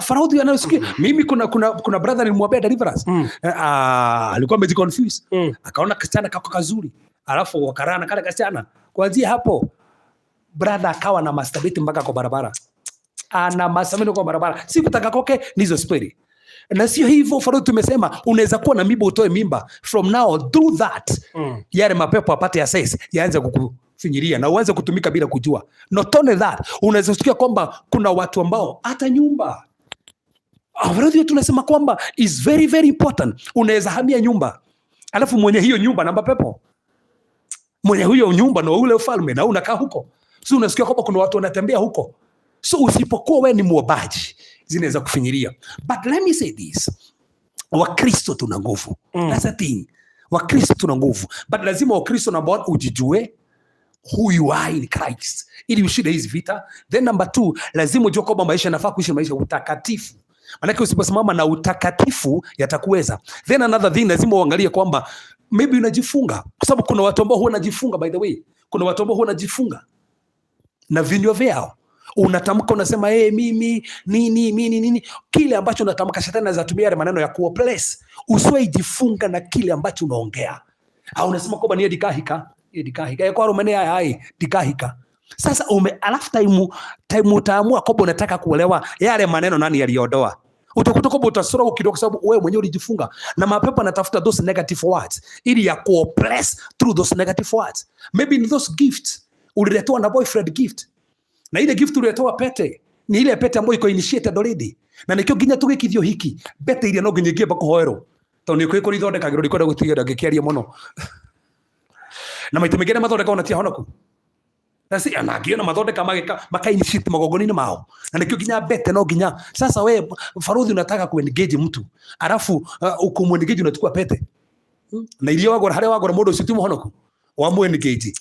A: Farauthi anasikia mimi kuna brother nilimwambia deliverance. Alikuwa amejiconfuse. Akaona kasichana kako kazuri, alafu wakarana kale kasichana. Kuanzia hapo brother akawa na masturbate mpaka kwa barabara, ana masturbate kwa barabara, si kutaka koke, ni hizo spirit. Na sio hivyo Farauthi, tumesema unaweza kuwa na mimba, utoe mimba, from now do that, yale mapepo apate access, yaanze kukufinyiria na uanze kutumika bila kujua. Not only that, unaweza kusikia kwamba kuna watu ambao hata nyumba. Farauthi, tunasema kwamba is very very important. Unaweza hamia nyumba, alafu mwenye hiyo nyumba namba pepo, mwenye huyo nyumba na ule ufalme, na unakaa huko, so unasikia kwamba kuna watu wanatembea huko. So usipokuwa wewe ni mwombaji, zinaweza kufinyiria. But let me say this, Wakristo tuna nguvu. That's the thing, Wakristo tuna nguvu, but lazima Wakristo, number one, ujijue who you are in Christ ili ushinde hizi vita. Then number two, lazima ujue kwamba maisha yanafaa kuishi maisha ya utakatifu, manake usiposimama na utakatifu yatakuweza. Then another thing, lazima uangalie kwamba maybe unajifunga, kwa sababu kuna watu ambao huwa wanajifunga. By the way, kuna watu ambao huwa wanajifunga na vinywa vyao. Unatamka, unasema, hey, mimi nini nini nini, kile ambacho unatamka shetani anaweza tumia yale maneno ya kuoppress. Usiwe jifunga na kile ambacho unaongea, au unasema kwamba niĩ ndikahika, niĩ ndikahika, kwa rumene aya ai ndikahika. Sasa ume alafu time utaamua kwamba unataka kuolewa, yale maneno nani yaliondoa? Utakuta kwamba utasoro kidogo, kwa sababu wewe mwenyewe ulijifunga na mapepo anatafuta those negative words ili ya kuoppress through those negative words. Maybe in those gifts uliletewa na boyfriend gift, na ile gift uliletewa pete ni ile pete ambayo iko initiated already, na nikio nginya tugikithio hiki pete iria no nginya ingĩamba kũhoerwo, tondũ nĩ kũrĩ ithondekagĩrwo ndikwenda gũtigĩra ngĩkĩaria mũno, na maita maingĩ arĩa mathondeka ona ti ahonoku na si na angĩ ona mathondeka magĩka maka initiate magongona-inĩ mao, na nikio nginya bete no nginya. Sasa we farodhi unataka kuengage mtu, alafu ukumuengage unachukua pete. Na iria wagora harĩa wagora mũndũ ũcio ti mũhonoku wamuengage,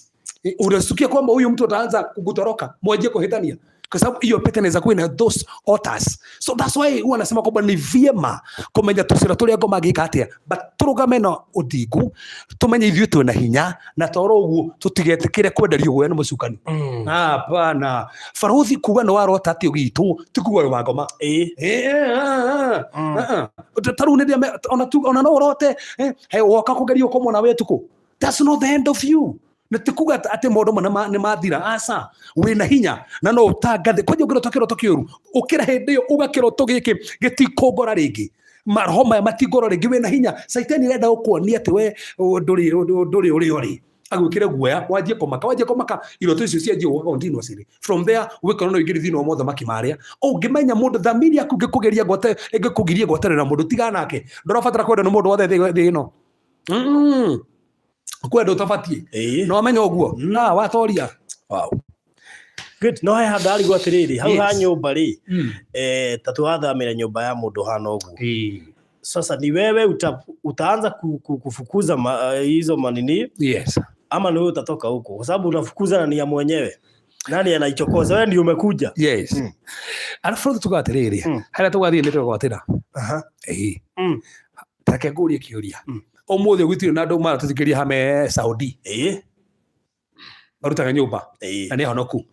A: unasikia kwamba huyu mtu ataanza kukutoroka, mwanjie kuhitania, kwa sababu hiyo pete inaweza kuwa ina those altars. So that's why huwa anasema kwamba ni vyema kumenya tucira turia ngoma angĩka atia, but turugame na uthingu, tumenye ithuĩ twĩna hinya, na toro ũguo tũtigetĩkĩre kwenderio guoya nĩ mũcukani. Hapana, farodhi, kuga nĩ warota atĩ ũgitũ ti kuga wĩ wa ngoma. Eh, ah, ah, ah, ah. Ta rĩu nĩ ona no ũrote he woka kũgeria ũkomwo nawe ũtukũ, that's not the end of you. Na ti kuga atĩ maũndũ mana nĩ mathira, aca, wĩna hinya na no ũtangathe kwanja. Ũngĩrota kĩroto kĩũru, ũkĩra hĩndĩ ĩyo uga, "Kĩroto gĩkĩ gĩtikũngora rĩngĩ, maroho maya matingora rĩngĩ." Wĩna hinya. Caitani arenda gũkuonia atĩ we ndũrĩ ũrĩa ũrĩ, agwĩkĩre guoya, wanjie kũmaka, wanjie kũmaka, iroto icio cianjie gũka continuously. From there wĩkona no ũingĩre thĩinĩ wa mothamaki marĩa ũngĩmenya mũndũ thamiri yaku ĩngĩkũgeria ngwate ĩngĩkũgiria ngwatanĩro na mũndũ, tigana nake. Ndũrabatara kwenda nĩ mũndũ wothe thĩ ĩno. Kwenda ũtabatiĩ. No wamenya ũguo na watoria.
B: Wow. Good. No he handũ arigwo atĩrĩrĩ, hau ha nyũmba rĩ, ta twathamĩra nyũmba ya mũndũ hana ũguo, sasa ni wewe utaanza kufukuza hizo manini ama ni wewe utatoka huko? Kwa sababu unafukuza na ni ya mwenyewe, nani anaichokoza? Wewe ndio umekuja.
A: Yes. Arabu rĩu tuga atĩrĩrĩ, harĩa tũgathiĩ nĩ twegwatĩra. Ĩĩ. Take ngũrie kĩũria. Ũmũthĩ gũtirĩ na andũ maratũthikĩrĩria hame Saudi, marutaga nyũmba na nĩ ahonoku,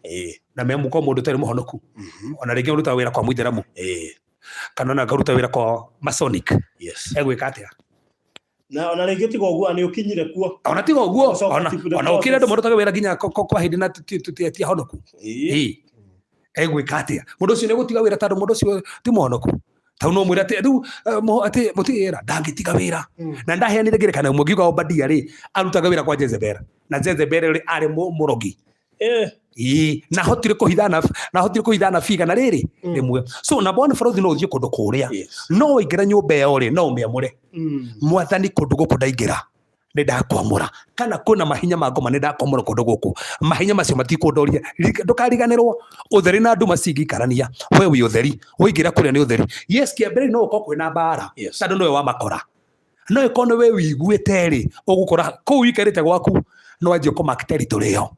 A: na me mũko mũndũ ũtarĩ mũhonoku, ona rĩngĩ marutaga wĩra kwa mũithĩramu, kana ona ngaruta wĩra kwa Masonic, egwĩka atĩa?
B: Na ona rĩngĩ tiga ũguo nĩ ũkinyire kuo.
A: Ona tiga ũguo,
B: Gũcoka
A: ona
B: to the
A: ona ũkĩre andũ
B: process.
A: marutaga wĩra nginya kwa hĩndĩ na ti ahonoku.
B: Ĩĩ.
A: Ĩĩ. Egwĩka atĩa mũndũ ũcio? Nĩ gũtiga wĩra tondũ mũndũ ũcio ti mũhonoku? Tondũ no mwĩre atĩ rĩu atĩ mũtige wĩra, ndangĩtiga wĩra. Na ndaheanire ngerekano ĩmwe ngiuga Obadia rĩ, arutaga wĩra kwa Jezebel, na Jezebel rĩ, arĩ mũrogi. Ĩĩ, na hotire kũhitha na hotire kũhitha anabii igana rĩrĩ rĩmwe. So number one, balothi, no ũthiĩ kũndũ kũrĩa, no waingĩra nyũmba ĩyo rĩ, no ũmĩamũre. Mwathani, kũndũ gũkũ ndaingĩra nĩ ndakwamũra, kana kwĩna mahinya ma ngoma, nĩ ndakwamũra kũndũ gũkũ, mahinya macio matikũndoria. Ndũkariganĩrwo ũtheri na nduma cingĩikarania. We wĩ ũtheri, waingĩra kũrĩa nĩ ũtheri. Yes, kĩambĩrĩria no ũkorwo kwĩna mbara, tondũ nĩwe wamakora. No ĩkorwo nĩwe wĩiguĩte rĩ, ũgũkora kũu ũikarĩte gwaku no wanjie kũmark territory ĩyo.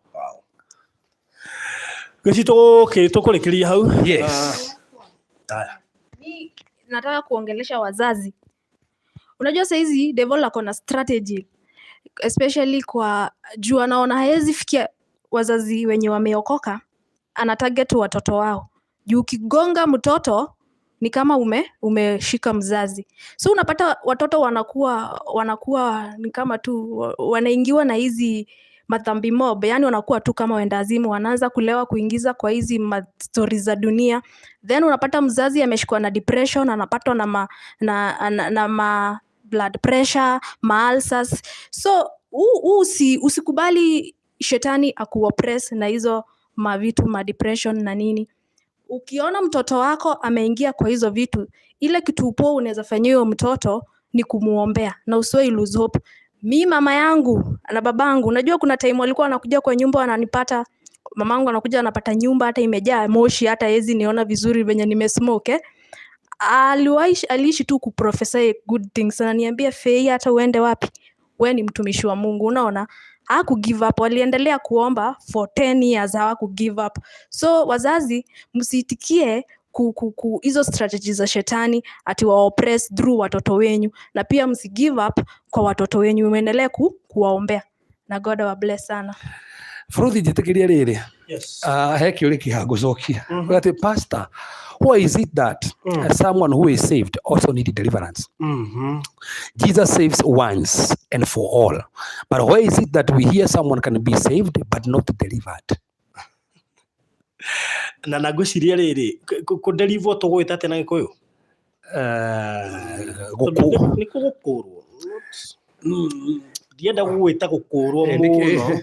B: Ngwĩciria tũkũrĩkĩria hau.
A: Yes.
B: Haya.
C: Mi nataka kuongelesha wazazi. Unajua saizi devil ako na strategy, especially kwa juu anaona haezi fikia wazazi wenye wameokoka, ana target watoto wao, juu ukigonga mtoto ni kama umeshika mzazi. So unapata watoto wanakuwa ni kama tu wanaingiwa na hizi madhambi mob, yani wanakuwa tu kama wendawazimu, wanaanza kulewa, kuingiza kwa hizi stori za dunia. Then unapata mzazi ameshikwa na depression, anapatwa na ma blood pressure, ma ulcers. So usikubali shetani akuoppress na hizo mavitu, ma depression na nini. Ukiona mtoto wako ameingia kwa hizo vitu, ile kitu poa unaweza fanyia huyo mtoto ni kumuombea na usiwahi lose hope. Mi mama yangu na babangu, unajua kuna time walikuwa wanakuja kwa nyumba, wananipata, mamangu anakuja anapata nyumba hata imejaa moshi, hata hawezi niona vizuri venye nimesmoke, eh. Aliwahi, aliishi tu kuprophesy good things, ananiambia, "Fei, hata uende wapi, we ni mtumishi wa Mungu." Unaona, haku give up. Waliendelea kuomba for 10 years, hawaku give up. So wazazi, msiitikie ku, ku, ku, hizo strategy za shetani ati wa oppress through watoto wenyu, na pia msi give up kwa watoto wenyu, muendelee kuwaombea na God awa bless sana.
A: Bũrũthi, njĩtĩkĩria rĩrĩ.
B: Yes.
A: He kĩũria kĩhangũcokia atĩ, "Pastor, why is it that someone who is saved also need deliverance? Jesus saves once and for all, but why is it that we hear someone can be saved but not delivered?"
B: Na ngwĩciria rĩrĩ, kũdeliver tũgwĩta atĩa na Gĩkũyũ? Tondũ
A: Gũkũ
B: nĩ kũgũkũrwo. Ndienda gũgwĩta gũkũrwo mũno.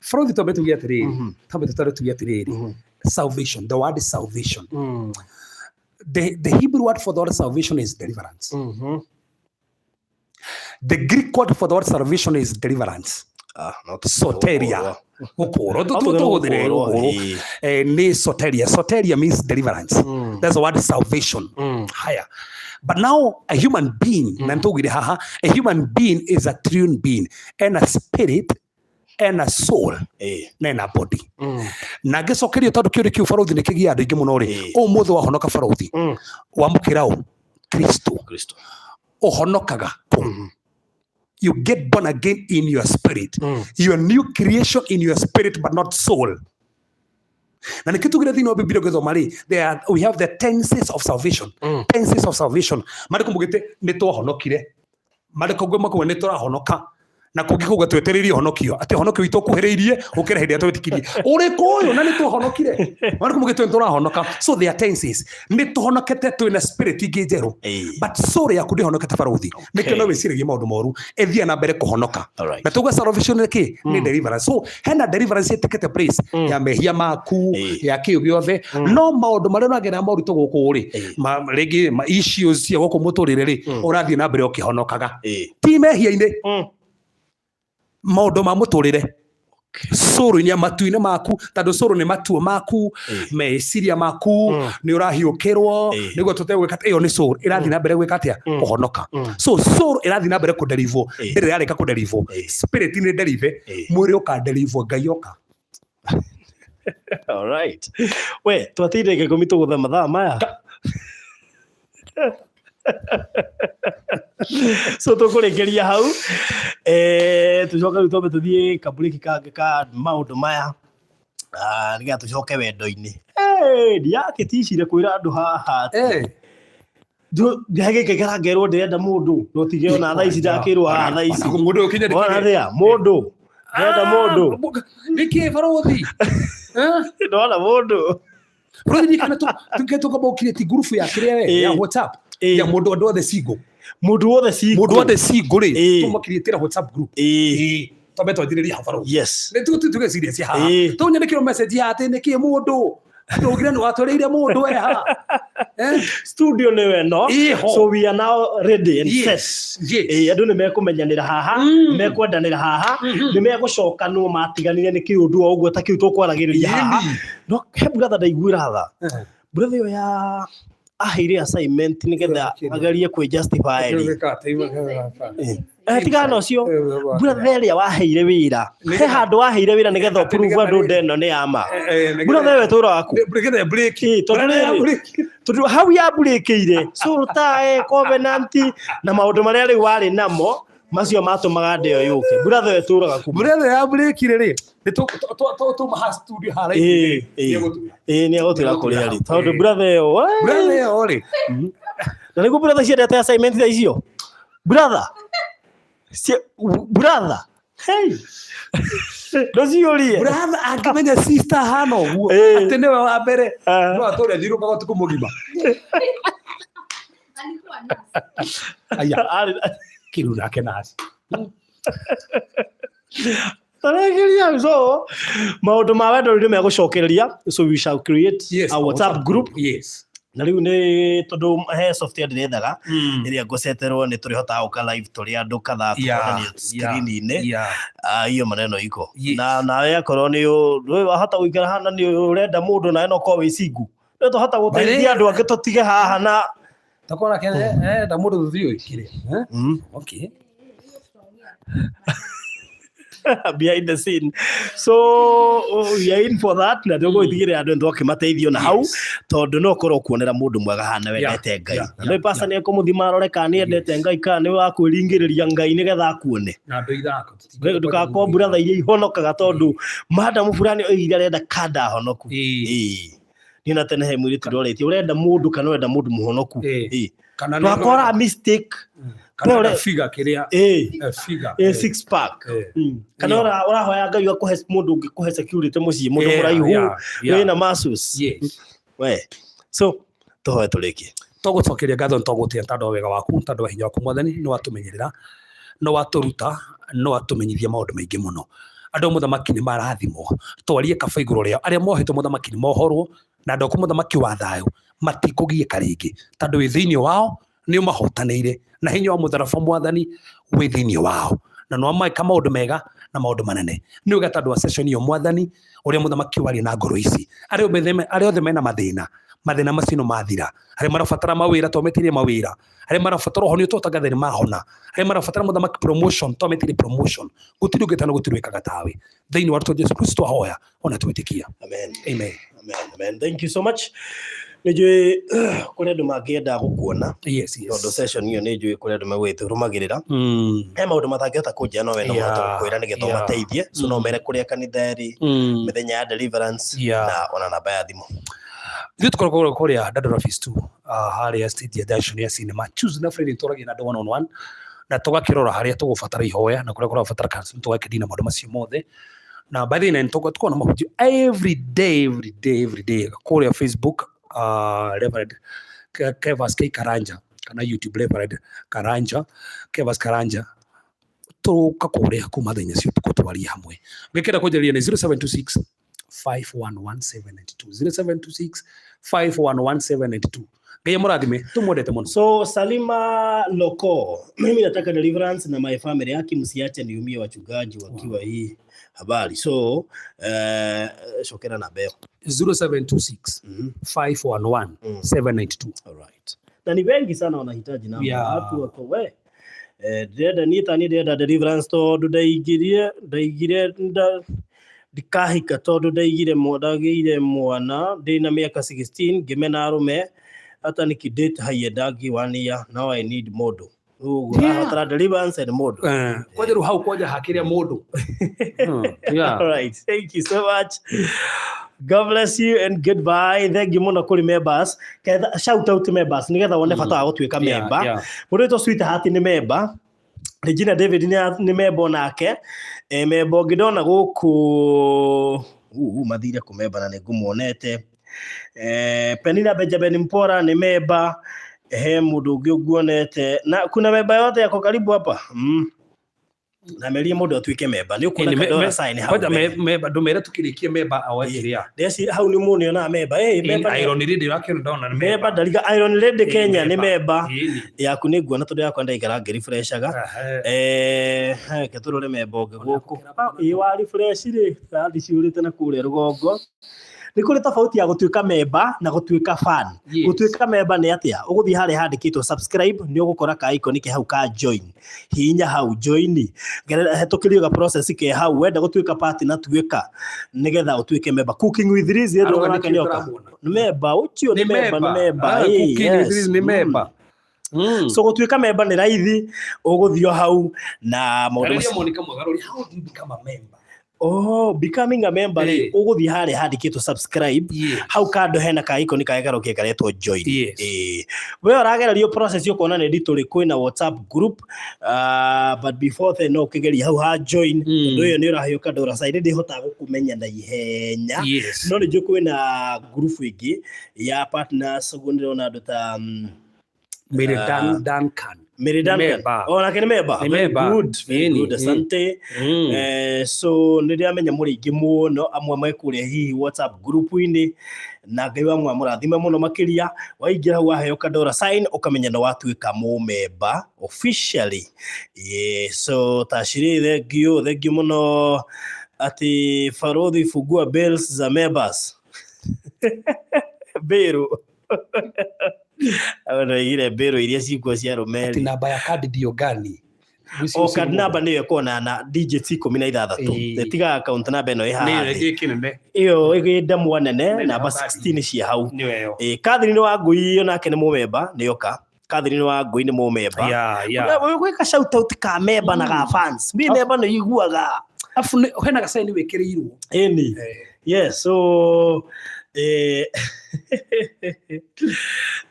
A: Bũrũthi, twambe tuge atĩrĩrĩ, twambe tũtare tuge atĩrĩrĩ, salvation, the word salvation, the Hebrew word for the word salvation is deliverance. The Greek word for the word salvation is deliverance.
B: Ah, not
A: Soteria. Gũkũrwo.
B: No tuge
A: Tũhũthĩre
B: gũkũrwo,
A: gũkũrwo.
B: ĩĩ.
A: Nĩ soteria. Soteria means deliverance. That's the word salvation. Haya, but now a human being, na nĩtũgire haha, a human being is a triune being, and a spirit and a soul na ena body. Na ngĩcokerio, tondũ kĩũria kĩu, barũthi, nĩ kĩgia andũ aingĩ mũno rĩ, ũmũthĩ wahonoka, barũthi, wamũkĩra ũ Kristo?
B: Kristo.
A: Ũhonokaga kũ? You get born again in your spirit. Your new creation in your spirit but not soul. Na nĩkĩo tugire thĩinĩ wa Bibilia ũgĩthoma rĩ, we have the tenses of salvation. Tenses of salvation, marĩkũ mugĩte nĩ twahonokire, marĩkũ ngwe makuga nĩ tũrahonoka, na kũngĩ kuga twetereirie ũhonokio, atĩ ũhonokio witũ ũkuhĩrĩirie gũkĩra hĩndĩ ĩrĩa twetĩkirie. Ũrĩkũ ũyũ? Na nĩ twahonokire, marĩkũ mugĩte nĩ tũrahonoka? So there are tenses. Nĩ tũhonokete, twĩna spirit ingĩ njerũ, but soul yaku ndĩhonokete, barũthi. Nĩkĩo no wĩciragie maũndũ moru, ĩthiĩ na mbere kũhonoka. Na tuga salvation nĩ kĩ? Nĩ deliverance. So hena deliverance ĩtikĩte place ya mehia maku, ya kĩũ gĩothe, no maũndũ marĩa ũragerera moritũ gũkũ rĩ, rĩngĩ ma issues cia gũkũ mũtũrĩre rĩ, ũrathiĩ na mbere ũkĩhonokaga, ti mehia-inĩ, maũndũ ma mũtũrĩre, cũrũ-inĩ, matu-inĩ maku, tondũ cũrũ nĩ matuo maku, meciria maku, nĩ ũrahiũkĩrwo nĩguo tũtegwĩka. Ĩyo nĩ soul ĩrathiĩ na mbere gwĩka atĩa? Kũhonoka. So soul ĩrathiĩ na mbere kũdeliver, ndĩrĩ yarĩka kũdeliver. Spirit nĩ deliver, mwĩrĩ ũkadeliver Ngai oka.
B: All right. We, twatire ndagĩka 10 tũgũthe mathaa maya. So tũkũrĩkĩria hau. Tũcoke rĩu twambe tũthiĩ kamburĩki kangĩ ka maũndũ maya. Ah, nĩgetha tũcoke wendo-inĩ. Ndiakĩticire kwĩra andũ haha atĩ Ndagĩkaikara ngerwo ndĩrenda mũndũ no tige ona thaa ici ndakĩrwo haha thaa ici.
A: Mũndũ ũyũ kinya
B: Wona rĩa mũndũ ndĩrenda mũndũ.
A: Nĩkĩ barothi?
B: Ndona mũndũ.
A: Barothi nĩ kana tũkamba ũkirĩti ngurubu ya kĩrĩa we ya WhatsApp ya mũndũ andũ othe single.
B: Mũndũ wothe single.
A: Mũndũ wothe single rĩ, tũmakirĩtĩra WhatsApp group. Twambe twanjĩrĩrie hau barothi.
B: Yes.
A: Nĩ tuge serious haha. Tũnyandĩkĩrwo message ya atĩ nĩkĩ mũndũ ndũgire nĩ watũrĩire mũndũ eha.
B: Studio nĩ weno. So we are now ready and
A: set.
B: Yes. Andũ nĩ mekũmenyanĩra haha, nĩ mekwendanĩra haha, nĩ megũcokanwo matiganire nĩ kĩũndũ o ũguo ta kĩu tũkwaragĩrĩria haha. No he brother ndaiguĩra tha. Brother ĩyo ya aheire assignment nĩgetha agerie kwĩ justify rĩ. Tigana ũcio brother ĩrĩa waheire wĩra, he handũ waheire wĩra nĩgetha ũprove andũ ndeno nĩ ya ma. Brother ĩyo ĩtũra waku. Tondũ hau yamburĩkĩire sultae covenant na maũndũ marĩa rĩu warĩ namo macio matũmaga ndeo yũke. Brother ĩyo ĩtũraga kuma.
A: Brother yamburĩkire rĩ, nĩ tũma ha studio haraihu.
B: Nĩ egũtwĩra kũrĩa rĩ. Tondũ brother ĩyo.
A: Brother ĩyo rĩ.
B: Na nĩguo brother ciendete assignment ta icio. Brother. Brother. Hey. Ndũciũrie.
A: Brother angĩmenya sister hana ũguo atĩ nĩwe wa mbere no atũre thiũrũrũkaga ũtukũ mũgima. Aya. Kĩrũ nake nasi.
B: Tarekeria so maũndũ ma wendo rĩu nĩmegũcokereria, so we shall create a WhatsApp group.
A: Yes.
B: Na rĩu nĩ tondũ he software ndĩrethaga ĩrĩa ngũceterwo nĩ tũrĩhotaga gũka live tũrĩ andũ kadhaa tũkonania screen-inĩ. Hiyo maneno iko. Na nawe akorwo nĩ wahota gũikara haha nĩ ũrenda mũndũ nawe no ũkorwo wĩ single. Nĩ tũhota gũteithia andũ angĩ tũtige haha na
A: takona kene nda mũndũ tũthiĩ ũikire. Okay.
B: Behind the scene. So we are in for that na tũgũtigĩrĩra andũ nĩtwakĩmateithio na hau tondũ no ũkorwo kuonera mũndũ mwega hana wendete Ngai. Na nĩ pastor nĩ ekũmũthima arore kana nĩ endete Ngai kana nĩ wa kwĩringĩrĩria Ngai nĩgetha akuone.
A: Na andũ ithako.
B: Ndũgakorwo brother iria ihonokaga tondũ madam fulani oigire arenda kanda honoku. Niĩ na tene he mũirĩtu ndorĩtie ũrenda mũndũ kana ũrenda mũndũ mũhonoku.
A: Kana
B: Ndwakora mistake.
A: Kana figure kĩrĩa. Figure.
B: Six pack. Kana ũrahoya Ngai akũhe mũndũ ũngĩkũhe security mũciĩ, mũndũ mũraihu wĩna muscles.
A: Yes.
B: We. So tũhoe tũrĩkie.
A: Tũgũcokeria ngatho nĩ tũgũtĩa tondũ wa wega waku, tondũ wa hinya waku Mwathani, nĩ watũmenyerera, nĩ watũruta, nĩ watũmenyithia maũndũ maingĩ mũno. Andũ a mũthamaki nĩ marathimwo. Twarie kaba igũrũ rĩao. Arĩa mohetwo mũthamaki nĩ mohorwo, na andũ aku mũthamaki wa thayũ matikũgiĩka rĩngĩ tondũ wĩ thĩinĩ wao nĩ ũmahotanĩire na hinya wa mũtharaba Mwathani wĩ thĩinĩ wao na nĩ wameka maũndũ mega na maũndũ manene. Nĩ wega tondũ wa session ĩyo Mwathani ũrĩa mũthamaki waria na ngoro ici, arĩa othe mena mathĩna, mathĩna macio nĩ mathira. Arĩa marabatara mawĩra twametĩrie mawĩra, arĩa marabatara ũhonio twatangathe nĩ mahona, arĩa marabatara mũthamaki promotion twametĩrie promotion. Gũtirĩ ũngĩ tana gũtirĩ wĩkaga tawe. Thĩinĩ wa rĩtwa Jesu Kristo twahoya ona twĩtĩkia.
B: Amen.
A: Amen.
B: Amen. Amen. Thank you so much. Nĩnjũĩ kũrĩ andũ mangĩenda gũkuona.
A: Yes, yes.
B: Tondũ session ĩyo nĩnjũĩ kũrĩ andũ megũgĩtũrũmagĩrĩra. He maũndũ matangĩhota kũnjĩra no we no ũhote gũkwĩra nĩgetha ũmateithie. So no mere kũrĩa kanitha ĩrĩ, mĩthenya ya deliverance na ona namba ya thimũ.
A: Ithuĩ tũkoragwo kũrĩa Dandora Phase 2, harĩa stage ya junction ya cinema. Tuesday na Friday tũragia na andũ one on one na tũgakĩrora harĩa tũgũbatara ihoya na kũrĩa kũrabatara counseling tũgakĩdina maũndũ macio mothe. Na by the way, tũkoragwo na mahunjio every day, every day, every day kũrĩa Facebook, Reverend Kevas K Karanja kana YouTube Reverend Karanja, Kevas Karanja. Tũka kũrĩa kuma thaa inya cia ũtukũ twarie hamwe. Ũngĩkenda kũnjarĩria nĩ 0726 511792, 0726 511792. Ngai amũrathime, tũmwendete mũno.
B: So Salima Loko, mimi nataka deliverance na my family yake, msiache niumie wachungaji wakiwa hii habari. So shokera na beo
A: 0726 511 792.
B: All right. Na ni wengi sana wanahitaji namba. Watu wako we. Ndĩrenda niĩ ta niĩ ndĩrenda deliverance tondũ ndaigire ndikahika tondũ ndagĩire mwana ndĩna mĩaka 16 ngĩmena arũme hata nikidate haiendangi 1 year, now I need mũndũ. Ũguo arabatara deliverance and mũndũ.
A: Kwanja rĩu hau kwanja hakĩrĩa mũndũ. Yeah.
B: All right, thank you so much. God bless you and goodbye. Thank you mũno kũrĩ members. Ketha shout out to members nigetha wone bata wa gũtuĩka member. Mũndũ wĩtwo Sweetheart nĩ member. Regina David nĩ member onake. Member ũngĩ ndona gũkũ mathire kũmemba na nĩ ngũmuonete. Penina Benjamin Mpora nĩ member. He mũndũ ũngĩ ũnguonete. Na kuna member yote yako karibu hapa. Na merie mũndũ atuĩke member. Nĩ ũkuona kadora sign hau
A: Kwanja
B: mbere.
A: Member ndũmere tukĩrĩkie member awekeria.
B: Ndeci hau nĩ mũndũ onaga member. Member
A: Iron Lady wakĩona ndona nĩ
B: member ndariga Iron Lady Kenya nĩ member.
A: Ĩni.
B: Yaku nĩ nguona tondũ yakwa ndaikara ngĩrefreshaga. Reke tũrore member ũngĩ gũkũ. Ĩ wa refresh rĩ, kandi ciũrĩte na kũrĩa rũgongo. Nĩ kũrĩ tofauti ya gũtuĩka member na gũtuĩka fan. Gũtuĩka member nĩ atĩa? Ũgũthiĩ harĩa handĩkĩtwo subscribe, nĩ ũgũkora ka icon ke hau ka join. Hihinya hau join. Gerera hetũkĩrio ga process ke hau. Wenda gũtuĩka partner tuĩka nĩgetha ũtuĩke member. Cooking with Liz
A: Arauga
B: ndũrona
A: nĩkĩo
B: nĩ oka.
A: tũramuona.
B: Nĩ member, ũcio nĩ member, nĩ member.
A: Cooking with
B: Yes.
A: Liz nĩ member.
B: So gũtuĩka member nĩ raithi, ũgũthiĩ o hau na maũndũ
A: Arĩria
B: macio.
A: Monica Mwagarũri, how do you become a member?
B: Oh, becoming a member rĩ, ũgũthiĩ harĩa handĩkĩtwo subscribe. Hau kando hena ka icon karĩa karokire karetwo join. We ũragererio process ũkona nĩ nditũ rĩ, kwĩna WhatsApp group, but before then no ũkĩgeria hau ha join. Tondũ ĩyo nĩ ũraheo kadora sign ndĩhotaga gũkũmenya na ihenya. No nĩ njũĩ kwĩna group ĩngĩ ya partners, ũguo ndĩrona andũ ta
A: Mary Duncan.
B: Mary Duncan.
A: Member.
B: Oh, nake nĩ member.
A: Nĩ
B: Very
A: member.
B: good, very
A: Ĩni,
B: good. Asante. So nĩ ndĩramenya mũrĩ aingĩ mũno amwe me kũrĩa hihi WhatsApp group-inĩ, na Ngai wa mũrathime mũno makĩria. Waingĩra hau waheo kadora sign ũkamenya nĩ watuĩka mũmemba officially. Yeah, so tashiri thank you, thank you mũno ati Farodhi fungua bills za members. Mbĩrũ. Ndoigire mbĩrũ iria cikuo cia
A: Ati
B: arũme.
A: namba ya kandi ndio gani?
B: O card number nĩyo ĩkoragwo na digits 16. Tiga account number ĩno ĩ haha thĩ.
A: Nĩ kĩnene.
B: Ĩyo ĩ ndemwa nene
A: Nene
B: namba
A: hau
B: 16 cia hau.
A: Nĩyo ĩyo.
B: Catherine wa Ngui onake nĩ mũmemba, nĩoka. Catherine wa Ngui nĩ mũmemba. Gwĩka shout out ka member na ga fans. Mi member nĩ iguaga.
A: Afu hena gacaini wĩkĩrĩirwo.
B: Ĩni. Yes, so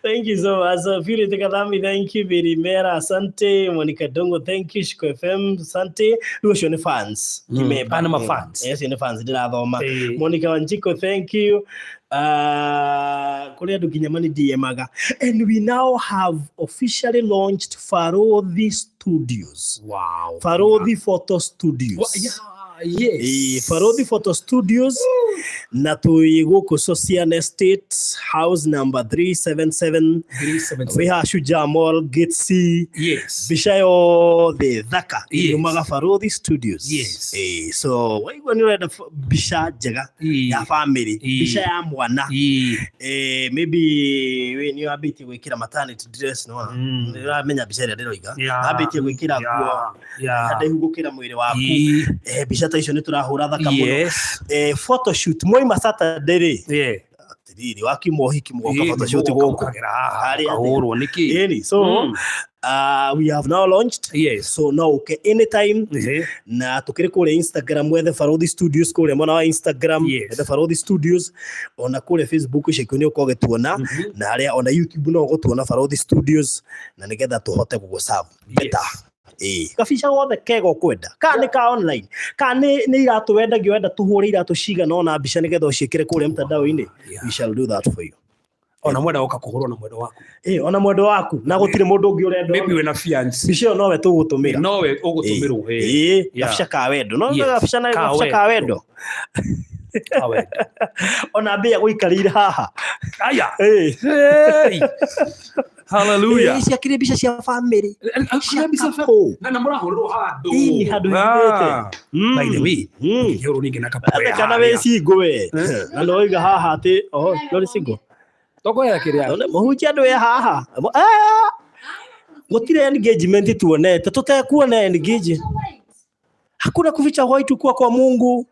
B: thank you so much. So, Purity Kathami, thank you. Biri Mera, asante. Monica Dongo, thank you. Shiko FM, asante. Rĩu acio nĩ fans. Ti member.
A: Ah, nĩ ma fans.
B: Acio nĩ fans ndĩrathoma. Monica Wanjiko, thank you. Kũrĩ andũ nginya mani DM-aga. And we now have officially launched Farodhi Studios.
A: Wow.
B: Farodhi Photo Studios.
A: Yeah, yes.
B: Farodhi Photo Studios na twĩ gũkũ Socian Estate house number 377
A: 377.
B: wĩ haha Shujaa Mall Gate C.
A: Yes.
B: Mbica yothe thaka
A: Yes.
B: yumaga Farodhi Studios.
A: Yes.
B: So waigua nĩ ũrenda mbica njega ya family, mbica ya mwana. Maybe we nĩ wambĩtie gwĩkĩra maternity dress, no nĩ ũramenya mbica ĩrĩa ndĩroiga. Wambĩtie gwĩkĩra nguo ndaihu gũkĩra mwĩrĩ waku. Mbica ta icio nĩ tũrahũra thaka mũno. Photoshoot mwaima Saturday rĩ, atĩrĩrĩ wakiuma ũhiki mũgoka photoshoot gũkũ. Harĩa atĩa?
A: Kahũrwo nĩkĩ?
B: Ĩni, so we have now launched. So no ũke anytime. Na tukĩrĩ kũrĩa Instagram wethe Farodhi Studios kũrĩa mwena wa Instagram. Wethe Farodhi Studios ona kũrĩa Facebook ica ikuhĩ nĩ ũkorwo ũgĩtuona, na harĩa ona YouTube no ũgũtuona Farodhi Studios, na nĩgetha tũhote gũgũ-serve better. Gabica gothe kega ũkwenda, kana nĩ ka online, kana nĩ iratũ wendagia, wenda tũhũre iratũ cigana ona mbica nĩgetha ũciĩkĩre kũrĩa mtandao-inĩ. We shall do that for you.
A: Ona mwenda goka kũhũrwo na mwendo waku.
B: Ona mwendo waku, na gũtirĩ mũndũ ũngĩ ũrenda.
A: Maybe wĩna fiance.
B: Mbica ĩyo nowe tũgũtũmĩra.
A: Nowe ũgũtũmĩrwo.
B: Gabica ka wendo. No
A: Yes.
B: gabica na
A: Ka
B: gabica ka wendo.
A: Ka wendo.
B: Ona mbĩa gũikarĩire haha.
A: Aya. Hey. Hallelujah.
B: Ciakĩrĩ mbica cia family.
A: Cia mbica
B: couple.
A: Na mũrahũrĩrwo handũ.
B: Ĩni, handũ hithĩte.
A: By the way, ngĩhũrwo ningĩ na kapoe
B: Ate kana wĩ single we. Na no oiga haha atĩ oh, ndũrĩ single.
A: Tokoya kĩrĩa.
B: None mũhunjia andũ e haha. Gũtirĩ engagement tuonete, tũtekuona engagement. Hakuna kuficha white kuwa kwa Mungu.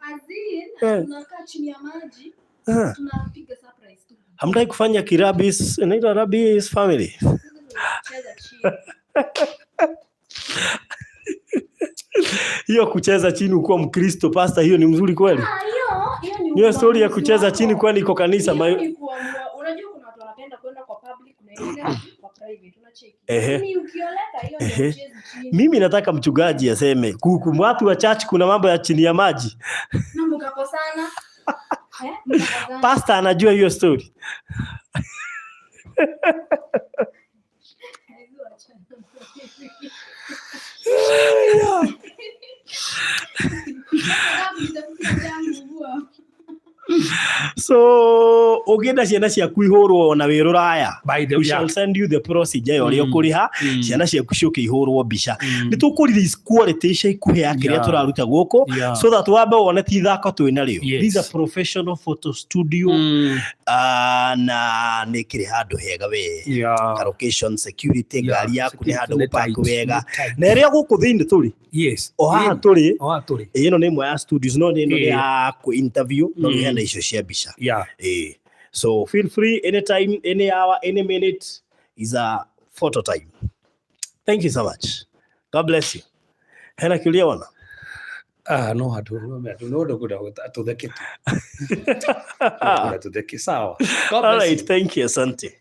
C: Tunakaa chini ya maji, tunapiga surprise tu.
B: Hamtaki kufanya kirabis, inaitwa rabis family.
C: Tunacheza chini.
B: Hiyo kucheza chini ukiwa Mkristo, pastor, hiyo ni mzuri kweli?
C: Ah, hiyo ni
B: Hiyo story ya
C: uamuzi
B: kucheza
C: wako.
B: chini kwani iko kanisa?
C: Hiyo ni kuamua. Unajua kuna watu wanapenda kwenda kwa public, kuna wengine kwa private, unacheki. Lakini ukioleka hiyo ndio uchezi chini.
B: Mimi nataka mchungaji aseme kuku watu wa church kuna mambo ya chini ya maji.
C: Na mkakosana. Eh? Mkakosana.
B: Pastor anajua hiyo story.
C: Hizo achana. Nataka kujitafutia changu bua.
B: So ũngĩenda ciana ciaku ihũrwo na wĩ rũraya,
A: By the
B: we shall send you the procedure ya ũrĩa ũkũrĩha ciana ciaku ciũke ihũrwo mbica. Nĩ tũkũ release quality ica ikuhĩ ya kĩrĩa tũraruta gũkũ, so that wambe wone ti ithako twĩ narĩo. This is a professional photo studio. Ah, na nĩ kĩrĩ handũ hega we. Ka location security, ngari yaku nĩ handũ
A: Security nĩ
B: gũpark
A: tight,
B: wega.
A: nĩ tight.
B: Na ĩrĩa gũkũ thĩinĩ tũrĩ, o haha tũrĩ,
A: O haha tũrĩ.
B: Ĩno nĩ ĩmwe ya studios, no nĩ ĩno nĩ ya kũ interview, no nĩ hena icio cia mbica. So feel free anytime, any hour, any minute is a photo time. Thank you so much. God bless you. Hena kiulia wana?
A: Ah, no hatu no ndo tutheke tu. Tutheke sawa. God
B: All
A: bless
B: right,
A: you.
B: thank you, asante.